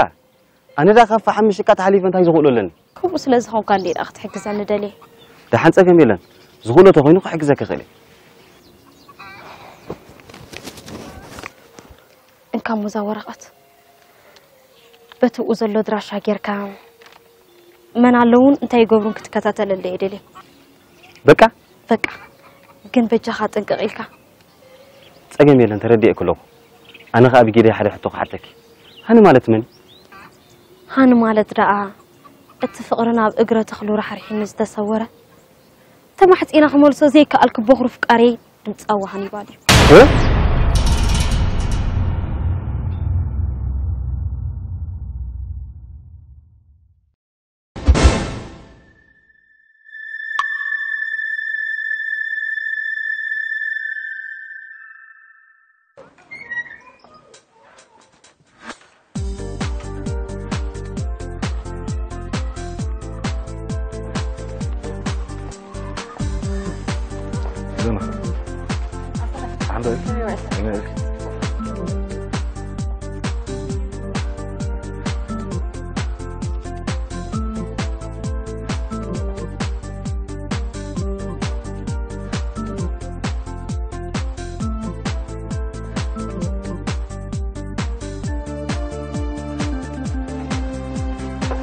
ኣነ ደኣ ካብ ፈሓም ምሽቃጥ ሓሊፈ እንታይ ዝኽእሎ ኣለኒ? ከምኡ ስለ ዝኾንካ እንድየ ደኣ ክትሕግዘኒ ደልየ። ደሓን ጸገም የለን። ዝኽእሎ ተኾይኑ ክሕግዘኪ እኽእል እየ። እንካ እሞ እዛ ወረቐት። በቲ ብኡ ዘሎ ኣድራሻ ጌርካ መን ኣለዉን እንታይ ይገብሩን ክትከታተለለይ እየ ደልየ። በቃ? በቃ። ግን በጃኻ ጥንቅቕ ኢልካ። ጸገም የለን፣ ተረዲኤኪ ኣለኹ። ኣነ ኸኣ ብጊደይ ሓደ ሕቶ ክሓተኪ። ሃኒ ማለት መን እዩ? ሃኒ ማለት ደኣ እቲ ፍቕሪ ናብ እግረ ተኽሉ ራሕሪሑኒ ዝተሰወረ፣ ተማሕጺነ ክመልሶ ዘይከኣልኩ ቦኽሪ ፍቃረይ ድምጻዊ ሃኒባል እዩ። እ?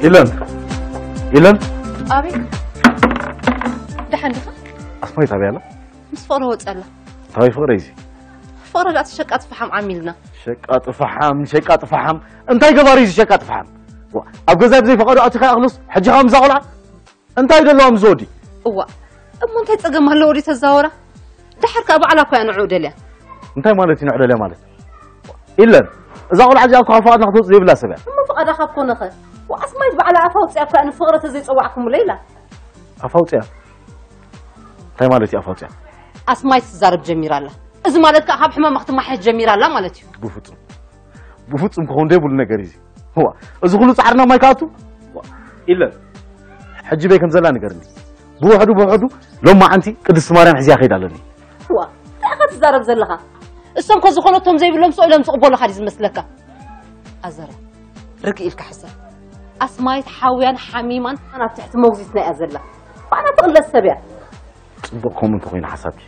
ኢለን ኢለን ኣቤት ደሓን ዲኻ ኣስማይ ታበይ ኣላ ምስ ፍቕረ ወፀላ ታበይ ፍቕረ እዚ ፍቕረ ዳኣ ሸቃጥ ፈሓም ዓሚልና ሸቃጥ ፈሓም ሸቃጥ ፈሓም እንታይ ገባሪ እዚ ሸቃጥ ፈሓም ኣብ ገዛ ብዘይ ፈቐዶ ኣቲኻ ይኣኽሉስ ሕጂ ኸዓ ምዛ ቆልዓ እንታይ ደለዋ ምስ ወዲ? እዋ እሞ እንታይ ጸገም ኣለዎ ድዩ ተዛወራ? ድሓር ከኣ ባዕላ እኮ እያ ንዕኡ ደልያ። እንታይ ማለት እዩ ንዕኡ ደልያ ማለት? ኢለን እዛ ቆልዓ እዚኣ እኮ ካብ ፍቓድና ክትወጽእ ዘይብላ ሰብ እያ። እሞ ፍቓዳ ካብ ኮነኸ? ወኣስማይት ባዕላ ኣፋ ኣውጺኣ እኮ እያ ንፍቕረ ተዘይጸዋዕኩምለይ ኢላ። ኣፋ ኣውጺኣ? እንታይ ማለት እዩ ኣፋ ኣውጺኣ? ኣስማይት ትዛረብ ጀሚራ ኣላ። እዚ ማለት ከኣ ካብ ሕማማ ክትመሓየሽ ጀሚራ ኣላ ማለት እዩ። ብፍጹም ብፍጹም ክኸውን ዘይብሉ ነገር እዩ እዚ። እዋ፣ እዚ ኩሉ ጻዕርና ማይ ክኣቱ? እዋ፣ ኢለን። ሕጂ በይ ከም ዘላ ንገርኒ። ብውሕዱ ብውሕዱ ሎማዓንቲ ቅድስቲ ማርያም ሒዝያ ከይድ ኣለኒ። እዋ፣ እንታይ ኢኻ ትዛረብ ዘለኻ? እሶም ከ ዝኾነቶም ዘይብሎም ስቕ ኢሎም ዝቕበሉኻ ድዩ ዝመስለካ? ኣዘረ፣ ርግእ ኢልካ ሕሰብ። ኣስማይት ሓውያን ሓሚማን ኣብ ትሕቲ ሞግዚትና እያ ዘላ። ባዕላ ትቕለስ ሰብ እያ። ጽቡቕ ከምኡ እንተኾይኑ ሓሳብኪ።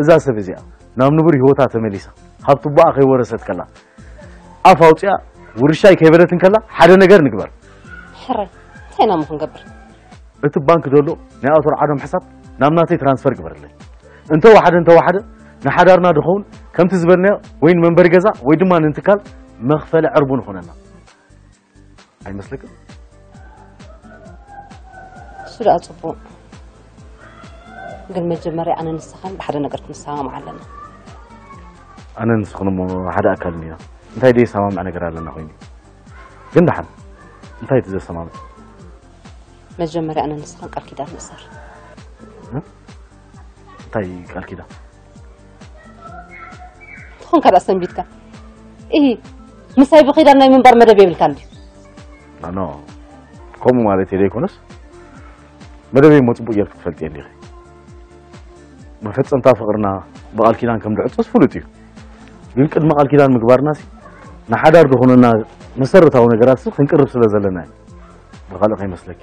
እዛ ሰብ እዚኣ ናብ ንቡር ህይወታ ተመሊሳ ካብ ቱቦኣ ከይወረሰት ከላ ኣፍ ኣውፂኣ ውርሻይ ከይበለት እንከላ ሓደ ነገር ንግበር። ሕራይ እንታይ ኢና እሞ ክንገብር? እቲ ባንክ ዘሎ ናይ ኣቶ ርዓዶም ሕሳብ ናብ ናተይ ትራንስፈር ግበርለይ። እንተወሓደ እንተወሓደ ንሓዳርና ድኸውን ከምቲ ዝበልናዮ ወይ ንመንበሪ ገዛ ወይ ድማ ንትካል መኽፈሊ ዕርቡ ንኾነና። ኣይመስለክን? እሱ ደኣ ጽቡቕ። ግን መጀመርያ ኣነ ንስኻን ብሓደ ነገር ክንሰማማዕ ኣለና። ኣነ ንስኽን እሞ ሓደ ኣካል ኢና። እንታይ ደይሰማምዕ ነገር ኣለና ኮይኑ? ግን ደሓን እንታይ እቲ ዘሰማምዕ? መጀመርያ ኣነ ንስኻን ቃል ኪዳን ንእሰር። እንታይ ቃል ኪዳን? ትኾን ካልእ ኣስተንቢትካ? ኢሂ፣ ምሳይ ብኺዳን ናይ ምንባር መደብ የብልካን ድዩ? ኖ፣ ከምኡ ማለት እየ ዘይኮነስ፣ መደበይ እሞ ጽቡቕ ጌርክ ትፈልጥዮ እንዲኺ። መፈጸምታ ፍቕርና ብቓል ኪዳን ከም ድዕጾስ ፍሉጥ እዩ። ግን ቅድሚ ቃል ኪዳን ምግባርናሲ ንሓዳር ዝኾነና መሰረታዊ ነገራትሲ ክንቅርብ ስለ ዘለና እዩ። ብኻልእ ከይመስለኪ።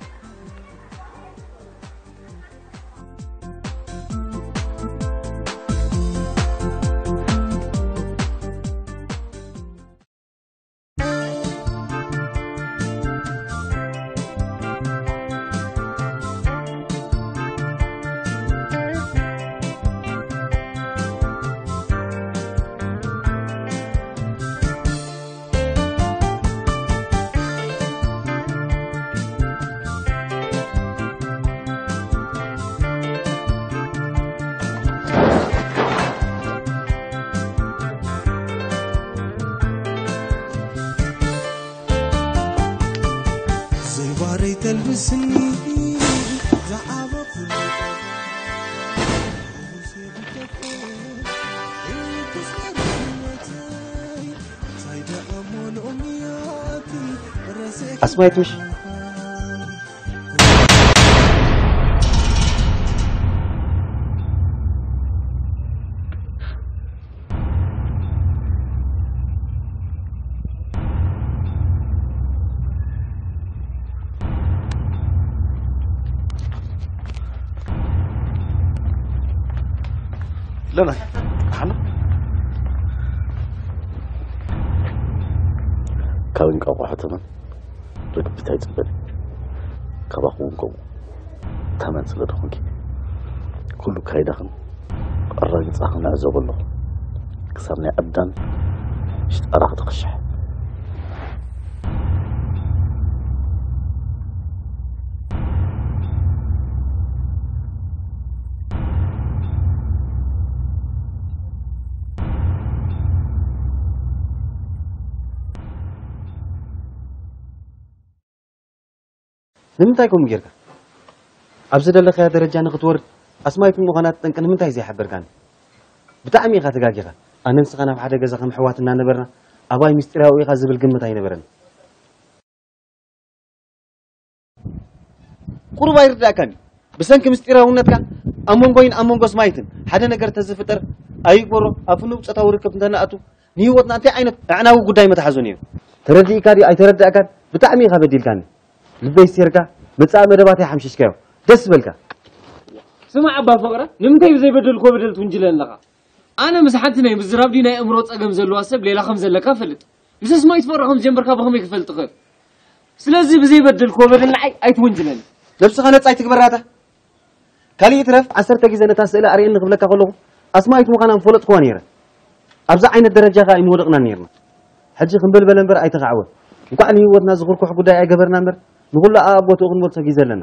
ዘይባረይ ተልብስኒ ዝዓበኹ ኣስማይት ምሽ ለናይ ሓሎ ካብ እንቋቑሖ ተመን ርግቢት ኣይጽበን። ካባኹም እውን ከምኡ ተመን ስለ ዝኾንኪ ኩሉ ካይዳኽን ኣራግጻኽን ንዕዘቦ ኣለኹ። ክሳብ ናይ ኣዳም ሽጣራ ክትኽሽሕ። ንምንታይ ከምኡ ጌርካ? ኣብ ዝደለኻዮ ደረጃ ንኽትወርድ ኣስማይት ምዃና ትጠንቂ ንምንታይ ዘይሓበርካኒ? ብጣዕሚ ኢኻ ተጋጊኻ። ኣነ ንስኻ ናብ ሓደ ገዛ ከም ኣሕዋት እናነበርና ኣባይ ምስጢራዊ ኢኻ ዝብል ግምት ኣይነበረን። ቁሩብ ኣይርዳእካን እዩ። ብሰንኪ ምስጢራውነትካ ኣብ መንጎይን ኣብ መንጎ ኣስማይትን ሓደ ነገር ተዝፍጠር ኣይግበሮ ኣብ ፍኑው ጾታዊ ርክብ እንተንኣቱ ንህይወትና እንታይ ዓይነት ኣዕናዊ ጉዳይ ምተሓዞ ነይሩ? ተረዲእካ ድዩ ኣይተረዳእካን ብጣዕሚ ኢኻ በዲልካኒ። ልበይ ሴርካ መጻኢ መደባተይ ሓምሺሽካዮ። ደስ በልካ። ስማዕ ኣባ ፍቕረ፣ ንምንታይ ብዘይበደልክዎ በደል ትውንጅለኒ ኣለኻ? ኣነ ምስ ሓንቲ ናይ ምዝራብ ድዩ ናይ ኣእምሮ ጸገም ዘለዋ ሰብ ሌላ ከም ዘለካ እፈልጥ። ምስ ኣስማይት ፍቕሪ ከም ዝጀመርካ ብኸመይ ክፈልጥ እኽእል? ስለዚ ብዘይበደልክዎ በደል ንዓይ ኣይትወንጅለኒ። ነብስኻ ነጻ ኣይትግበራታ። ካሊእ ይትረፍ ዓሰርተ ግዜ ነታ ስእሊ ኣርእየኒ ክብለካ ከለኹ ኣስማይት ምዃና ምፈለጥክዋ ነይረ። ኣብዛ ዓይነት ደረጃ ከኣ ኣይምወደቕናን ነይርና። ሕጂ ክንብል በለ እምበር ኣይተኻዕወን። እንኳዕ ንህይወትና ዝኹርኩሕ ጉዳይ ኣይገበርና እምበር ንኹሉ ኣብ ቦትኡ ክንመልሶ ግዜ ኣለና።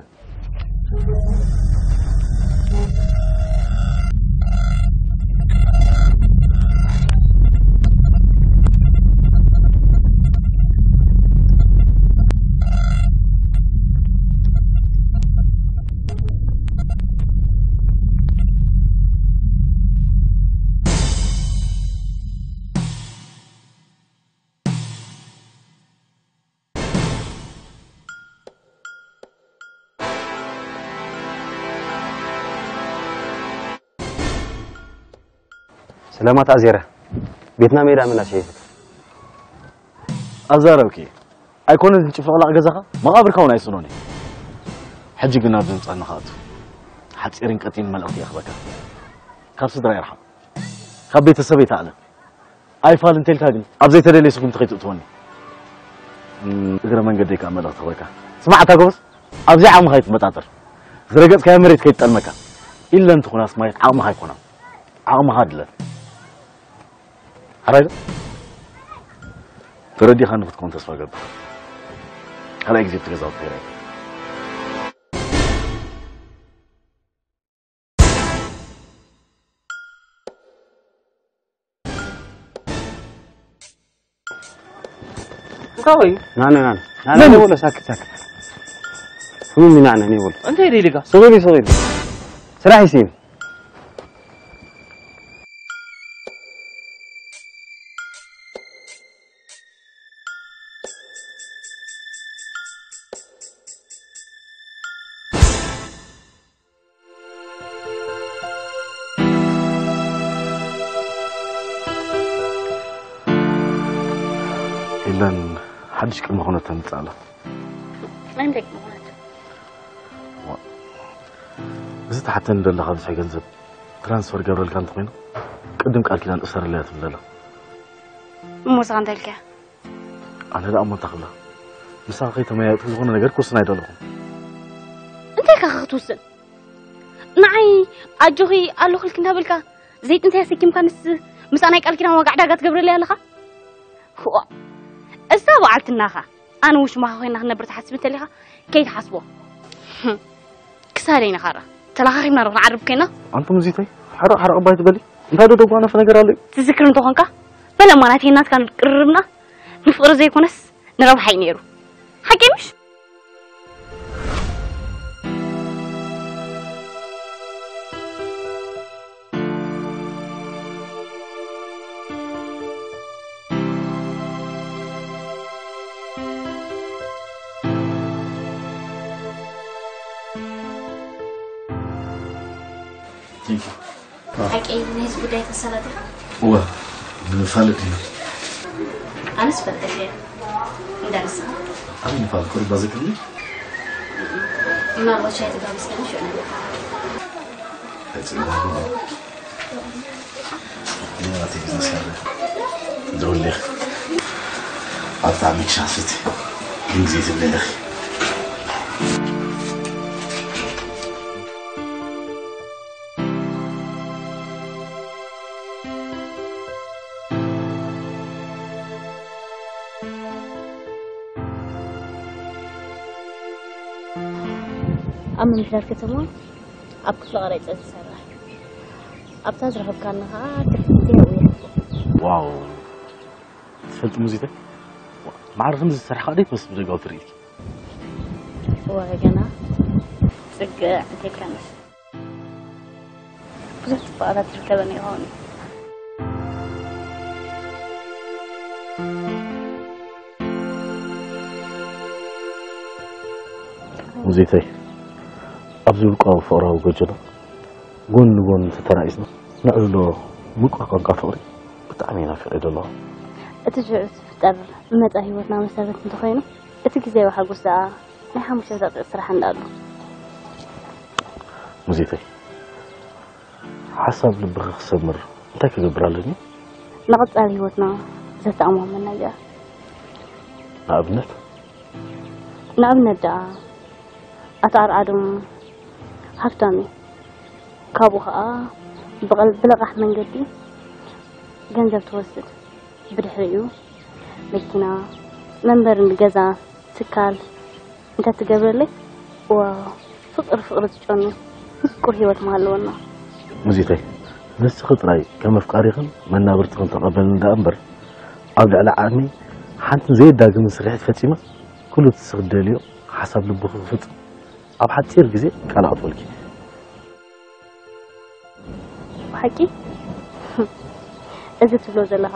ሰላማት ኣዜራ፣ ቤትና ሜዳ መናሸ ይፍት። ኣዛረብኪ ኣይኮነን ዝጭፍለቕላቕ ገዛኻ መቓብርካ እውን ኣይስኖን እዩ። ሕጂ ግን ኣብዚ ህንፃ ንኽኣቱ ሓፂርን ቀጢን መልእኽቲ የኽበካ። ካብ ስድራ ይርሓቕ፣ ካብ ቤተሰብ ይተኣለ። ኣይፋል እንተልካ ግን ኣብ ዘይተደልየ ስጉምቲ ከይትእትወኒ። እም፣ እግረ መንገደይ ከዓ መልእኽቲ ክበካ። ስማዕ ኣታ ጎበዝ፣ ኣብዚኣ ዓቕምኻ ኣይትመጣጠር። ዝረገጽካዮ መሬት ከይትጠልመካ። ኢለን ትኹናስ ማየት ዓቕምኻ ኣይኮናን። ዓቕምኻ ድለ። ሓራይ ዶ? ተረዲኻኒ ክትከውን ተስፋ ገብር። ካልኣይ ግዜ ብትገዛውቲ ከይረ። እንታይ ወይ? ናነ ናነ ናነ ነይ በሎ፣ ሳክት ሳክት። ስሙ ሚናነ ነይ በሎ። እንታይ ደይ ልጋ? ስቕ ኢሉ፣ ስቕ ኢሉ። ስራሕ ይስይን። ኢለን ሓድሽ ቅድመ ኩነት ተምጽእ ኣላ። ናይ ምንታይ ቅድመ ኩነት? እዚ ትሓተኒ ዘለኻ ብዝሒ ገንዘብ ትራንስፈር ገብረልካ እንተኾይኑ ቅድም ቃል ኪዳን እሰርለያ ትብል ዘላ። እሞ ንስኻ እንታይ ኢልካያ? ኣነ ደኣ እሞ እንታይ ክብላ? ምሳኻ ከይተመያየጥኩ ዝኾነ ነገር ክውስን ኣይደለኹን። እንታይ ኢኻ ክትውስን? ንዓይ ኣጆኺ ኣለኹልኪ እንዳበልካ ዘይጥንታይ ኣሰኪምካ ንስ ምስኣ ናይ ቃል ኪዳን ዋጋ ዕዳጋ ትገብረለይ ኣለኻ? ዋእ፣ እሳ በዓልትናኻ ኣነ ውሽማኻ ኮይና ክነብር ትሓስብ እንተሊኻ ከይትሓስቦ። ክሳደይ ነኻራ ተላኻኺብና ዶ ክንዓርብ ኮይና? ኣንቲ ሙዚተይ ሓረቕ ሓረቕ ባይ ትበሊ እንታይ ዶ ደጓነፈ ነገር ኣሎ እዩ? ትዝክር እንተኾንካ በለማ ናተይ ናትካ ቅርርብና ንፍቕሪ ዘይኮነስ ንረብሓ እዩ ነይሩ። ሓቂ ምሽ? ሓቂ ናይዚ ጉዳይ ተሳታፊ ኢኻ? እወ ንፋለጥ ኢና። ኣነስ ፈልጠክ እየ። እንዳ ንስኻ? ኣነ ንፋል ቁርባ ዘክርኒ? ምናልባት ሻይ ተጋቢዝካኒ ሽዑ ነግረኻ። ፈጺሙ ይዋ ኣቲ ቢዝነስ ያለ ዘውልኽ ኣብታ መክሻፍት ግን ግዜ ትብለለኺ። ኣብ ምምሕዳር ከተማ ኣብ ክፍሊ ቀረጽ ዝሰርሕ ኣብታ ዝረኸብካኒ ኸዓ ትርፊ ግዜ ኣብኡ ይሕልፎ። ዋው ትፈልጢ ሙዚተ ማዕረ ከምዚ ዝሰርሕ ከዓ ደይ ትመስል ብደጋዊ ትርኢት ወረ ገና ጽግዕ እንተይልካንስ ብዙሕ ጽባቐታት ዝርከበኒ ይኸውን እዩ። ሙዚተይ ኣብዚ ውልቃዊ ፍቕራዊ ጎጆና ጎን ንጎን ተተናኢስና ነዕልሎ ምቁር ቋንቋ ፍቕሪ ብጣዕሚ ናፊቐ ዘለኹ። እቲ ሽዑ ዝፍጠር መጻኢ ህይወትና መሰረት እንተኾይኑ እቲ ግዜያዊ ሓጎስ ደኣ ናይ ሓሙሽተ ደቂቕ ስራሕ እንዳኣሉ። ሙዚተይ ሓሳብ ልብኺ ክሰምር እንታይ ክገብር ኣለኒ? ንቐጻሊ ህይወትና ዘተኣማመና እያ። ንኣብነት? ንኣብነት ደኣ ኣታ ኣርዓዶም ሃብታም እዩ። ካብኡ ኸኣ ብቐል- ብለቓሕ መንገዲ ገንዘብ ትወስድ። ብድሕሪኡ መኪና፣ መንበሪ ገዛ፣ ትካል እንተትገብረለይ ዋው ፍቕሪ ፍቕሪ ዝጨኑ ምቁር ህይወት ምሃለወና። ሙዚተይ ንስኺ ጥራይ ከም ኣፍቃሪኽን መናብርትኽን ተቐበልኒ ደኣ እምበር ኣብ ልዕሊ ዓቕመይ ሓንቲ ዘየዳግምን ስርሒት ፈጺመ ኩሉ እቲ ንስኺ ትደልዮ ሓሳብ ልብኺ ክፍጽም ኣብ ሓጺር ግዜ ቃል ኣእትወልኪ። ብሓቂ እዚ ትብሎ ዘለኻ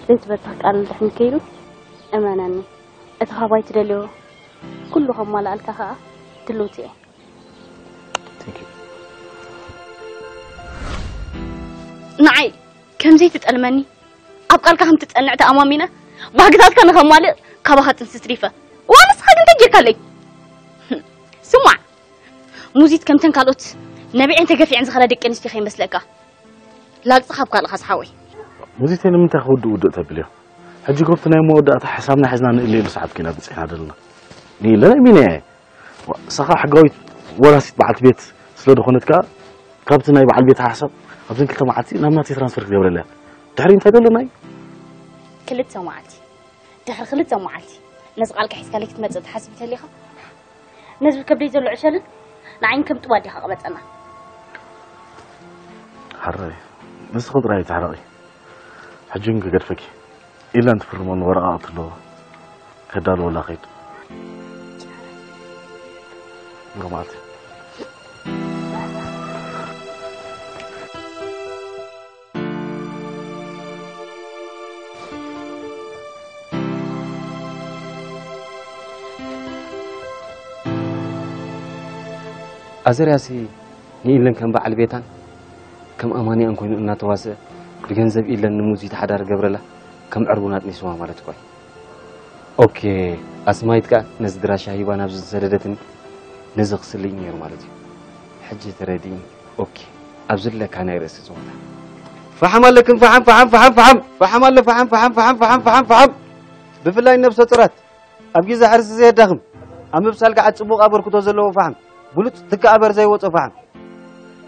ዘይትበትኽ ቃል እንድሕር ከይዱ እመነኒ እቲ ካባይ ትደልዮ ኩሉ ከማልኣልካ ከዓ ድልውቲ እየ። ንዓይ ከምዘይትጠልመኒ ኣብ ቃልካ ከም ትጸንዕ ተኣማሚነ ባህግታትካ ንኸማልእ ካባኻ ጥንሲ ትሪፈ እዋ ንስኻ ግን ተጀካለይ ስማዕ ሙዚት ከምተን ካልኦት ነቢዐን ተገፊዐን ዝኸዳ ደቂ ኣንስትዮ ከይመስለካ ላግጺ ካብ ካልእኻ ዝሓወይ ሙዚተይ ንምንታይ ክውድእ ውድእ ተብልዮ ሕጂ ጎብቲ ናይ መወዳእታ ሓሳብና ሒዝና ንእለየሉ ሰዓት ኪና ብጽሕና ዘለና ንኢለ ናይ ሚና እየ ሰኻ ሕጋዊት ወራሲት በዓልቲ ቤት ስለ ዝኾነት ከኣ ካብቲ ናይ በዓል ቤት ሓሳብ ኣብዘን ክልተ መዓልቲ ናብ ናተይ ትራንስፈር ክትገብረለያ። ድሕሪ እንታይ ደለና እዩ? ክልተ መዓልቲ ድሕሪ ክልተ መዓልቲ ነዚ ቃልካ ሒዝካለይ ክትመፅእ ትሓስብ እንተሊኻ፣ ነዚ ከብደይ ዘሎ ዕሸልን ንዓይን ከም ጥዋድ ኢኻ ቅበፀና። ሓራይ፣ ንስኺ ጥራይ ተሓረቒ። ሕጂ ግን ክገድፈኪ። ኢለን ትፍርመሉ ወረቓቕቲ ኣለዎ። ከዳልወላ ከይድ። ብሩህ መዓልቲ። ኣዘርያሲ ንኢለን ከም በዓል ቤታን ከም ኣማንያን ኮይኑ እናተዋስአ ብገንዘብ ኢለን ንሙዚት ሓዳር ገብረላ ከም ዕርቡን ኣጥኒስዋ ማለት እኮ እዩ። ኦኬ፣ ኣስማይት ከኣ ነዚ ድራሻ ሂባ ናብዚ ዝሰደደትኒ ነዚ ክስልይ ነይሩ ማለት እዩ። ሕጂ ተረዲእኒ። ኦኬ፣ ኣብዚ ለካ ናይ ርእሲ ጸወታ። ፈሓም ኣለክን፣ ፈሓም፣ ፈሓም፣ ፈሓም፣ ፈሓም። ፈሓም ኣሎ፣ ፈሓም፣ ፈሓም፣ ፈሓም፣ ፈሓም፣ ፈሓም፣ ፈሓም። ብፍላይ ነብሰ ጡራት ኣብ ግዜ ሕርሲ ዘየዳኽም፣ ኣብ ምብሳል ገዓት ጽቡቕ ኣበርክቶ ዘለዎ ፈሓም፣ ብሉጽ ትኪ ኣበር ዘይወጾ ፈሓም።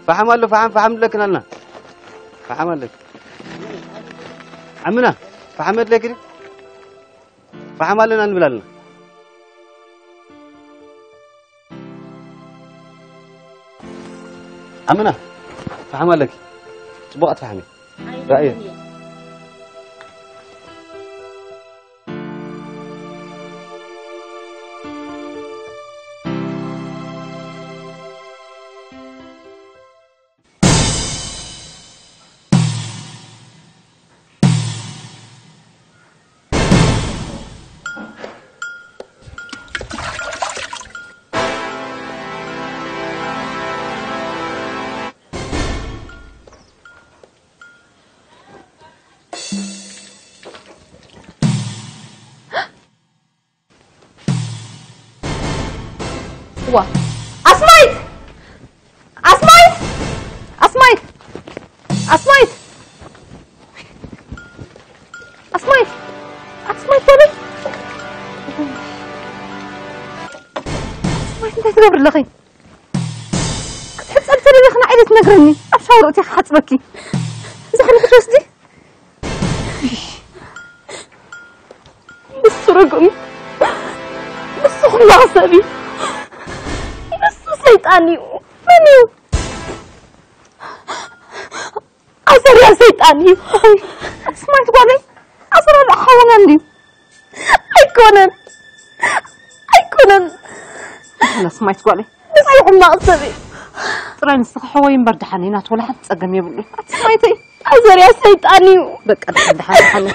ፈሓም ኣሎ፣ ፈሓም፣ ፈሓም ንብለክን ኣለና። ፈሓም ኣለክ። ዓምና፣ ፈሓም ኣድለኪ ድዩ? ፈሓም ኣለና ንብል ኣለና። ዓምና፣ ፈሓም ኣለኪ። ጽቡቓት ፈሓም እዩ። ራእየ። ዋ ኣስማይት ኣስማይት ኣስማይት ኣስማይት ኣስማይት ኣስማይት በለይ ኣስማይት እንታይ ትገብሪ ኣለኺ ክትሕፀቢ ተደሊኺ ንዓይ ትነግረኒ ኣብ ሻወር እትየ ክሓፅበኪ እዛ ከለ ክትወስዲ ንሱ ርጉም እዩ። ንሱ ሕማቕ ሰብ እዩ። ንሱ ሰይጣን እዩ። መን እዩ? ኣዘርያ ሰይጣን እዩ። ኣስማይት ጓለይ ኣዘርያ ሓውና እንድዩ። ኣይኮነን ኣይኮነን። ኣስማይት ጓለይ ንሱ ሕማቕ ሰብ እዩ። ጥራይ ንስኺ ሕወይ እምበር ደሓን እዩ ናቱ ወላ ሓንቲ ጸገም የብሉን። ኣስማይተይ ኣዘርያ ሰይጣን እዩ። በቃ ደሓን ደሓን ደሓን።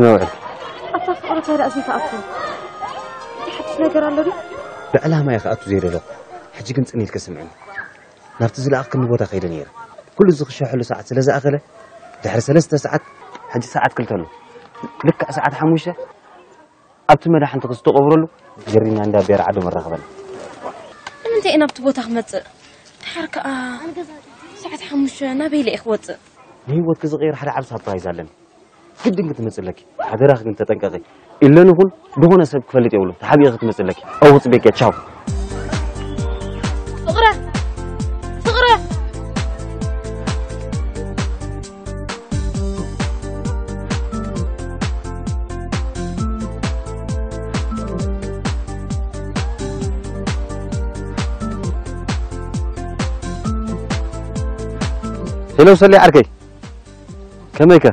ነውዕል ኣታ ፍቕሪ እንታይ ደኣ ዘይትኣቱ? እቲ ሓድሽ ነገር ኣሎ ድዩ? ብዕላማ እየ ክኣቱ ዘይደለኹ። ሕጂ ግን ጽን ኢልከ ስምዕኒ። ናብቲ ዝለኣኽክኒ ቦታ ከይደ ነይረ። ኩሉ ዝኽሸሐሉ ሰዓት ስለ ዝኣኸለ ድሕሪ ሰለስተ ሰዓት፣ ሕጂ ሰዓት ክልተ ኣሎ። ልክዕ ሰዓት ሓሙሽተ ኣብቲ መዳሕንቲ ክዝተቐብረሉ ጀሪና እንዳ ቤራ ዓዶ መራኸበና። ንምንታይ እየ ናብቲ ቦታ ክመፅእ? ድሓር ከኣ ሰዓት ሓሙሽተ ናበይ ኢለ እየ ክወፅእ? ንህይወትኪ ዝቕይር ሓደ ዓቢ ሳፕራይዝ ኣለኒ። ግድን ክትመጽእ ኣለኪ። ሓደራኺ ግን ተጠንቀቒ። ኢለን ይኹን ዝኾነ ሰብ ክፈልጥ የብሉ። ተሓቢእኺ ክትመጽእ ኣለኪ። ኣብኡ ክጽበየኪ እየ። ቻው። ፍቕረ! ፍቕረ! ሄሎ ሰሌ ዓርከይ፣ ከመይከ?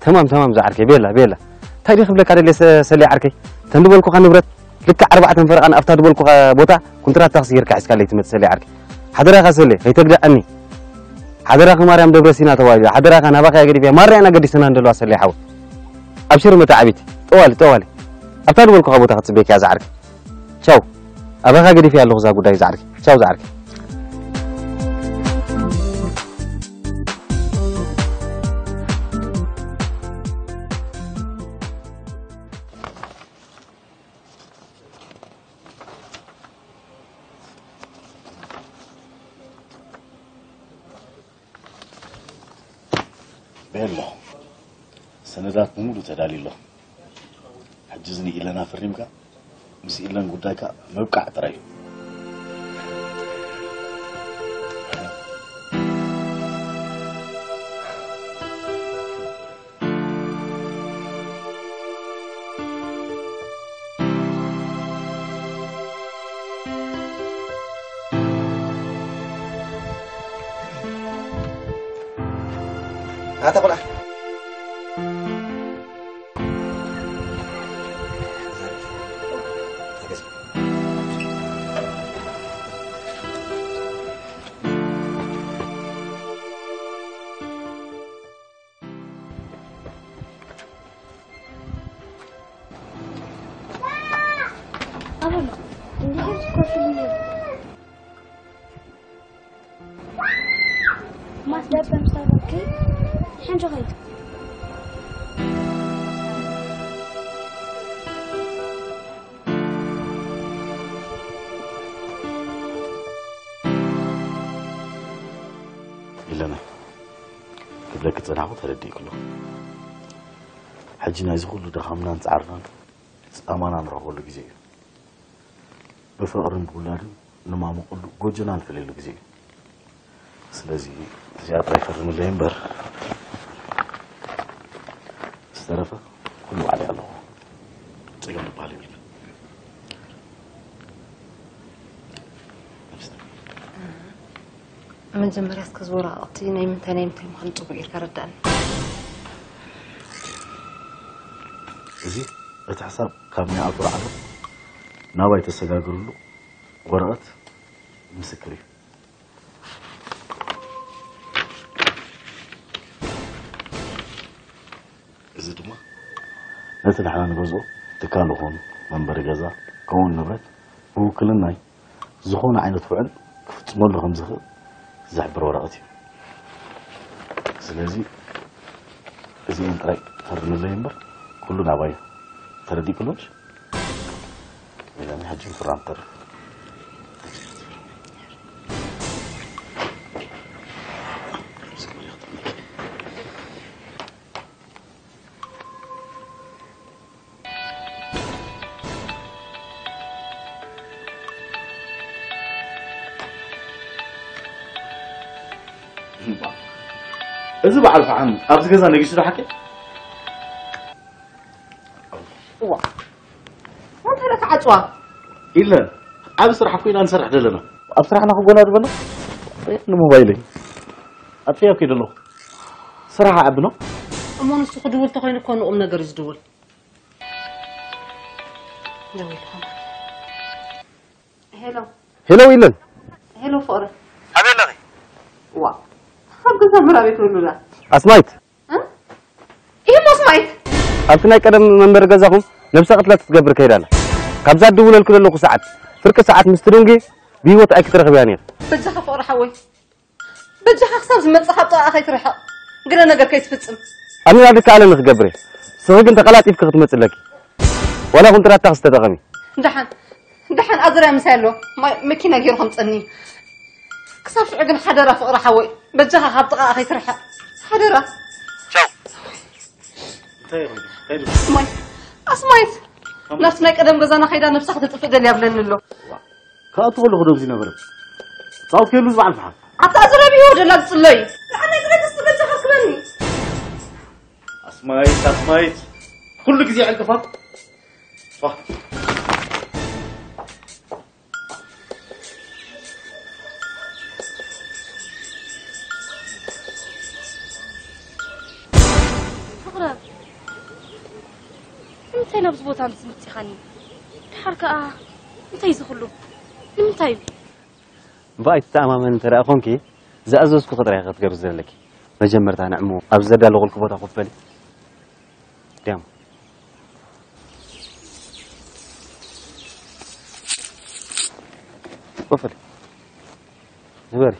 ተማም ተማም ዝዓርከይ፣ ቤላ ቤላ። እንታይ ድየ ክብለካ ደልየ ሰ- ሰሌ ዓርከይ? ተን ዝበልኩኻ ንብረት ልክዕ ኣርባዕተን ፈረቓን ኣብታ ዝበልኩኻ ቦታ ኩንትራት ታክሲ ጌርካ ሒዝካለይ ትመጽእ ሰሌ ዓርከይ። ሓደራኻ ሰሌ፣ ከይተግድኣኒ። ሓደራኺ ማርያም ደብረ ሲና ተዋሂባ፣ ሓደራኻ ናባኻ እያ ገዲፈያ፣ ማርያ ኢና ገዲሰና እንደለዋ ሰሌ ሓወይ። ኣብሽር መተዓቢት፣ ጠዋሊ ጠዋሊ። ኣብታ ዝበልኩኻ ቦታ ክትጽበየካ እያ ዝዓርከይ። ቻው። ኣባኻ ገዲፈያ ኣለኹ እዛ ጉዳይ ዝዓርከይ። ቻው ዝዓርከይ። ቤሎ፣ ሰነዳት ብምሉእ ተዳልዩ ኣሎ። ሕጂ እዚ ንኢለና ፈሪምካ፣ ምስ ኢለን ጉዳይካ ምብቃዕ ጥራይ እዩ። ኣታ ቆልዓ። ኢለና ክብለኪ ዝጸናሕኩ ተረዲእኪ ኣለኹ። ሕጂ ናይዚ ኩሉ ድኻምናን ጻዕርናን ጻማና ንረኽበሉ ግዜ እዩ። ብፍቕርን ብውላድን ንማሙቐሉ ጎጆና ንፈልየሉ ግዜ እዩ። ስለዚ እዚኣ ጥራይ ፈርምለይ እምበር ዝተረፈ ኩሉ ባዕለይ ኣለኹ። ጸገም ዝበሃል የብሉን። መጀመርያ እስከ እዚ ወረቓቕቲ ናይ ምንታይ ናይ ምንታይ ምዃኑ ጽቡቕ ጌርካ ረዳእኒ። እዚ እቲ ሕሳብ ካብ ናይ ኣቶ ራዕዶ ናባይ ተሰጋግርሉ ወረቐት ምስክር እዩ። እዚ ድማ ነቲ ንሕና ንገዝኦ ትካል ይኹን መንበሪ ገዛ ከምኡውን ንብረት ብውክልናይ ዝኾነ ዓይነት ውዕል ክፍጽመሉ ከም ዝኽእል ዝሕብር ወረቐት እዩ። ስለዚ እዚኤን ጥራይ ፈርምለይ እምበር ኩሉ ናባይ እዩ። ተረዲእክሎሽ? ኢለን ሕጂ ፍራም ተርፍ። እዚ በዓል ፈሓም ኣብዚ ገዛ ነጊሱ ዶ ሓቂ? እዋ። እንታይ ኢለ ክዓጽዋ? ኢለ ኣብ ስራሕ ኮይና ንሰርሕ ዘለና። ኣብ ስራሕና ክጎና ድበሎ? ንሞባይለይ ኣጥፍያ ከይደ ኣለኹ። ስራሕ ዓቢ ነው። እሞ ንሱ ክድውል ተኾይኑ እኮ ንቁም ነገር እዩ ዝድውል። ደዊሉ ከማን። ሄሎ። ሄሎ ኢለን። ሄሎ ፍቕሪ። ኣበይ ኣለኺ? ዋ። ኣብ ገዛ ምራቤት ወሉላ። ኣስማይት። እ? ይህ ሞስማይት። ኣብቲ ናይ ቀደም መንበሪ ገዛኹም ነብሰ ቅትለት ክትገብር ከይዳ ኣላ። ካብዛ ድውለልኩ ዘለኹ ሰዓት ፍርቂ ሰዓት ምስ ትድንጊ ብህይወት ኣይክትረኽብያን ኢኺ። በጃኻ ፍቕሪ ሓወይ። በጃኻ ክሳብ ዝመጽእ ካብ ጥቓኣ ከይትርሕቕ። ግደ ነገር ከይትፍጽም። ኣነ ናደይ ከኣለኒ ክገብር እየ። ንስኺ ግን ተቐላጢፍኪ ክትመጽእ ኣለኪ። ዋላ ኩንትራትኪ ተጠቐሚ። ደሓን፣ ደሓን ኣዙርያ ምሳይ ኣሎ። ማይ-፣ መኪና ገይሩ ከምጸኒ። ክሳብ ሽዑ ግን ሓደራ ፍቕሪ ሓወይ፣ በጃኻ ካብ ጥቓኣ ከይትርሕቕ። ሓደራ። ቻው። እንታይ ይኹን? እንታይ ይኹን? ኣስማይት፣ ኣስማይት። ናብቲ ናይ ቀደም ገዛና ከይዳ ነብሳ ክትጥፍእ ደልያ ብለኒ ኣሎ። ክኣቱ ከለኹ ዶ ኣብዚ ነበረ? ጻውት ከይሉ ዝበዓል ፈሓም። ኣብታ ኣዙርያ ብህይወት ደላ ዝጽሎ እዩ። ንዓናይ ትረግስ ትበጃ ከስበኒ። ኣስማይት፣ ኣስማይት። ኩሉ ግዜ ዕንቅፋት። ፋ። ፍቕረ፣ ንምንታይ ናብዚ ቦታ ምስ መጺኻኒ? ድሓር ከኣ እንታይ እዚ ኩሉ? ንምንታይ እዩ? እምበኣር ኣይትተኣማመኒ እንተ ደኣ ኾንኪ፣ ዝኣዘዝኩኺ ጥራይ ኢኺ ክትገብሪ ዘለኪ። መጀመርታ ንዕሙ ኣብዚ ዘዳለኹልኪ ቦታ ኮፍ በሊ። ድያም። ኮፍ በሊ። ንበሪ።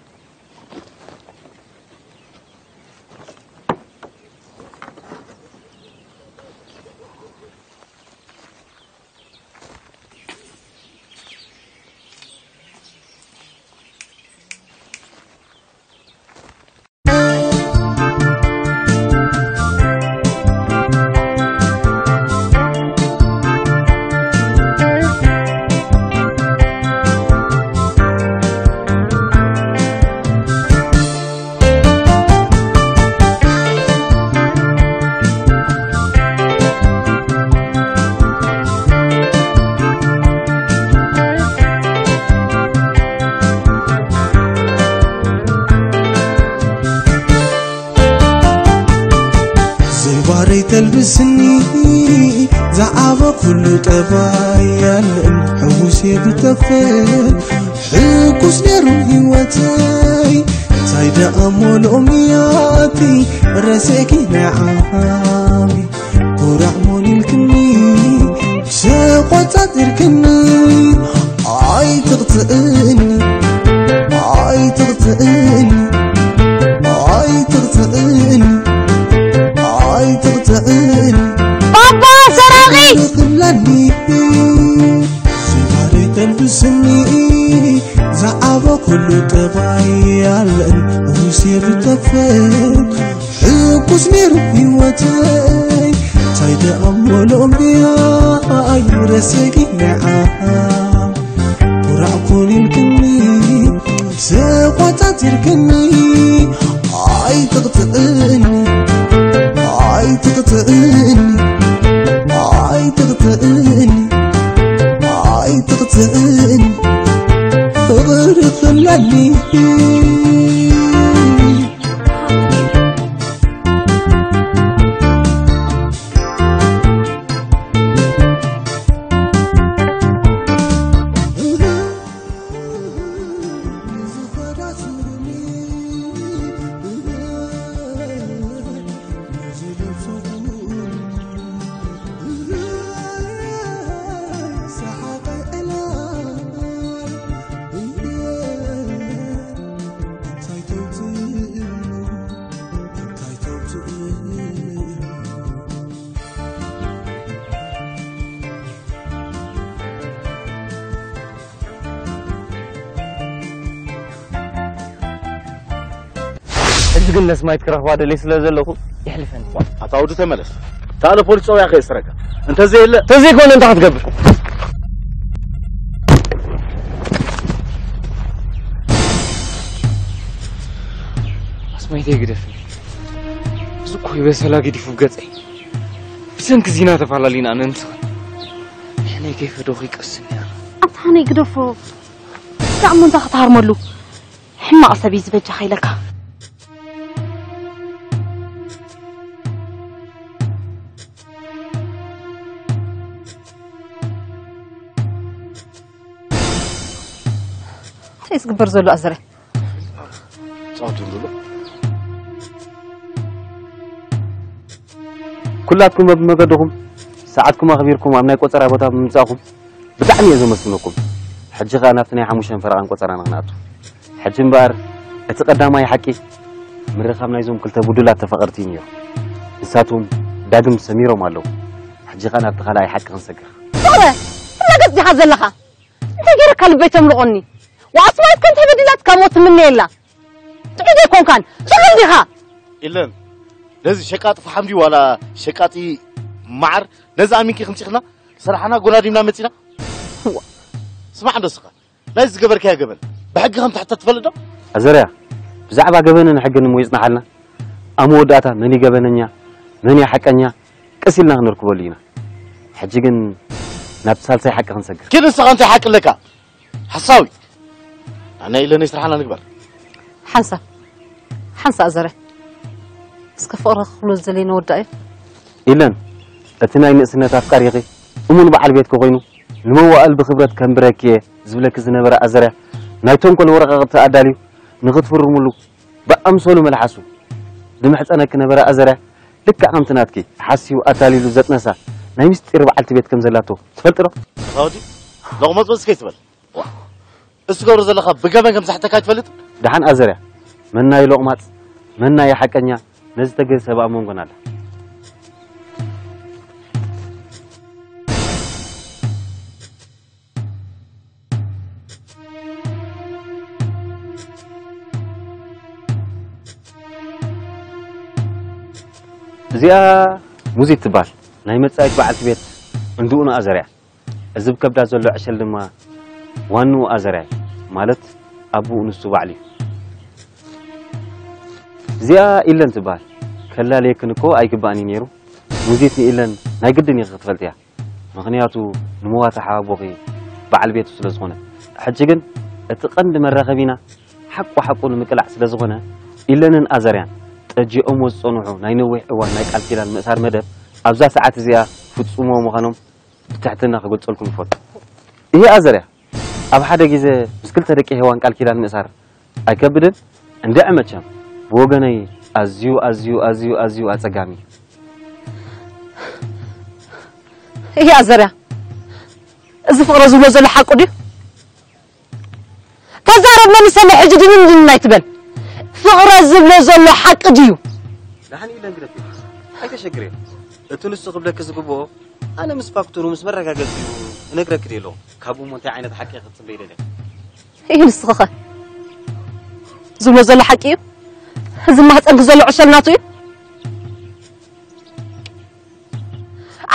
ዘይባረይ ተልብስኒ ዝዓበ ኩሉ ጠባይ ያለን ሕውሴ ብጠፍእ ሕጉስ ነይሩ ህይወተይ እንታይ ደኣ ሞሎም ያቲ ረሴኪ ንዓሚ ኩራዕ ሞኒልክኒ ተቖጻጺርክኒ ኣይትቕጽእኒ ኣይትቕጽእኒ ኣይትቕጽእኒ ኣይትቕጽእኒ ባባ ሰራቒ ክብለኒ ሲባሪ ተልብስኒ ዝዓበ ኩሉ ጠባይ ያለን ሩሴ ብጠፍእ ሕጉስ ነይሩ ህይወተይ እንታይ ደኣ ሞሎም ድያ ኣይረሴኪ ንዓ ኩራዕ ኩን ኢልክኒ ተቖጻጺርክኒ ኣይትቕጽእኒ ኣይትቕጽእኒ ኣይትቕጽእኒ ኣይትቕጽእኒ ፍቕሪ ክለኒ ሕጂ ግን ነስማይት ክረኽባ ደልየ ስለ ዘለኹ የሕልፈኒ። ኣታ ወዲ ተመለስ። እታ ንፖሊስ ጸውያ ከየስረካ። እንተዘየለ ተዘይኮነ እንታይ ክትገብር? ኣስማይተይ ግደፍኒ። እዚ እኮ ይበሰላ ገዲፉ ገጸይ። ብሰንኪ ዚና ተፋላሊና ኣነ ንስኻ። ንሕነይ ከይፈደኹ ይቀስን ነይሩ። ኣታ ሃነይ ግደፎ። ዳዕሞ እንታይ ክትሃርመሉ? ሕማቕ ሰብ እዩ ዝበጃኻ ኢለካ። እንታይ እዩ ዝግበር ዘሎ ኣዘረ? ጻውቱ እንድሎ። ኩላትኩም በብመገድኹም ሰዓትኩም ኣኽቢርኩም ኣብ ናይ ቆጸራ ቦታ ብምምጻእኩም ብጣዕሚ እየ ዘመስግነኩም። ሕጂ ኸኣ ናብቲ ናይ ሓሙሽተን ፈረቓን ቆጸራና ክንኣቱ። ሕጂ እምበኣር እቲ ቀዳማይ ሓቂ ምርኻብ ናይዞም ክልተ ብዱላት ተፋቐርቲ እዩ ነይሩ። ንሳቶም ዳግም ሰሚሮም ኣለዉ። ሕጂ ኸኣ ናብቲ ካልኣይ ሓቂ ክንሰግር። ፍቕረ፣ ትላገጽ ዲኻ ዘለኻ? እንታይ ገይረካ ልበይ ተምልቖኒ? ወኣስማይት ከምታይ በዲላትካ እሞ ትምነየላ? ጥዑይ ዘይኮንካን ጽሉል ዲኻ? ኢለን፣ ነዚ ሸቃጢ ፈሓም ድዩ ዋላ ሸቃጢ መዓር? ነዚ ኣሚንኪ ክንጽኽና ስራሕና ጎዳዲምና መጺና? እዋ። ስማዕ እንዶ እስኻ፣ ናይ ዝገበርካዮ ገበን ብሕጊ ከም ትሕተት ትፈልጥ ዶ? ኣዘርያ፣ ብዛዕባ ገበንን ሕግን እሞ ይጽናሓልና። ኣብ መወዳእታ መን እዩ ገበነኛ፣ መን እዩ ሓቀኛ፣ ቀስ ኢልና ክንርከበሉ ኢና። ሕጂ ግን ናብቲ ሳልሳይ ሓቂ ክንሰግር። ኪድ ንስኻ እንታይ ሓቂ ኣለካ? ሓሳዊ። ኣነ ኢለነይ ስራሕና ንግበር። ሓንሳ፣ ሓንሳ ኣዘረ። እስከ ፍቕሪ ክኽሎ ዝደለየ ነወዳእ እዩ። ኢለን፣ እቲ ናይ ንእስነት ኣፍቃሪኺ እሙን በዓል ቤትኪ ኮይኑ፣ ንመዋእል ብኽብረት ከንብረኪ እየ ዝብለኪ ዝነበረ ኣዘርያ፣ ናይ ተንኮል ወረቓቕቲ ኣዳልዩ ንኽትፍርምሉ ብኣምሰሉ መልሓሱ ዝምሕጸነኪ ነበረ ኣዘርያ፣ ልክዕ ከምቲ ናትኪ ሓሲቡ ኣታሊሉ ዘጥነሳ ናይ ምስጢር በዓልቲ ቤት ከም ዘላቶ ትፈልጢ ዶ? ኣታ ወዲ፣ ሎቕመጽመጽ ከይትበል። እሱ ገብሮ ዘለኻ ብገበን ከም ዝሓተካ ትፈልጥ? ደሓን ኣዘርያ፣ መናይ ሎቕማጽ፣ መናይ ሓቀኛ፣ ነዚ ተገዝሰ ኣብ መንጎና ኣላ። እዚኣ ሙዚት ትበሃል። ናይ መጻኢት በዓልቲ ቤት እንድኡ ንኣዘርያ። እዚ ብከብዳ ዘሎ ዕሸል ድማ ዋንኡ ኣዘርያ እዩ። ማለት ኣቦኡ ንሱ ባዕሉ እዩ። እዚኣ ኢለን ትበሃል። ከላለየክን እኮ ኣይግባእን እዩ ነይሩ። ሙዚት ንኢለን ናይ ግድን ኢኺ ክትፈልጥያ። ምኽንያቱ ንመዋታ ሓቦኺ በዓል ቤቱ ስለ ዝኾነ። ሕጂ ግን እቲ ቀንዲ መራኸቢና ሓቁ ሓቁ ንምቅላዕ ስለ ዝኾነ ኢለንን ኣዘርያን ጠጂኦሞ ዝጸንሑ ናይ ነዊሕ እዋን ናይ ቃል ኪዳን ምእሳር መደብ ኣብዛ ሰዓት እዚኣ ፍጹሞ ምዃኖም ብትሕትና ክገልጸልኩም ይፈቱ። ይሄ ኣዘርያ ኣብ ሓደ ግዜ ምስ ክልተ ደቂ ሄዋን ቃል ኪዳን ምእሳር ኣይከብድን? እንድዒ መቸም ብወገነይ ኣዝዩ ኣዝዩ ኣዝዩ ኣዝዩ ኣጸጋሚ እዩ። ይሄ ኣዘርያ እዚ ፍቕረ ዝብሎ ዘሎ ሓቁ ድዩ? ተዛረብ መሊሰለይ ሕጂ ድንን ድንን ኣይትበል። ፍቕረ ዝብሎ ዘሎ ሓቂ ድዩ? ደሓን ኢለን ግደፊ። ኣይተሸግርዮ። እቲ ንሱ ክብለኪ ዝግብኦ ኣነ ምስ ፋክተሩ ምስ መረጋገጺኡ እነግረኪ ድየ ኣለኹ። ካብኡ እሞ እንታይ ዓይነት ሓቂ ክትጽበይ ደልያ? እዩ ንስኺኸ ዝብሎ ዘሎ ሓቂ እዩ? እዚ ማህፀንኪ ዘሎ ዕሸል ናቱ እዩ?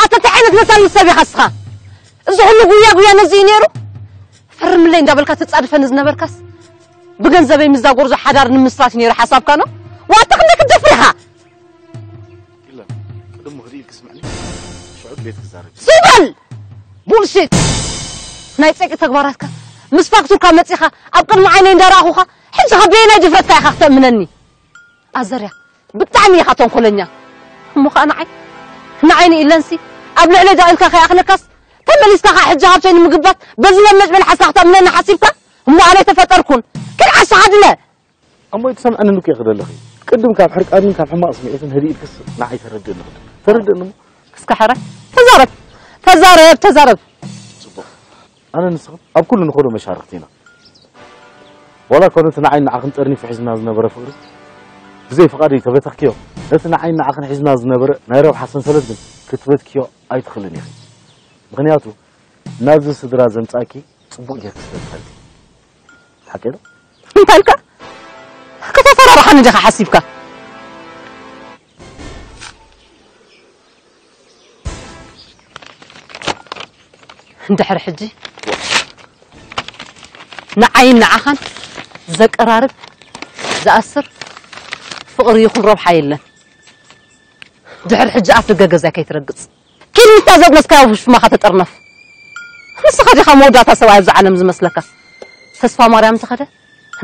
ኣታ እንታይ ዓይነት መታን ሰብ ኢኻ እስኻ? እዚ ኩሉ ጉያ ጉያ ነዚ እዩ ነይሩ? ፈርምለይ እንዳበልካ ትጻድፈኒ ዝነበርካስ ብገንዘበይ ምስዛ ጎርዞ ሓዳር ንምስራት እዩ ነይሩ ሓሳብካ ነው? ዋታ ክንደይ ክትደፍር ኢኻ? ኢለን ቅድም ህድእ ኢልኪ ስምዕኒ ሽዑ ድሌት ክዛረብ ዝበል ቡልሽት ናይ ጸቂ ተግባራትካ ምስ ፋክቱርካ መጺኻ ኣብ ቅድሚ ዓይነይ እንዳረኣኹኻ ሕጂ ኸ በየናይ ድፍረትካ ኢኻ ክተእምነኒ? ኣዘርያ ብጣዕሚ ኢኻ ተንኮለኛ። እሞ ኸኣ ንዓይ ንዓይ ንኢለንሲ ኣብ ልዕለይ ደቒልካ ከይኣኽለካስ ተመሊስካ ኸኣ ሕጂ ሃብተይ ንምግባት በዚ ለመጭ መልሓስካ ክተእምነኒ ሓሲብካ? እሞ ኣነ ኣይተፈጠርኩን። ኪድ ዓሻ ሃድነ! እሞ ኣይትሰምዐንን እኮ ኢኺ ዘለኺ። ቅድም ካብ ሕርቃንን ካብ ሕማቕ ስምዒትን ህድእ ኢልክስ ንዓይ ተረድእኒ ክብል። ተረድእኒ እሞ። እስከ ሕራይ ተዛረብ ተዛረብ ተዛረብ። ጽቡቕ። ኣነ ንስኽን ኣብ ኩሉ ንኸዶ መሻርኽቲ ኢና። ዋላ እኳ ነቲ ንዓይን ንዓኽን ጠርኒፉ ሒዝና ዝነበረ ፍቕሪ ብዘይ ፍቓደይ ተበተኽክዮ፣ ነቲ ንዓይን ንዓኽን ሒዝና ዝነበረ ናይ ረብሓ ሰንሰለት ግን ክትበትክዮ ኣይትኽእልን ኢኺ። ምኽንያቱ ናብዚ ስድራ ዘምጻእኪ ጽቡቕ ጌርኪ ስለ ትፈልጢ። ሓቂ ዶ? እንታይ ኢልካ? ከተፈራርሓኒ ዲኻ ሓሲብካ? እንድሕር ሕጂ ንዓይን ንዓኻን ዘቀራርብ ዝኣስር ፍቕሪ ይኹን ረብሓ የለን። ድሕር ሕጂ ኣፍ ደገ ገዛይ ከይትረግጽ። ኪድ ምስታ ዘጥነስካያ ውሽማኻ ተጠርነፍ። ንስኻ ዲኻ መወዳእታ ሰብኣይ ኣብዚ ዓለም ዝመስለካ? ተስፋ ማርያም እንተኸደ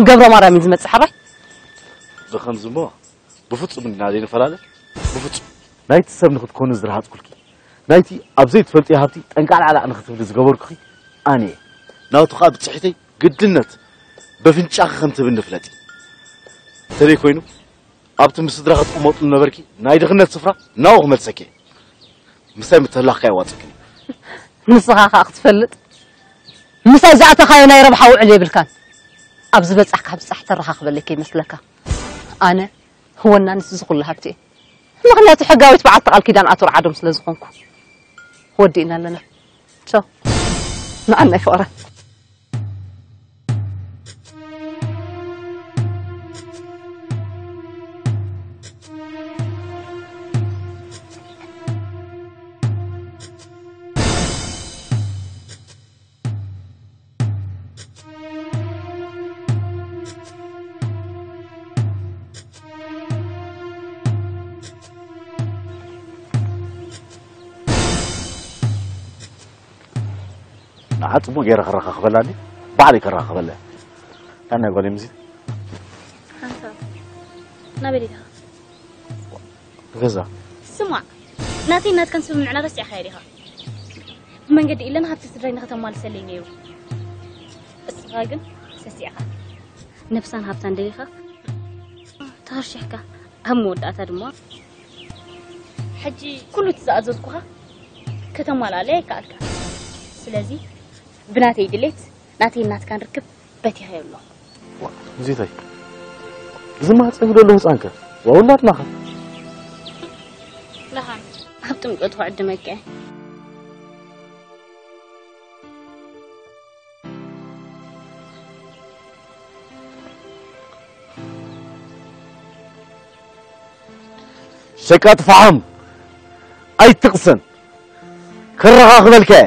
ገብረ ማርያም እዩ ዝመጽእ ሓባይ። ብኸምዚ እሞ ብፍጹም ኢና ዘይንፈላለ። ብፍጹም። ናይቲ ሰብ ንኽትኮኒ ዝረሃጽኩልኪ፣ ናይቲ ኣብ ዘይትፈልጥዮ ሃብቲ ጠንቃዕላዕላዕ ንኽትብሊ ዝገበርኩኺ ኣነ እየ። ናቱ ኸኣ ብጽሒተይ ግድነት በፍንጫኺ ከም ትብኒ ፍለጢ። እንተደይ ኮይኑ ኣብቲ ምስ ስድራ ክትቅመጡ ዝነበርኪ ናይ ድኽነት ስፍራ ናብኡ ክመልሰኪ እየ። ምሳይ ምተላኽካ የዋጽእክን እዩ። ንስኻ ኸኣ ክትፈልጥ ምሳይ ዝኣተኻዮ ናይ ረብሓ ውዕል የብልካን። ኣብ ዝበጻሕካ ብጻሕ ተረኻኽበለይ ከይመስለካ። ኣነ ህወና ንስ ዝኹሉ ሃብቲ እየ። ምኽንያቱ ሕጋዊት በዓልቲ ቃል ኪዳን ኣቶ ርዓዶም ስለ ዝኾንኩ። ወዲእና ኣለና። ቻው። መዓናይ ፍቕረ። ንዓ ጽቡቕ ገይረ ከረኻኽበላ እንዲ ባዕለይ ከረኻኽበላ እያ። እንታይ ናይ ጓለይ ምዚ? ሓንሳብ ናበይ ዲኻ? ገዛ። ስማዕ፣ ናተይ ናትካን ስምምዕና ረሲዕካዮ ዲኻ? ብመንገዲ ኢለን ሃብቲ ስድራይ ንኸተማልሰለይ ነይሩ። እስኻ ግን ሰሲዕኻ። ነብሳን ሃብታን ደሊኻ ተኸርሺሕካ ኣብ መወዳእታ ድማ ሕጂ ኩሉ እቲ ዝኣዘዝኩኻ ከተማልኣለይ ኣይከኣልካ። ስለዚ ብናተይ ድሌት ናተይ ናትካን ርክብ በቲኸ ኣለኹ። እዚታይ እዚ ማህፀን ዘሎ ህፃንከ ወላድናኸ ደሓን ኣብ ጥምቀቱ ክዕድመካ እየ። ሸቃጥ ፈሓም ኣይትቕሰን። ከረኻኽበልካ እየ።